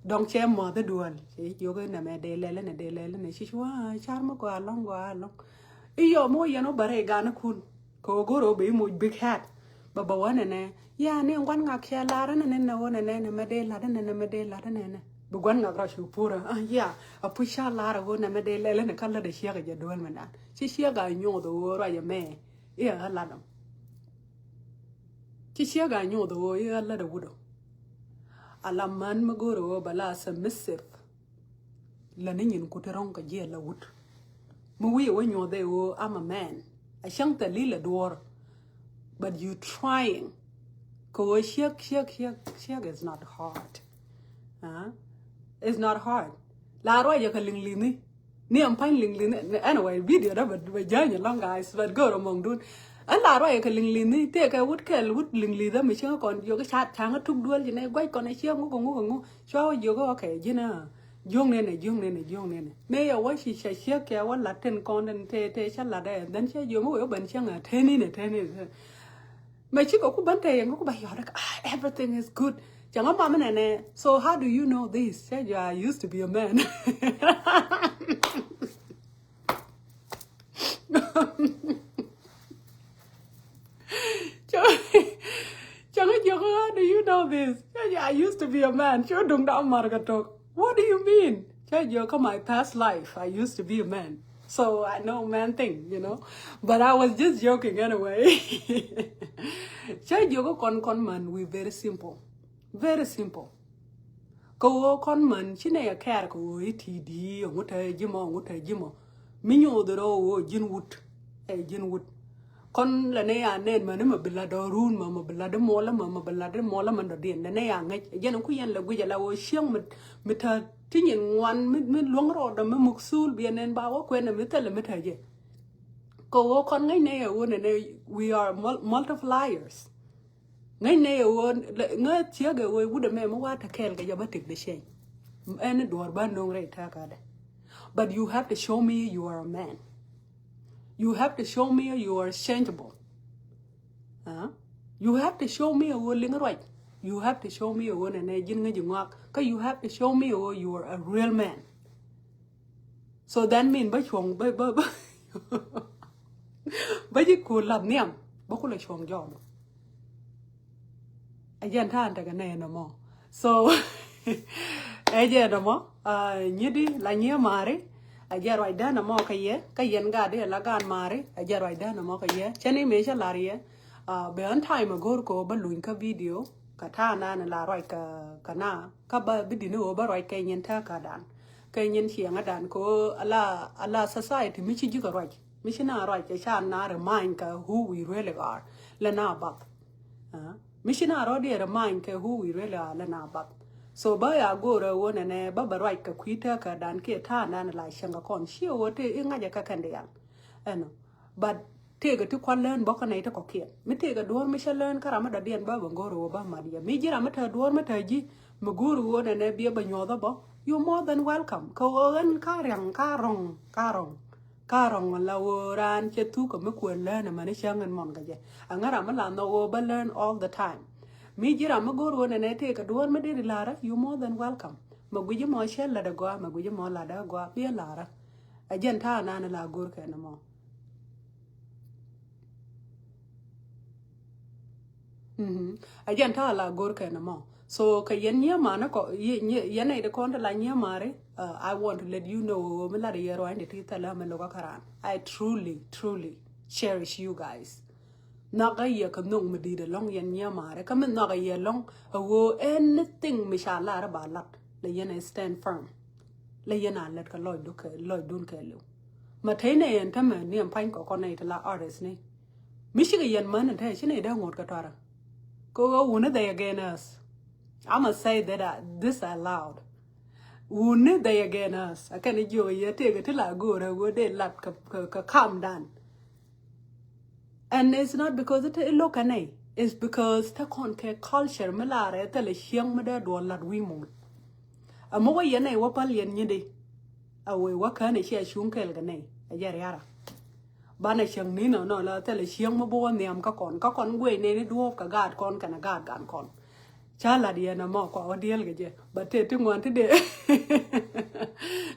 Dɔ̱ŋ cɛ muɔth i̱ duɔl cɛ yio̱k inɛ mɛ dee lɛl inɛ dee lɛl inɛ ci cu a car mi gɔaa lɔ̱ŋ gɔaa lɔ̱ŋ. I̱ yɔ mi wä yɛn wä bɛ rɛy ganikun. Kɛ ɣöö go̱r ɣöö bɛ i̱ moc big head. Bɛ bɛ wä nɛnɛ. Ya ni ŋuan ŋak cɛ lar nɛnɛ nɛ wä nɛnɛ nɛ mɛ dee lat nɛnɛ mɛ dee lat nɛnɛ. Bi gua̱n ŋak rɔ cu purä. Ah, ya. A puc ca lar ɣöö nɛ mɛ dee lɛl nɛ ka lät a ciɛk a jɛ duel mɛ dan. Ci ciɛk a nyoth ɣöö ruac ɛmɛ. I̱ a lat ɔ. Ci ciɛk a nyoth ɣöö i̱ a lat a wut ɔ. A la man mi go̱r ɣöö bɛ la submissive. Lä ni nyin kuti rɔ̱ŋ kɛ jiɛ lä wut. Mi wi̱i̱ wä nyuɔth ɛ ɣöö, I'm a man. A cäŋ thil i̱ lɛ duɔ̱ɔ̱r. But you trying. Kɛ ɣöö ciek ciek ciek ciek is not hard. Ah? It's not hard. La ruacɛ kɛ liŋ li̱ni. Ni ɛn pa̱ny liŋ li̱ni. Anyway, video dä bɛ bɛ jäny along, guys. But go̱o̱r ɛmɔŋdun. Ɛn la ruacɛ kɛ liŋ li̱ni. Tëëkɛ wut kɛl wut liŋ li̱th ɛmi cieŋ kɔn jiök ca ca̱ŋ tuk duel ci nɛ gua̱c kɔn ɛ ciek ŋuk ŋuk ŋuk. Cua wä jiök, okay, ji̱n a. Jiöŋ nɛnɛ, jiöŋ nɛnɛ, jiöŋ nɛnɛ. Mëë yɛ wä ci cɛ ciek kɛ wä lat tin kɔn tin te te cä lat ɛ. Then cä jiök mi wee wä ben cäŋ a teni nɛ teni nɛ. Mɛ cikɛ ku ben te yɛn ku ba yɔt, ah, everything is good. Cɛ ŋa mam nɛnɛ. So how do you know this? Cä jiök, I used to be a man. Cä, cä ŋä jiök, how do you know this? Cä jiök, I used to be a man. Cä duŋ da mar kɛ tok. What do you mean? Cä jiök, kä my past life, I used to be a man. So I know man thing, you know. But I was just joking anyway. Cä jiök, kɔn kɔn man, we very simple. Very simple. Kɛ ɣöö kɔn man ci nɛ yɛ kɛɛr kɛ ɣöö i̱ ti̱i̱ di̱i̱ ɔŋu te ji̱ mɔ ɔŋu te ji̱ mɔ. Mi nyoth rɔ ɣöö ji̱n wut. Ɛ ji̱n wut. Kɔn lɛ nɛ ya nɛn mani mɛ bi lat dɔ̱run mɛ mɛ bi lat di muɔlä mɛ mɛ bi lat di muɔlä mɛ dɔ̱diɛn lɛ nɛ ya ŋäc. Ɛ jɛn ku yɛn lɛ guic ala ɣöö cieŋ mi, mi te ti nyin ŋuan mi, mi luäŋ rɔɔdɔ mi muk thul biɛ nɛn ba wä kuɛn mi thilɛ mi te jɛ. Kɛ ɣöö kɔn ŋäc nɛ yɛ ɣöö nɛ nɛ we are mul-, multipliers. Ŋäcnɛ yɛ ɣöö, ŋäc thiäk yɛ ɣöö wut ɛmɛ mi wa te kɛɛl kɛ jɛ bä tekdɛ cɛny. Ɛn ni duɔ̱ɔ̱r bä no̱o̱ŋ rɛy tääkädɛ. But you have to show me you are a man. You have to show me you are changeable. Huh? You have to show me yɛ ɣöö liŋ ruac. You have to show me yɛ ɣöö nɛnɛ ji̱n ŋäc ji̱ ŋɔak. Kä you have to show me yɛ ɣöö you are a real man. So that mean bä cuɔ̱ŋ bä, bä, bä, bä ji̱ ku lath nhiam bä ku la cuɔ̱ŋ jɔɔk. Ɛ jɛn ta̱a̱ tekɛ nɛy nɔmɔ. So ɛ jɛn nɔmɔ, ah, nyidi la nyiee maari. Ɛ jɛn ruacdä nɔmɔ kä yɛ kä yɛn gaat di la gaan maari. Ɛ jɛn ruacdä nɔmɔ kä yɛ cɛ ni mëë cä lar yɛ. Ah, bɛ ɣän time a go̱o̱r kɛ ɣöö bä luny kä video kä ta̱a̱ naan la ruac kä, kä na kä bä bi di̱t ni ɣöö bä ruac kɛ nyin tääkädan. Kɛ nyin ciɛŋädan kɛ ɣöö ala, ala society mi ci ji̱ kɛ ruac, mi ci na ruac kɛ ca na remind kɛ who we really are. Lɛ na bath. Ah, mi ci na rɔ diɛ remind kɛ who we really are lɛ na bath. So bä ya go̱o̱rɛ ɣöö nɛnɛ bä bɛ ruac kɛ kui̱ tääkädan kiɛ ta̱a̱dan la cieŋ kɛ kɔn ci ɣöö te i̱ ŋa̱cä kɛ kɛn diaal. Ɛnɔ. But tëëkɛ ti kua̱r lään bä kä nɛy ti kɔ̱kiɛn. Mi tëëkɛ duɔ̱ɔ̱r mi cä lään kä ram mi dɔ̱diɛn bä bɛ go̱o̱r ɣöö bä mat yɛ. Mi ji̱ ram mi te duɔ̱ɔ̱r mi te ji̱ mi go̱o̱r ɣöö nɛnɛ biɛ bɛ nyuɔ̱th ɛ bä. You more than welcome. Kɛ ɣöö ɣän ka riaŋ ka rɔ̱ŋ, ka rɔ̱ŋ, ka rɔ̱ŋ la ɣöö raan cɛ thuk kɛ mi kuɛn lään ɛmɛni cäŋ ɛn mɔn kɛ jɛ. Aŋä ram mi la nhɔk ɣöö bä lään all the time. Mi ji̱ ram mi go̱o̱r ɣöö nɛnɛ tëëkɛ duɔ̱ɔ̱r mi deri la̱rä, you more than welcome. Mɛ guic mɔ cä la̱t ɛ gɔaa, mɛ guic mɔ la̱t ɛ gɔaa, biɛ la̱rä. Ɛ jɛn ta̱a̱ naan la go̱o̱r kɛ nɔmɔ. Mhm. Ɛ jɛn ta̱a̱ la go̱o̱r kɛ nɔmɔ. So kɛ yɛn nyiamaar ni kɔ, yɛ- yɛ- yɛn nɛy ti kɔn ti la nyiamaari, uh, I want to let you know ɣöö mi lat yɛ ruaacni ti thilɛ mi lokä kä raan. I truly, truly cherish you guys. Nhɔakä yɛ kɛ nhök mi di̱i̱t ɛlɔ̱ŋ yɛn nyiamaari. Kä mi nhɔakä yɛ ɛlɔ̱ŋ ɛ ɣöö anything mi ca lar ba lat. Lɛ yɛn ɛ stand firm. Lɛ yɛn a lät kɛ lɔcdu kɛ lɔcdun kɛɛliw. Ma tey nɛ yɛn tämɛ ni ɛn pa̱ny kɔkɔ nɛy ti la artist ni. Mi cikɛ yɛn män in te ci nɛy dee ŋot kɛ tuarä. Kɛ ɣöö wuni they against us. I must say that, uh, this out loud. Wuni they against us. A kɛn jiök yɛ tëëkɛ ti la go̱o̱rä ɣöö dee lat kɛ, kɛ, kɛ calm down. And it's not because it, it look a nɛy. It's because te kɔn kɛ culture mi laarɛ thilɛ cieŋ mi dee duɔl lat wi̱i̱ muɔ̱ɔ̱n. Ɛ mi wä yɛn nɛy wä päl yɛn nyindi. A wee wä kään ɛ ciɛ cuŋ kɛɛl kɛ nɛy. Ɛ jɛ riara. Banɛ cäŋ ni nɔ nɔ la thilɛ cieŋ mi bi wä nhiam kä kɔn. Kä kɔn guey nɛni duɔ̱ɔ̱p kɛ gaat kɔn kɛnɛ gaat gan kɔn. Ca lat yɛn ɛmɔ kua wä diɛl kɛ jɛ. But tëë ti ŋuan ti dee.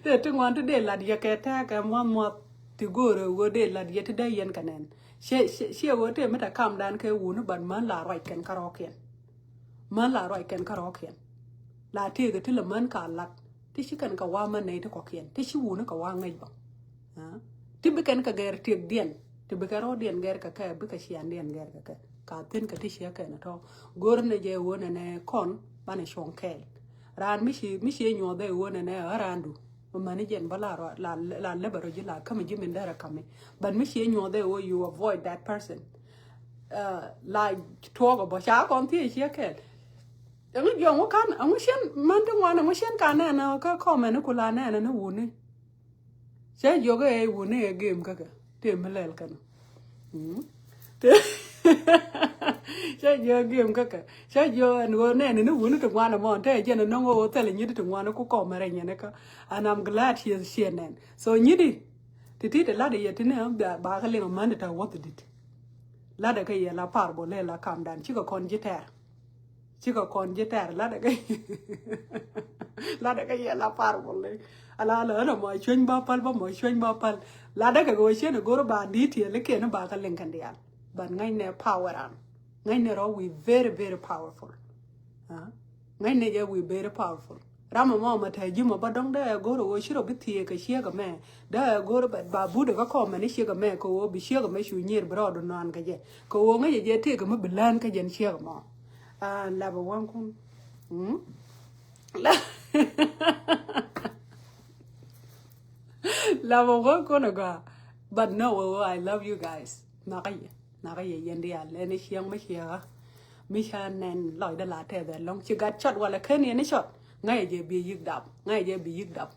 Tëë ti ŋuan ti dee lat yɛ kɛ tɛɛkɛ muath muath. Ti go̱o̱rɛ ɣöö dee lat yɛ ti dee yɛn kɛ nɛn. Ciɛ, ciɛ, ciɛ ɣöö tëë mi te calm down kɛ wuni, but män la ruac kɛn kärɔɔkiɛn. Män la ruac kɛn kärɔɔkiɛn. La tëëkɛ ti lɛ män ka lat. Ti ci kɛn kɛ wa män nɛy ti kɔkiɛn. Ti ci wuni kɛ wa ŋäc bä. Ah. Ti bi kɛn kɛ gɛr tiekdiɛn. Ti bi kɛ rɔɔdiɛn gɛr kɛ kɛ, bi kɛ ciandiɛn gɛr kɛ kɛ. Ka thi̱n kɛ ti ciɛ kɛn ɛ tɔ̱. Go̱r ni jɛ ɣöö nɛnɛ kɔn banɛ cuɔ̱ŋ kɛɛl. Raan mi ci, mi ci nyuɔth ɛ ɣöö nɛnɛ ɛ raandu. Mɛ mäni jɛn bä la rɔ, la, la lɛ bɛ rɔ ji̱ la kämi ji̱ min derɛ kämi. But mi ci nyuɔth ɛ ɣöö you avoid that person. Uh, la tuɔɔk ɛ bä ca kɔn thiec ciɛ kɛɛl. Ɛŋu jiɔŋ wä kan, ɛŋu cien män ti ŋuan, ɛŋu cien ka nɛn ɛ kä comment ku la nɛn ɛ ni wuni. Cä jiök ɛ wuni ɛ game käkɛ. Tëë mi lɛl kɛn. Mm. Tëë cä jiök ɛ game käkɛ. Cä jiök ɛn ɣöö nɛn ni wuni ti ŋuan ɛmɔ. Tëë jɛn ɛ nɔŋ ɣöö thilɛ nyit ti ŋuan ku kɔmɛ rɛy nyɛn kä. And I'm glad she, she nɛn. So nyit di. Ti ti ti lat yɛ ti ni ba, ba kä liŋ a män ti ta wäth dit. Lat ɛ kä yɛ la par bol lɛ la calm down. Cikɛ kɔn ji̱ tɛr. Cikɛ kɔn ji̱ tɛr lat ɛ kä. Lat ɛ kä yɛ la par bol lɛ. Ala la ɣän a mɔ cueny ba päl, ba mɔ cueny ba päl. Lat ɛ kɛ kɛ wä cien ɛ go̱r ba di̱i̱t tiɛɛlikiɛn ba kä liŋ kɛn diaal. But ŋäcnɛ power an. Ŋäcnɛ rɔ we very, very powerful. Ah. Ŋäcnɛ jɛ we very powerful. Ram ɛmɔ mɛ te ji̱ mɔ bä dɔ̱ŋ dee ɛ go̱r ɛ ɣöö ci rɔ bi thieek kɛ ciek ɛmɛ. Dee ɛ go̱r ɛ ba, ba but ɛ kä kɔmɛ ni ciek ɛmɛ kɛ ɣöö bi ciek ɛmɛ cu nyier bi rɔɔdu nɔan kɛ jɛ. Kɛ ɣöö ŋäcɛ jɛ tëëk ɛmɛ bi lään kä jɛn ciek ɛmɔ. Ah, lapɛ waŋkun. Mm? La-, lapɛ waŋkun ɛ gɔaa. But no, I love you guys. Nhɔakä yɛ. Nhɔakä yɛ yɛn diaal. Ɛn i̱ ciɛŋ mi ciɛŋä. Mi ca nɛn lɔcdä la tɛth ɛlɔ̱ŋ. Ci gat cɔt walɛ ken yɛn i̱ cɔt. Ŋa̱cɛ jɛ bi yi̱k dap. Ŋa̱cɛ jɛ bi yi̱k dap.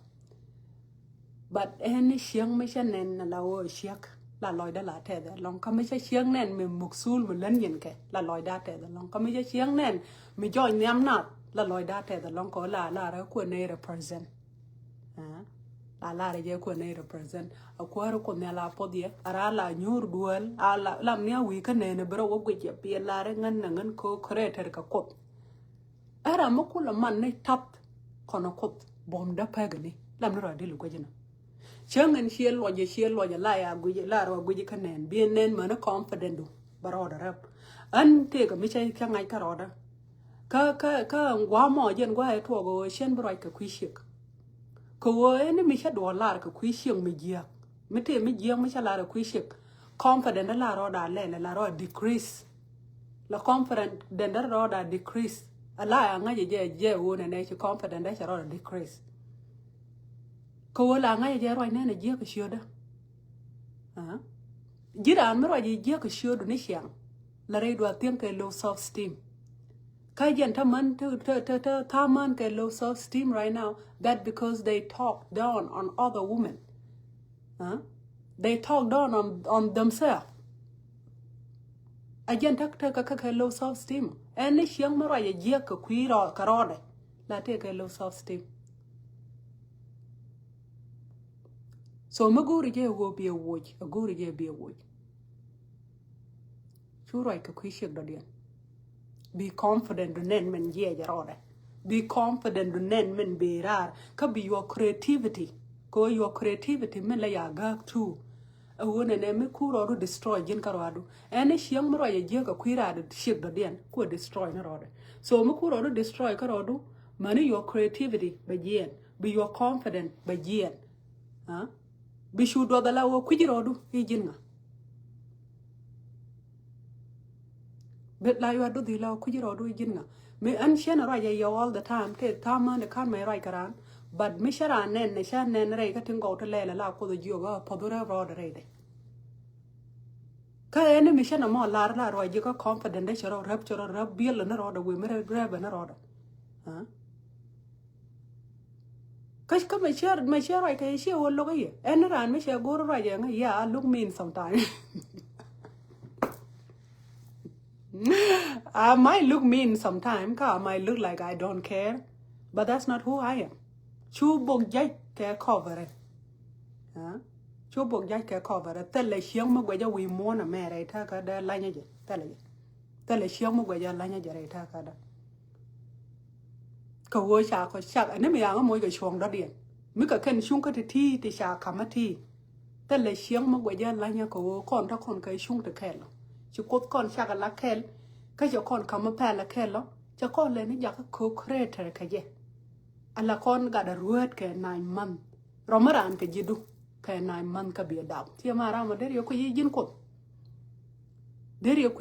But ɛn i̱ ciɛŋ mi ca nɛn la wä ciɛk. La lɔcdä la tɛth ɛlɔ̱ŋ. Kä mi ca ciɛŋ nɛn mi muk thul mi län yɛn kɛ. La lɔcdä tɛth ɛlɔ̱ŋ. Kä mi ca ciɛŋ nɛn mi jɔc nhiam nath. La lɔcdä tɛth ɛlɔ̱ŋ. Kɛ la la rɛ kuɛ nɛy represent. Ah, la lar jɛ kuɛ nɛy represent. A kuäär Kuoth Nhial a puɔth yɛ. A ra la nyuur duel. A la, lam ni a wi̱i̱ kä nɛn a bi rɔ wä guic yɛ piɛ lar ŋän na ŋän ko creator kɛ Kuoth. Ɛ ram mi kulɛ man ni tath kɔn a Kuoth buɔ̱m dä pek ni. Lam ni rɔ a dil guic ni. Cäŋ ɛn ciɛ luɔc, ciɛ luɔc, la ya guic, la rɔ guic kä nɛn. Bi nɛn mäni confident du. Ba rɔɔdɛ rɛp. Ɛn tëëkɛ mi cä kä ŋa̱c kä rɔɔdä. Kä, kä, kä ŋuamɔ jɛn gua̱a̱ ɛ tuɔɔk ɣöö cɛn bi ruac kɛ kui̱ ciek. Kɛ ɣöö ɛn mi cä duɔl lar kɛ kui̱ ciek mi jiääk. Mi tëë mi jiääk mi cä lar kɛ kui̱ ciek. Confident la rɔɔda lɛl la rɔɔda decrease. La confident la rɔɔda decrease. A la a ŋa̱c jɛ jɛ ɣöö nɛnɛ ci confident cɛ rɔɔda decrease. Kɛ ɣöö la ŋa̱c jɛ ruac nɛn a jiääk kɛ ciötdä. Ah. Ji̱ raan mi ruac ji̱ jiäk kɛ ciötdu ni ciaŋ. La rɛy dua thiäŋ kɛ low self esteem. Kä jɛn tä män tä, tä, tä, tä, tä män kɛ low self esteem right now. That because they talk down on other women. Huh? They talk down on, on themselves. A jɛn tä, tä, kä, kä, kɛ low self esteem. Ɛn ni ciaŋ mi ruac jiäk kɛ kui̱ rɔ, kɛ rɔɔdɛ. La tëë kɛ low self esteem. So mi go̱o̱ri jɛ ɣöö bi a woc, a go̱o̱ri jɛ bi a woc. Cu ruac kɛ kui̱ ciek dɔ̱diɛn. Be confident du nɛn min jiɛc rɔɔdɛ. Be confident du nɛn min bi raar. Kä bi your creativity. Kɛ your creativity min la ya gak tu. A ɣöö nɛnɛ mi kur rɔɔdu destroy ji̱n kä rɔɔdu. Ɛn ni cieŋ mi ruac a jiäk a kui̱ raadu ciek dɔ̱diɛn kuɛ destroy ni rɔɔdɛ. So mi kur rɔɔdu destroy kä rɔɔdu, mäni your creativity bɛ jiɛɛn, bi your confident bɛ jiɛɛn. Bi cu duɔth ala ɣöö kui̱ci rɔɔdu i̱ ji̱n ŋa. Bit la yuat du dhil la kui̱ci rɔɔdu i̱ ji̱n ŋa. Mi ɛn ciɛn ruac ɛ yɛ all the time te tha̱a̱män ɛ ka̱n mɛ ruac kɛ raan. But mi cä raan nɛn nɛ cä nɛn rɛy kä tin gɔw ti lɛɛl ala kuoth jiök a puɔth rɛp rɔɔdɛ rɛydɛ. Kä ɛn mi cä nɛ mɔ lar la ruac ji̱ kä confident dɛ cɛ rɔ rɛp cɛ rɔ rɛp biɛl ni rɔɔdɛ wee mi rɛp rɛp ni rɔɔdɛ. Kä kä mɛ cɛ mɛ cɛ ruac kɛ cɛ wä lokä yɛ ɛn raan mi cɛ go̱r ruac ɛŋä yɛ a look mean sometime. I might look mean sometime kä I might look like I don't care, but that's not who I am. Cu bok jac kɛ cover. Cu bok jac kɛ cover thilɛ cieŋ mi guɛcä wi̱i̱ muɔ̱ɔ̱n amɛ rɛy ta̱kä dee lanyä jɛ thilɛ jɛ. Thilɛ cieŋ mi guɛcä lanyä jɛ rɛy ta̱kä dee. Kɛ ɣöö ca kɔ cak ɛn ni mi yaŋä moc kɛ cuɔ̱ŋ dɔ̱diɛn mi kɛ kɛn cuŋ kä ti ti ti ca ka̱mä ti. Thilɛ cieŋ mi guɛcä lanyä kɛ ɣöö kɔn tɔ kɔn kɛ cuŋ ti kɛl ɔ ci kuoth kɔn cak ala kɛl. Kä cɛ kɔn ka̱mä pɛl a kɛl ɔ cɛ kɔn lɛ ni jakä ko̱k rɛɛtɛr kɛ jɛ. Ala kɔn gat a rueet kɛ nine month rɔmä raan kɛ ji̱du kɛ nine month kä bi a dap ci ma ram a der yɛ kui̱ yi ji̱n kuoth. Der yɛ kui̱